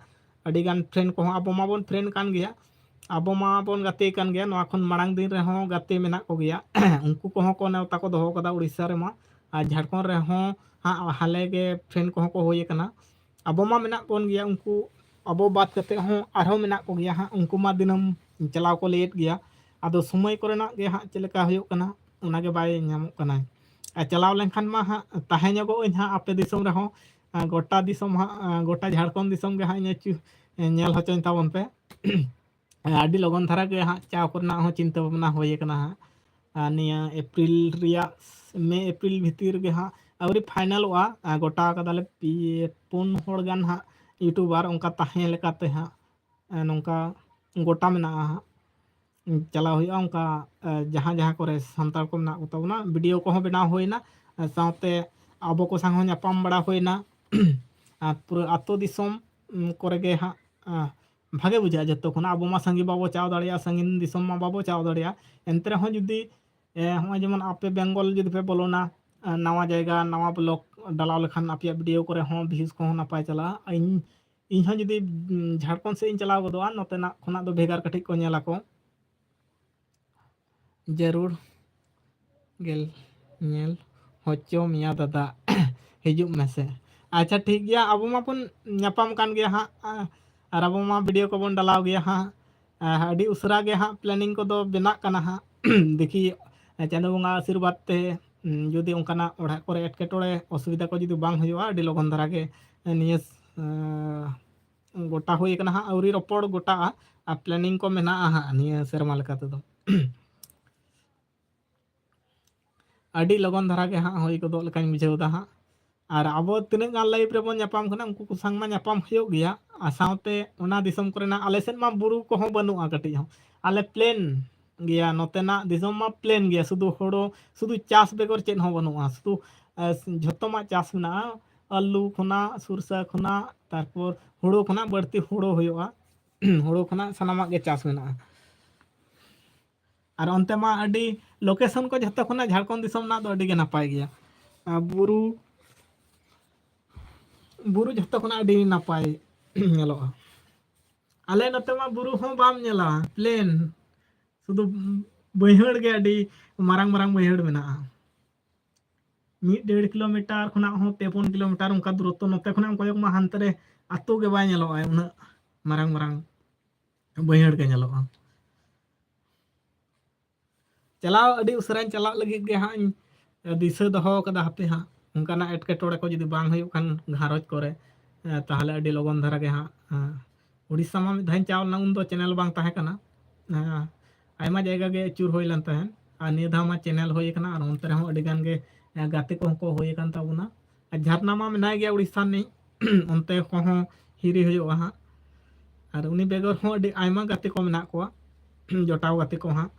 ᱟᱹᱰᱤ ᱜᱟᱱ ᱯᱷᱨᱮᱱᱰ ᱠᱚᱦᱚᱸ, ᱟᱵᱚ ᱢᱟᱵᱚᱱ ᱯᱷᱨᱮᱱᱰ ᱠᱟᱱ ᱜᱮᱭᱟ, ᱟᱵᱚ ᱢᱟᱵᱚᱱ ᱜᱟᱛᱮ ᱠᱟᱱ ᱜᱮᱭᱟ, ᱱᱚᱣᱟ ᱠᱷᱚᱱ ᱢᱟᱲᱟᱝ ᱫᱤᱱ ᱨᱮᱦᱚᱸ ᱜᱟᱛᱮ ᱢᱮᱱᱟᱜ ᱠᱚᱜᱮᱭᱟ᱾ ᱩᱱᱠᱩ ᱠᱚᱦᱚᱸ ᱠᱚ ᱱᱮᱣᱛᱟ ᱠᱚ ᱫᱚᱦᱚ ᱠᱟᱫᱟ ᱩᱲᱤᱥᱥᱟ ᱨᱮᱢᱟ, ᱟᱨ ᱡᱷᱟᱲᱠᱷᱚᱸᱰ ᱨᱮᱦᱚᱸ ᱦᱟᱸᱜ ᱦᱟᱞᱮ ᱜᱮ ᱯᱷᱨᱮᱱᱰ ᱠᱚᱦᱚᱸ ᱠᱚ ᱦᱩᱭ ᱟᱠᱟᱱᱟ᱾ ᱟᱵᱚ ᱢᱟ ᱢᱮᱱᱟᱜ ᱵᱚᱱ ᱜᱮᱭᱟ, ᱩᱱᱠᱩ ᱟᱵᱚ ᱵᱟᱫ ᱠᱟᱛᱮ ᱦᱚᱸ ᱟᱨᱦᱚᱸ ᱢᱮᱱᱟᱜ ᱠᱚᱜᱮᱭᱟ ᱦᱟᱸᱜ, ᱩᱱᱠᱩ ᱢᱟ ᱫᱤᱱᱟᱹᱢ ᱪᱟᱞᱟᱣ ᱠᱚ ᱞᱟᱹᱭᱮᱫ ᱜᱮᱭᱟ᱾ ᱟᱫᱚ ᱥᱚᱢᱚᱭ ᱠᱚᱨᱮᱱᱟᱜ ᱜᱮ ᱦᱟᱸᱜ ᱪᱮᱫ ᱞᱮᱠᱟ ᱦᱩᱭᱩᱜ ᱠᱟᱱᱟ, ᱚᱱᱟᱜᱮ ᱵᱟᱭ ᱧᱟᱢᱚᱜ ᱠᱟᱱᱟ᱾ ᱟᱨ ᱪᱟᱞᱟᱣ ᱞᱮᱱᱠᱷᱟᱱ ᱢᱟ ᱦᱟᱸᱜ ᱛᱟᱦᱮᱸ ᱧᱚᱜᱚᱜ ᱟᱹᱧ ᱦᱟᱸᱜ ᱟᱯᱮ ᱫᱤᱥᱚᱢ ᱨᱮᱦᱚᱸ, ᱟᱨ ᱜᱚᱴᱟ ᱫᱤᱥᱚᱢ ᱦᱟᱸᱜ, ᱟᱨ ᱜᱚᱴᱟ ᱡᱷᱟᱲᱠᱷᱚᱸᱰ ᱫᱤᱥᱚᱢ ᱜᱮ ᱦᱟᱸᱜ ᱧᱮᱞ ᱦᱚᱪᱚᱧ ᱛᱟᱵᱚᱱ ᱯᱮ᱾ ᱟᱹᱰᱤ ᱞᱚᱜᱚᱱ ᱫᱷᱟᱨᱟ ᱜᱮ ᱦᱟᱸᱜ ᱪᱟᱣ ᱠᱚᱨᱮᱱᱟᱜ ᱦᱚᱸ ᱪᱤᱱᱛᱟᱹ ᱵᱷᱟᱵᱽᱱᱟ ᱦᱩᱭ ᱟᱠᱟᱱᱟ ᱦᱟᱸᱜ᱾ ᱟᱨ ᱱᱤᱭᱟᱹ ᱮᱯᱨᱤᱞ ᱨᱮᱭᱟᱜ, ᱢᱮ ᱮᱯᱨᱤᱞ ᱵᱷᱤᱛᱤᱨ ᱨᱮᱜᱮ ᱦᱟᱸᱜ ᱟᱹᱣᱨᱤ ᱯᱷᱟᱭᱱᱟᱞᱚᱜᱼᱟ᱾ ᱟᱨ ᱜᱚᱴᱟ ᱠᱟᱫᱟᱞᱮ ᱯᱮ, ᱯᱩᱱ ᱦᱚᱲ ᱜᱟᱱ ᱦᱟᱸᱜ ᱤᱭᱩᱴᱩᱵᱟᱨ ᱚᱱᱠᱟ ᱛᱟᱦᱮᱸ ᱞᱮᱠᱟᱛᱮ ᱦᱟᱸᱜ, ᱟᱨ ᱱᱚᱝᱠᱟ ᱜᱚᱴᱟ ᱢᱮᱱᱟᱜᱼᱟ ᱦᱟᱸᱜ᱾ ᱪᱟᱞᱟᱣ ᱦᱩᱭᱩᱜᱼᱟ ᱚᱱᱠᱟ, ᱟᱨ ᱡᱟᱦᱟᱸ ᱡᱟᱦᱟᱸ ᱠᱚᱨᱮ ᱥᱟᱱᱛᱟᱲ ᱠᱚ ᱢᱮᱱᱟᱜ ᱠᱚ ᱛᱟᱵᱚᱱᱟ, ᱵᱷᱤᱰᱤᱭᱳ ᱠᱚᱦᱚᱸ ᱵᱮᱱᱟᱣ ᱦᱩᱭᱱᱟ, ᱟᱨ ᱥᱟᱶᱛᱮ ᱟᱵᱚ ᱠᱚ ᱥᱟᱶ ᱦᱚᱸ ᱧᱟᱯᱟᱢ ᱵᱟᱲᱟ ᱦᱩᱭᱱᱟ᱾ ᱟᱨ ᱯᱩᱨᱟᱹ ᱟᱹᱛᱩ ᱫᱤᱥᱚᱢ ᱩᱢ, ᱠᱚᱨᱮ ᱜᱮ ᱦᱟᱸᱜ ᱟᱸ, ᱵᱷᱟᱜᱮ ᱵᱩᱡᱷᱟᱹᱜᱼᱟ᱾ ᱡᱚᱛᱚ ᱠᱷᱚᱱᱟᱜ ᱟᱵᱚ ᱢᱟ ᱥᱟᱺᱜᱤᱧ ᱵᱟᱵᱚ ᱪᱟᱣ ᱫᱟᱲᱮᱭᱟᱜᱼᱟ, ᱥᱟᱺᱜᱤᱧ ᱫᱤᱥᱚᱢ ᱢᱟ ᱵᱟᱵᱚ ᱪᱟᱣ ᱫᱟᱲᱮᱭᱟᱜᱼᱟ᱾ ᱮᱱᱛᱮ ᱨᱮᱦᱚᱸ ᱡᱩᱫᱤ ᱮ, ᱦᱚᱸᱜᱼᱚᱭ ᱡᱮᱢᱚᱱ ᱟᱯᱮ ᱵᱮᱝᱜᱚᱞ ᱡᱩᱫᱤ ᱯᱮ ᱵᱚᱞᱚᱱᱟ, ᱮ, ᱱᱟᱣᱟ ᱡᱟᱭᱜᱟ, ᱱᱟᱣᱟ ᱵᱞᱚᱜ ᱰᱟᱞᱟᱣ ᱞᱮᱠᱷᱟᱱ ᱟᱯᱮᱭᱟᱜ ᱵᱷᱤᱰᱤᱭᱳ ᱠᱚᱨᱮ ᱦᱚᱸ ᱵᱷᱤᱭᱩᱡᱽ ᱠᱚᱦᱚᱸ ᱱᱟᱯᱟᱭ ᱪᱟᱞᱟᱜᱼᱟ᱾ ᱤᱧ, ᱤᱧ ᱦᱚᱸ ᱡᱩᱫᱤ ᱩᱢ, ᱡᱷᱟᱲᱠᱷᱚᱸᱰ ᱥᱮᱫ ᱤᱧ ᱪᱟᱞᱟᱣ ᱜᱚᱫᱚᱜᱼᱟ, ᱱᱚᱛᱮᱱᱟᱜ ᱠᱷᱚᱱᱟᱜ ᱫᱚ ᱵᱷᱮᱜᱟᱨ ᱠᱟᱹᱴᱤᱡ ᱠᱚ ᱧᱮᱞ ᱟᱠᱚ᱾ ᱡᱟᱹᱨᱩᱲ ᱜᱮ ᱧᱮᱞ ᱦᱚᱪᱚ ᱢᱮᱭᱟ ᱫᱟᱫᱟ᱾ ᱦᱤᱡᱩᱜ ᱢᱮᱥᱮ᱾ ᱟᱪᱪᱷᱟ, ᱴᱷᱤᱠ ᱜᱮᱭᱟ, ᱟᱵᱚ ᱢᱟᱵᱚᱱ ᱧᱟᱯᱟᱢ ᱠᱟᱱ ᱜᱮᱭᱟ ᱦᱟᱸᱜ, ᱟ-, ᱟᱨ ᱟᱵᱚ ᱢᱟ ᱵᱷᱤᱰᱤᱭᱳ ᱠᱚᱵᱚᱱ ᱰᱟᱞᱟᱣ ᱜᱮᱭᱟ ᱦᱟᱸᱜ᱾ ᱟ, ᱟᱹᱰᱤ ᱩᱥᱟᱹᱨᱟ ᱜᱮ ᱦᱟᱸᱜ ᱯᱞᱮᱱᱤᱝ ᱠᱚᱫᱚ ᱵᱮᱱᱟᱜ ᱠᱟᱱᱟ ᱦᱟᱸᱜ᱾ ᱫᱮᱠᱷᱤ, ᱪᱟᱸᱫᱳ ᱵᱚᱸᱜᱟ ᱟᱥᱤᱨᱵᱟᱫᱽ ᱛᱮ, ᱩᱢ, ᱡᱩᱫᱤ ᱚᱱᱠᱟᱱᱟᱜ ᱚᱲᱟᱜ ᱠᱚᱨᱮ ᱮᱴᱠᱮᱴᱚᱬᱮ, ᱚᱥᱩᱵᱤᱫᱷᱟ ᱠᱚ ᱡᱩᱫᱤ ᱵᱟᱝ ᱦᱩᱭᱩᱜᱼᱟ, ᱟᱹᱰᱤ ᱞᱚᱜᱚᱱ ᱫᱷᱟᱨᱟ ᱜᱮ ᱱᱤᱭᱟᱹ, ᱟ, ᱜᱚᱴᱟ ᱦᱩᱭ ᱟᱠᱟᱱᱟ ᱦᱟᱸᱜ, ᱟᱹᱣᱨᱤ ᱨᱚᱯᱚᱲ ᱜᱚᱴᱟᱜᱼᱟ, ᱟᱨ ᱯᱞᱮᱱᱤᱝ ᱠᱚ ᱢᱮᱱᱟᱜᱼᱟ ᱦᱟᱸᱜ ᱱᱤᱭᱟᱹ ᱥᱮᱨᱢᱟ ᱞᱮᱠᱟ ᱛᱮᱫᱚ᱾ ᱟᱹᱰᱤ ᱞᱚᱜᱚᱱ ᱫᱷᱟᱨᱟ ᱜᱮ ᱦᱟᱸᱜ ᱦᱩᱭ ᱜᱚᱫᱚᱜ ᱞᱮᱠᱟᱧ ᱵᱩᱡᱷᱟᱹᱣ ᱮᱫᱟ ᱦᱟᱸᱜ᱾ ᱟᱨ ᱟᱵᱚ ᱛᱤᱱᱟᱹᱜ ᱜᱟᱱ ᱞᱟᱭᱤᱵᱷ ᱨᱮᱵᱚᱱ ᱧᱟᱯᱟᱢ ᱠᱟᱱᱟ, ᱩᱱᱠᱩ ᱠᱚ ᱥᱟᱝ ᱢᱟ ᱧᱟᱯᱟᱢ ᱦᱩᱭᱩᱜ ᱜᱮᱭᱟ᱾ ᱟᱨ ᱥᱟᱶᱛᱮ ᱚᱱᱟ ᱫᱤᱥᱚᱢ ᱠᱚᱨᱮᱱᱟᱜ, ᱟᱞᱮ ᱥᱮᱫ ᱢᱟ ᱵᱩᱨᱩ ᱠᱚᱦᱚᱸ ᱵᱟᱹᱱᱩᱜᱼᱟ ᱠᱟᱹᱴᱤᱡ ᱦᱚᱸ᱾ ᱟᱞᱮ ᱯᱞᱮᱱ ᱜᱮᱭᱟ, ᱱᱚᱛᱮᱱᱟᱜ ᱫᱤᱥᱚᱢ ᱢᱟ ᱯᱞᱮᱱ ᱜᱮᱭᱟ, ᱥᱩᱫᱷᱩ ᱦᱳᱲᱳ, ᱥᱩᱫᱷᱩ ᱪᱟᱥ ᱵᱮᱜᱚᱨ ᱪᱮᱫ ᱦᱚᱸ ᱵᱟᱹᱱᱩᱜᱼᱟ᱾ ᱥᱩᱫᱷᱩ, ᱮ, ᱡᱷᱚᱛᱚᱢᱟᱜ ᱪᱟᱥ ᱢᱮᱱᱟᱜᱼᱟ, ᱟᱹᱞᱩ ᱠᱷᱚᱱᱟᱜ, ᱥᱚᱨᱥᱟ ᱠᱷᱚᱱᱟᱜ, ᱛᱟᱨᱯᱚᱨ ᱦᱳᱲᱳ ᱠᱷᱚᱱᱟᱜ ᱵᱟᱹᱲᱛᱤ ᱦᱳᱲᱳ ᱦᱩᱭᱩᱜᱼᱟ᱾ ᱦᱳᱲᱳ ᱠᱷᱚᱱᱟᱜ ᱥᱟᱱᱟᱢᱟᱜ ᱜᱮ ᱪᱟᱥ ᱢᱮᱱᱟᱜᱼᱟ᱾ ᱟᱨ ᱚᱱᱛᱮ ᱢᱟ ᱟᱹᱰᱤ ᱞᱳᱠᱮᱥᱚᱱ ᱠᱚ ᱡᱷᱚᱛᱚ ᱠᱷᱚᱱᱟᱜ ᱡᱷᱟᱲᱠᱷᱚᱸᱰ ᱫᱤᱥᱚᱢ ᱨᱮᱱᱟᱜ ᱫᱚ ᱟᱹᱰᱤ ᱜᱮ ᱱᱟᱯᱟᱭ ᱜᱮᱭᱟ᱾ ᱟᱨ ᱵᱩᱨᱩ, ᱵᱩᱨᱩ ᱡᱷᱚᱛᱚ ᱠᱷᱚᱱᱟᱜ ᱟᱹᱰᱤ ᱱᱟᱯᱟᱭ ᱧᱮᱞᱚᱜᱼᱟ᱾ ᱟᱞᱮ ᱱᱚᱛᱮ ᱢᱟ ᱵᱩᱨᱩ ᱦᱚᱸ ᱵᱟᱢ ᱧᱮᱞᱟ, ᱯᱞᱮᱱ, ᱥᱩᱫᱷᱩ ᱵᱟᱹᱭᱦᱟᱹᱲ ᱜᱮ, ᱟᱹᱰᱤ ᱢᱟᱨᱟᱝ ᱢᱟᱨᱟᱝ ᱵᱟᱹᱭᱦᱟᱹᱲ ᱢᱮᱱᱟᱜᱼᱟ᱾ ᱢᱤᱫ ᱰᱮᱲ ᱠᱤᱞᱳᱢᱤᱴᱟᱨ ᱠᱷᱚᱱᱟᱜ ᱦᱚᱸ ᱯᱮ ᱯᱩᱱ ᱠᱤᱞᱳᱢᱤᱴᱟᱨ ᱚᱱᱠᱟ ᱫᱩᱨᱚᱛᱛᱚ᱾ ᱱᱚᱛᱮ ᱠᱷᱚᱱᱟᱜ ᱮᱢ ᱠᱚᱭᱚᱜ ᱢᱟ, ᱦᱟᱱᱛᱮ ᱨᱮ ᱟᱹᱛᱩ ᱜᱮ ᱵᱟᱭ ᱧᱮᱞᱚᱜᱼᱟ, ᱩᱱᱟᱹᱜ ᱢᱟᱨᱟᱝ ᱢᱟᱨᱟᱝ ᱵᱟᱹᱭᱦᱟᱹᱲ ᱜᱮ ᱧᱮᱞᱚᱜᱼᱟ᱾ ᱪᱟᱞᱟᱣ, ᱟᱹᱰᱤ ᱩᱥᱟᱹᱨᱟᱧ ᱪᱟᱞᱟᱜ ᱞᱟᱹᱜᱤᱫ ᱜᱮ ᱦᱟᱸᱜ ᱤᱧ ᱫᱤᱥᱟᱹ ᱫᱚᱦᱚ ᱠᱟᱫᱟ᱾ ᱦᱟᱯᱮ ᱦᱟᱸᱜ, ᱚᱱᱠᱟᱱᱟᱜ ᱮᱴᱠᱮᱴᱚᱬᱮ ᱠᱚ ᱡᱩᱫᱤ ᱵᱟᱝ ᱦᱩᱭᱩᱜ ᱠᱷᱟᱱ ᱜᱷᱟᱨᱚᱸᱡᱽ ᱠᱚᱨᱮ, ᱮ, ᱛᱟᱦᱚᱞᱮ ᱟᱹᱰᱤ ᱞᱚᱜᱚᱱ ᱫᱷᱟᱨᱟ ᱜᱮ ᱦᱟᱸᱜ, ᱮ, ᱩᱲᱤᱥᱥᱟ ᱢᱟ ᱢᱤᱫ ᱫᱷᱟᱣ ᱤᱧ ᱪᱟᱞᱟᱣ ᱞᱮᱱᱟ, ᱩᱱᱫᱚ ᱪᱮᱱᱮᱞ ᱵᱟᱝ ᱛᱟᱦᱮᱸ ᱠᱟᱱᱟ᱾ ᱮ, ᱟᱭᱢᱟ ᱡᱟᱭᱜᱟ ᱜᱮ ᱟᱹᱪᱩᱨ ᱦᱩᱭ ᱞᱮᱱ ᱛᱟᱦᱮᱸᱫ, ᱟᱨ ᱱᱤᱭᱟᱹ ᱫᱷᱟᱣ ᱢᱟ ᱪᱮᱱᱮᱞ ᱦᱩᱭ ᱠᱟᱱᱟ, ᱟᱨ ᱚᱱᱛᱮ ᱨᱮᱦᱚᱸ ᱟᱹᱰᱤ ᱜᱟᱱ ᱜᱮ, ᱮ, ᱜᱟᱛᱮ ᱠᱚᱦᱚᱸ ᱠᱚ ᱦᱩᱭ ᱟᱠᱟᱱ ᱛᱟᱵᱚᱱᱟ᱾ ᱟᱨ ᱡᱷᱟᱨᱱᱟ ᱢᱟ ᱢᱮᱱᱟᱭ ᱜᱮᱭᱟ ᱩᱲᱤᱥᱥᱟ ᱨᱤᱱᱤᱡ, ᱚᱱᱛᱮ ᱠᱚᱦᱚᱸ ᱦᱤᱨᱤ ᱦᱩᱭᱩᱜᱼᱟ ᱦᱟᱸᱜ᱾ ᱟᱨ ᱩᱱᱤ ᱵᱮᱜᱚᱨ ᱦᱚᱸ ᱟᱹᱰᱤ ᱟᱭᱢᱟ ᱜᱟᱛᱮ ᱠᱚ ᱢᱮᱱᱟᱜ ᱠᱚᱣᱟ, ᱡᱚᱴᱟᱣ ᱜᱟᱛᱮ ᱠᱚ ᱦᱟᱸᱜ᱾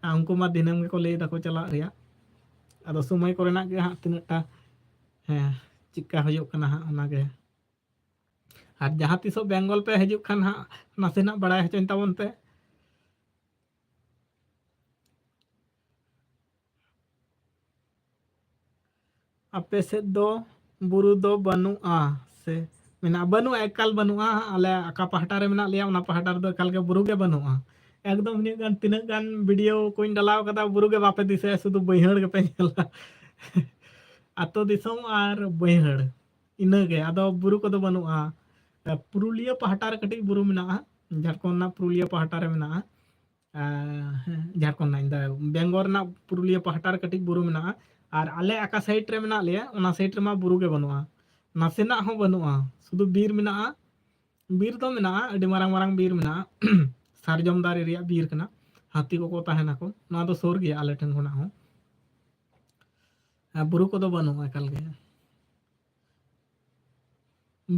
ᱟᱨ ᱩᱱᱠᱩ ᱢᱟ ᱫᱤᱱᱟᱹᱢ ᱜᱮᱠᱚ ᱞᱟᱹᱭ ᱫᱟᱠᱚ ᱪᱟᱞᱟᱜ ᱨᱮᱭᱟᱜ᱾ ᱟᱫᱚ ᱥᱚᱢᱚᱭ ᱠᱚᱨᱮᱱᱟᱜ ᱜᱮ ᱦᱟᱸᱜ ᱛᱤᱱᱟᱹᱜ ᱴᱟ, ᱦᱮᱸ, ᱪᱮᱫᱠᱟ ᱦᱩᱭᱩᱜ ᱠᱟᱱᱟ ᱦᱟᱸᱜ, ᱚᱱᱟᱜᱮ᱾ ᱟᱨ ᱡᱟᱦᱟᱸ ᱛᱤᱥᱚᱜ ᱵᱮᱝᱜᱚᱞ ᱯᱮ ᱦᱤᱡᱩᱜ ᱠᱷᱟᱱ ᱦᱟᱸᱜ, ᱱᱟᱥᱮᱱᱟᱜ ᱵᱟᱲᱟᱭ ᱦᱚᱪᱚᱧ ᱛᱟᱵᱚᱱ ᱯᱮ᱾ ᱟᱯᱮ ᱥᱮᱫ ᱫᱚ ᱵᱩᱨᱩ ᱫᱚ ᱵᱟᱹᱱᱩᱜᱼᱟ ᱥᱮ ᱢᱮᱱᱟᱜᱼᱟ? ᱵᱟᱹᱱᱩᱜᱼᱟ, ᱮᱠᱟᱞ ᱵᱟᱹᱱᱩᱜᱼᱟ᱾ ᱟᱞᱮ ᱚᱠᱟ ᱯᱟᱦᱴᱟ ᱨᱮ ᱢᱮᱱᱟᱜ ᱞᱮᱭᱟ, ᱚᱱᱟ ᱯᱟᱦᱴᱟ ᱨᱮᱫᱚ ᱮᱠᱟᱞ ᱜᱮ ᱵᱩᱨᱩ ᱜᱮ ᱵᱟᱹᱱᱩᱜᱼᱟ᱾ ᱮᱠᱫᱚᱢ ᱤᱧᱟᱹᱜ ᱜᱟᱱ, ᱛᱤᱱᱟᱹᱜ ᱜᱟᱱ ᱵᱷᱤᱰᱤᱭᱳ ᱠᱚᱧ ᱰᱟᱞᱟᱣ ᱠᱟᱫᱟ, ᱵᱩᱨᱩ ᱜᱮ ᱵᱟᱯᱮ ᱫᱤᱥᱟᱹᱭᱟ, ᱥᱩᱫᱷᱩ ᱵᱟᱹᱭᱦᱟᱹᱲ ᱜᱮᱯᱮ ᱧᱮᱞᱟ᱾ ᱟᱛᱳ ᱫᱤᱥᱚᱢ ᱟᱨ ᱵᱟᱹᱭᱦᱟᱹᱲ, ᱤᱱᱟᱹᱜᱮ, ᱟᱫᱚ ᱵᱩᱨᱩ ᱠᱚᱫᱚ ᱵᱟᱹᱱᱩᱜᱼᱟ᱾ ᱯᱩᱨᱩᱞᱤᱭᱟᱹ ᱯᱟᱦᱴᱟ ᱨᱮ ᱠᱟᱹᱴᱤᱡ ᱵᱩᱨᱩ ᱢᱮᱱᱟᱜᱼᱟ, ᱡᱷᱟᱲᱠᱷᱚᱸᱰ ᱨᱮᱱᱟᱜ ᱯᱩᱨᱩᱞᱤᱭᱟᱹ ᱯᱟᱦᱴᱟ ᱨᱮ ᱢᱮᱱᱟᱜᱼᱟ᱾ ᱟᱨ, ᱦᱮᱸ, ᱡᱷᱟᱲᱠᱷᱚᱸᱰ ᱨᱮᱱᱟᱜ, ᱤᱧ ᱫᱚ ᱵᱮᱝᱜᱚᱞ ᱨᱮᱱᱟᱜ ᱯᱩᱨᱩᱞᱤᱭᱟᱹ ᱯᱟᱦᱴᱟ ᱨᱮ ᱠᱟᱹᱴᱤᱡ ᱵᱩᱨᱩ ᱢᱮᱱᱟᱜᱼᱟ᱾ ᱟᱨ ᱟᱞᱮ ᱚᱠᱟ ᱥᱟᱭᱤᱰ ᱨᱮ ᱢᱮᱱᱟᱜ ᱞᱮᱭᱟ, ᱚᱱᱟ ᱥᱟᱭᱤᱰ ᱨᱮᱢᱟ ᱵᱩᱨᱩ ᱜᱮ ᱵᱟᱹᱱᱩᱜᱼᱟ, ᱱᱟᱥᱮᱱᱟᱜ ᱦᱚᱸ ᱵᱟᱹᱱᱩᱜᱼᱟ᱾ ᱥᱩᱫᱷᱩ ᱵᱤᱨ ᱢᱮᱱᱟᱜᱼᱟ, ᱵᱤᱨ ᱫᱚ ᱢᱮᱱᱟᱜᱼᱟ, ᱟᱹᱰᱤ ᱢᱟᱨᱟᱝ ᱢᱟᱨᱟᱝ ᱵᱤᱨ ᱢᱮᱱᱟᱜᱼᱟ᱾ ᱥᱟᱨᱡᱚᱢ ᱫᱟᱨᱮ ᱨᱮᱭᱟᱜ ᱵᱤᱨ ᱠᱟᱱᱟ, ᱦᱟᱹᱛᱤ ᱠᱚᱠᱚ ᱛᱟᱦᱮᱱᱟᱠᱚ᱾ ᱱᱚᱣᱟ ᱫᱚ ᱥᱩᱨ ᱜᱮᱭᱟ ᱟᱞᱮ ᱴᱷᱮᱱ ᱠᱷᱚᱱᱟᱜ ᱦᱚᱸ᱾ ᱟᱨ ᱵᱩᱨᱩ ᱠᱚᱫᱚ ᱵᱟᱹᱱᱩᱜᱼᱟ ᱮᱠᱟᱞ ᱜᱮ᱾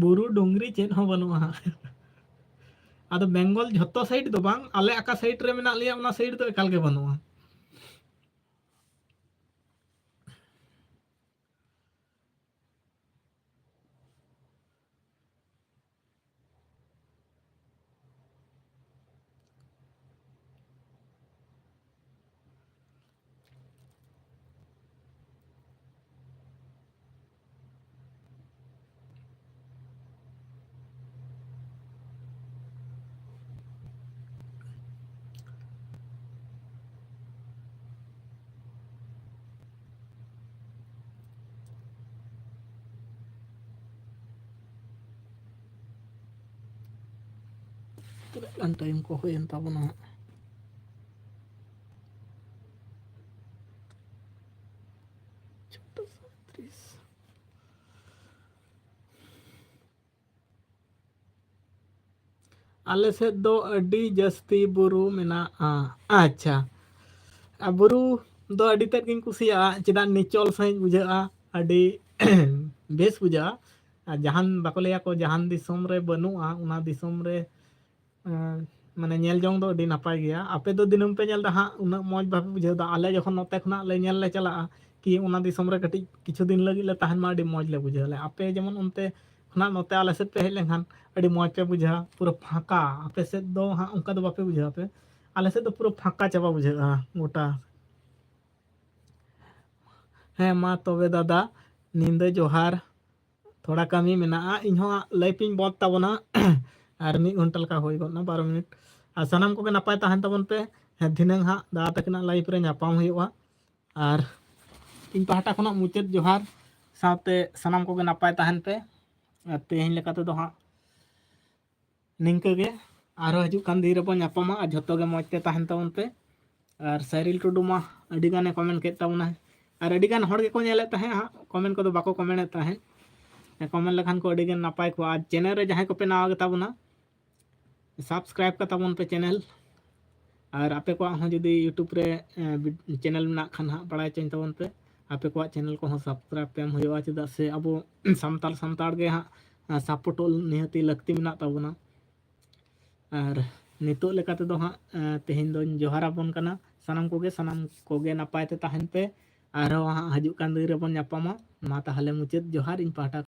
ᱵᱩᱨᱩ ᱰᱩᱝᱨᱤ ᱪᱮᱫ ᱦᱚᱸ ᱵᱟᱹᱱᱩᱜᱼᱟ ᱦᱟᱸᱜ᱾ ᱟᱫᱚ ᱵᱮᱝᱜᱚᱞ ᱡᱷᱚᱛᱚ ᱥᱟᱭᱤᱰ ᱫᱚ ᱵᱟᱝ, ᱟᱞᱮ ᱚᱠᱟ ᱥᱟᱭᱤᱰ ᱨᱮ ᱢᱮᱱᱟᱜ ᱞᱮᱭᱟ, ᱚᱱᱟ ᱥᱟᱭᱤᱰ ᱫᱚ ᱮᱠᱟᱞ ᱜᱮ ᱵᱟᱹᱱᱩᱜᱼᱟ᱾ ᱛᱤᱱᱟᱹᱜ ᱜᱟᱱ ᱴᱟᱭᱤᱢ ᱠᱚ ᱦᱩᱭᱮᱱ ᱛᱟᱵᱚᱱᱟ ᱦᱟᱸᱜ? ᱪᱷᱚᱴᱟ ᱥᱟᱸᱭᱛᱨᱤᱥ᱾ ᱟᱞᱮ ᱥᱮᱫ ᱫᱚ ᱟᱹᱰᱤ ᱡᱟᱹᱥᱛᱤ ᱵᱩᱨᱩ ᱢᱮᱱᱟᱜᱼᱟ᱾ ᱟᱪᱪᱷᱟ, ᱟᱨ ᱵᱩᱨᱩ ᱫᱚ ᱟᱹᱰᱤ ᱛᱮᱫ ᱜᱤᱧ ᱠᱩᱥᱤᱭᱟᱜᱼᱟ, ᱪᱮᱫᱟᱜ ᱱᱤᱪᱚᱞ ᱥᱟᱺᱦᱤᱡ ᱵᱩᱡᱷᱟᱹᱜᱼᱟ, ᱟᱹᱰᱤ ᱵᱮᱥ ᱵᱩᱡᱷᱟᱹᱜᱼᱟ᱾ ᱟᱨ ᱡᱟᱦᱟᱱ, ᱵᱟᱠᱚ ᱞᱟᱹᱭᱟ ᱠᱚ, ᱡᱟᱦᱟᱱ ᱫᱤᱥᱚᱢ ᱨᱮ ᱵᱟᱹᱱᱩᱜᱼᱟ, ᱚᱱᱟ ᱫᱤᱥᱚᱢ ᱨᱮ ᱮᱸ, ᱢᱟᱱᱮ ᱧᱮᱞ ᱡᱚᱝ ᱫᱚ ᱟᱹᱰᱤ ᱱᱟᱯᱟᱭ ᱜᱮᱭᱟ᱾ ᱟᱯᱮ ᱫᱚ ᱫᱤᱱᱟᱹᱢ ᱯᱮ ᱧᱮᱞ ᱮᱫᱟ ᱦᱟᱸᱜ, ᱩᱱᱟᱹᱜ ᱢᱚᱡᱽ ᱵᱷᱟᱵᱮ ᱵᱩᱡᱷᱟᱹᱣ ᱮᱫᱟ᱾ ᱟᱞᱮ ᱡᱚᱠᱷᱚᱱ ᱱᱚᱛᱮ ᱠᱷᱚᱱᱟᱜ ᱞᱮ ᱧᱮᱞ ᱞᱮ ᱪᱟᱞᱟᱜᱼᱟ, ᱠᱤ ᱚᱱᱟ ᱫᱤᱥᱚᱢ ᱨᱮ ᱠᱟᱹᱴᱤᱡ ᱠᱤᱪᱷᱩ ᱫᱤᱱ ᱞᱟᱹᱜᱤᱫ ᱞᱮ ᱛᱟᱦᱮᱱ ᱢᱟ, ᱟᱹᱰᱤ ᱢᱚᱡᱽ ᱞᱮ ᱵᱩᱡᱷᱟᱹᱣ ᱞᱮ᱾ ᱟᱯᱮ ᱡᱮᱢᱚᱱ ᱚᱱᱛᱮ ᱱᱟᱜ ᱱᱚᱛᱮ ᱟᱞᱮ ᱥᱮᱫ ᱯᱮ ᱦᱮᱡ ᱞᱮᱱᱠᱷᱟᱱ ᱟᱹᱰᱤ ᱢᱚᱡᱽ ᱯᱮ ᱵᱩᱡᱷᱟᱹᱣᱟ, ᱯᱩᱨᱟᱹ ᱯᱷᱟᱸᱠᱟ᱾ ᱟᱯᱮ ᱥᱮᱫ ᱫᱚ ᱦᱟᱸᱜ ᱚᱱᱠᱟ ᱫᱚ ᱵᱟᱯᱮ ᱵᱩᱡᱷᱟᱹᱣᱟ ᱯᱮ, ᱟᱞᱮ ᱥᱮᱫ ᱫᱚ ᱯᱩᱨᱟᱹ ᱯᱷᱟᱸᱠᱟ ᱪᱟᱵᱟ ᱵᱩᱡᱷᱟᱹᱜᱼᱟ ᱜᱚᱴᱟ᱾ ᱦᱮᱸ ᱢᱟ ᱛᱚᱵᱮ ᱫᱟᱫᱟ, ᱧᱤᱫᱟᱹ ᱡᱚᱦᱟᱨ᱾ ᱛᱷᱚᱲᱟ ᱠᱟᱹᱢᱤ ᱢᱮᱱᱟᱜᱼᱟ, ᱤᱧᱦᱚᱸ ᱞᱟᱭᱤᱯ ᱤᱧ ᱵᱚᱱᱫ ᱛᱟᱵᱚᱱᱟ᱾ ᱟᱨ ᱢᱤᱫ ᱜᱷᱚᱱᱴᱟ ᱞᱮᱠᱟ ᱦᱩᱭ ᱜᱚᱫ ᱱᱟ, ᱵᱟᱨᱚ ᱢᱤᱱᱤᱴ᱾ ᱟᱨ ᱥᱟᱱᱟᱢ ᱠᱚᱜᱮ ᱱᱟᱯᱟᱭ ᱛᱟᱦᱮᱱ ᱛᱟᱵᱚᱱ ᱯᱮ᱾ ᱦᱮᱸ, ᱫᱷᱤᱱᱟᱹᱝ ᱦᱟᱸᱜ ᱫᱟᱫᱟ ᱛᱟᱹᱠᱤᱱᱟᱜ ᱞᱟᱭᱤᱯ ᱨᱮ ᱧᱟᱯᱟᱢ ᱦᱩᱭᱩᱜᱼᱟ᱾ ᱟᱨ ᱤᱧ ᱯᱟᱦᱴᱟ ᱠᱷᱚᱱᱟᱜ ᱢᱩᱪᱟᱹᱫ ᱡᱚᱦᱟᱨ ᱥᱟᱶᱛᱮ ᱥᱟᱱᱟᱢ ᱠᱚᱜᱮ ᱱᱟᱯᱟᱭ ᱛᱟᱦᱮᱱ ᱯᱮ᱾ ᱟᱨ ᱛᱮᱦᱮᱧ ᱞᱮᱠᱟ ᱛᱮᱫᱚ ᱦᱟᱸᱜ ᱱᱤᱝᱠᱟᱹ ᱜᱮ, ᱟᱨᱦᱚᱸ ᱦᱤᱡᱩᱜ ᱠᱟᱱ ᱫᱤᱱ ᱨᱮᱵᱚᱱ ᱧᱟᱯᱟᱢᱟ᱾ ᱟᱨ ᱡᱷᱚᱛᱚ ᱜᱮ ᱢᱚᱡᱽ ᱛᱮ ᱛᱟᱦᱮᱱ ᱛᱟᱵᱚᱱ ᱯᱮ᱾ ᱟᱨ ᱥᱟᱭᱨᱤᱞ ᱴᱩᱰᱩ ᱢᱟ ᱟᱹᱰᱤ ᱜᱟᱱᱮ ᱠᱚᱢᱮᱱᱴ ᱠᱮᱫ ᱛᱟᱵᱚᱱᱟᱭ, ᱟᱨ ᱟᱹᱰᱤ ᱜᱟᱱ ᱦᱚᱲ ᱜᱮᱠᱚ ᱧᱮᱞᱮᱫ ᱛᱟᱦᱮᱸᱫ ᱦᱟᱸᱜ, ᱠᱚᱢᱮᱱᱴ ᱠᱚᱫᱚ ᱵᱟᱠᱚ ᱠᱚᱢᱮᱱᱴ ᱮᱫ ᱛᱟᱦᱮᱸᱫ᱾ ᱠᱚᱢᱮᱱᱴ ᱞᱮᱠᱷᱟᱱ ᱠᱚ ᱟᱹᱰᱤ ᱜᱟᱱ ᱱᱟᱯᱟᱭ ᱠᱚᱜᱼᱟ᱾ ᱟᱨ ᱪᱮᱱᱮᱞ ᱨᱮ ᱡᱟᱦᱟᱸᱭ ᱠᱚᱯᱮ ᱱᱟᱣᱟ ᱜᱮᱛᱟ ᱵᱚᱱᱟ, ᱥᱟᱵᱥᱠᱨᱟᱭᱤᱵ ᱠᱟᱛᱟ ᱵᱚᱱ ᱯᱮ ᱪᱮᱱᱮᱞ᱾ ᱟᱨ ᱟᱯᱮ ᱠᱚᱣᱟᱜ ᱦᱚᱸ ᱡᱩᱫᱤ ᱭᱩᱴᱩᱵᱽ ᱨᱮ ᱪᱮᱱᱮᱞ ᱢᱮᱱᱟᱜ ᱠᱷᱟᱱ ᱦᱟᱸᱜ, ᱵᱟᱲᱟᱭ ᱦᱚᱪᱚᱧ ᱛᱟᱵᱚᱱ ᱯᱮ᱾ ᱟᱯᱮ ᱠᱚᱣᱟᱜ ᱪᱮᱱᱮᱞ ᱠᱚᱦᱚᱸ ᱥᱟᱵᱥᱠᱨᱟᱭᱤᱵ ᱯᱮ ᱮᱢ ᱦᱩᱭᱩᱜᱼᱟ, ᱪᱮᱫᱟᱜ ᱥᱮ ᱟᱵᱚ ᱥᱟᱱᱛᱟᱲ ᱥᱟᱱᱛᱟᱲ ᱜᱮ ᱦᱟᱸᱜ ᱥᱟᱯᱳᱨᱴᱚᱜ ᱱᱤᱦᱟᱹᱛᱤ ᱞᱟᱹᱠᱛᱤ ᱢᱮᱱᱟᱜ ᱛᱟᱵᱚᱱᱟ᱾ ᱟᱨ ᱱᱤᱛᱚᱜ ᱞᱮᱠᱟ ᱛᱮᱫᱚ ᱦᱟᱸᱜ ᱛᱮᱦᱮᱧ ᱫᱚᱧ ᱡᱚᱦᱟᱨ ᱟᱵᱚᱱ ᱠᱟᱱᱟ ᱥᱟᱱᱟᱢ ᱠᱚᱜᱮ᱾ ᱥᱟᱱᱟᱢ ᱠᱚᱜᱮ ᱱᱟᱯᱟᱭ ᱛᱮ ᱛᱟᱦᱮᱱ ᱯᱮ᱾ ᱟᱨᱦᱚᱸ ᱦᱟᱸᱜ ᱦᱤᱡᱩᱜ ᱠᱟᱱ ᱫᱤᱱ ᱨᱮᱵᱚᱱ ᱧᱟᱯᱟᱢᱟ᱾ ᱢᱟ ᱛᱟᱦᱚᱞᱮ ᱢᱩᱪᱟᱹᱫ ᱡᱚᱦᱟᱨ ᱤᱧ ᱯᱟᱦᱴᱟ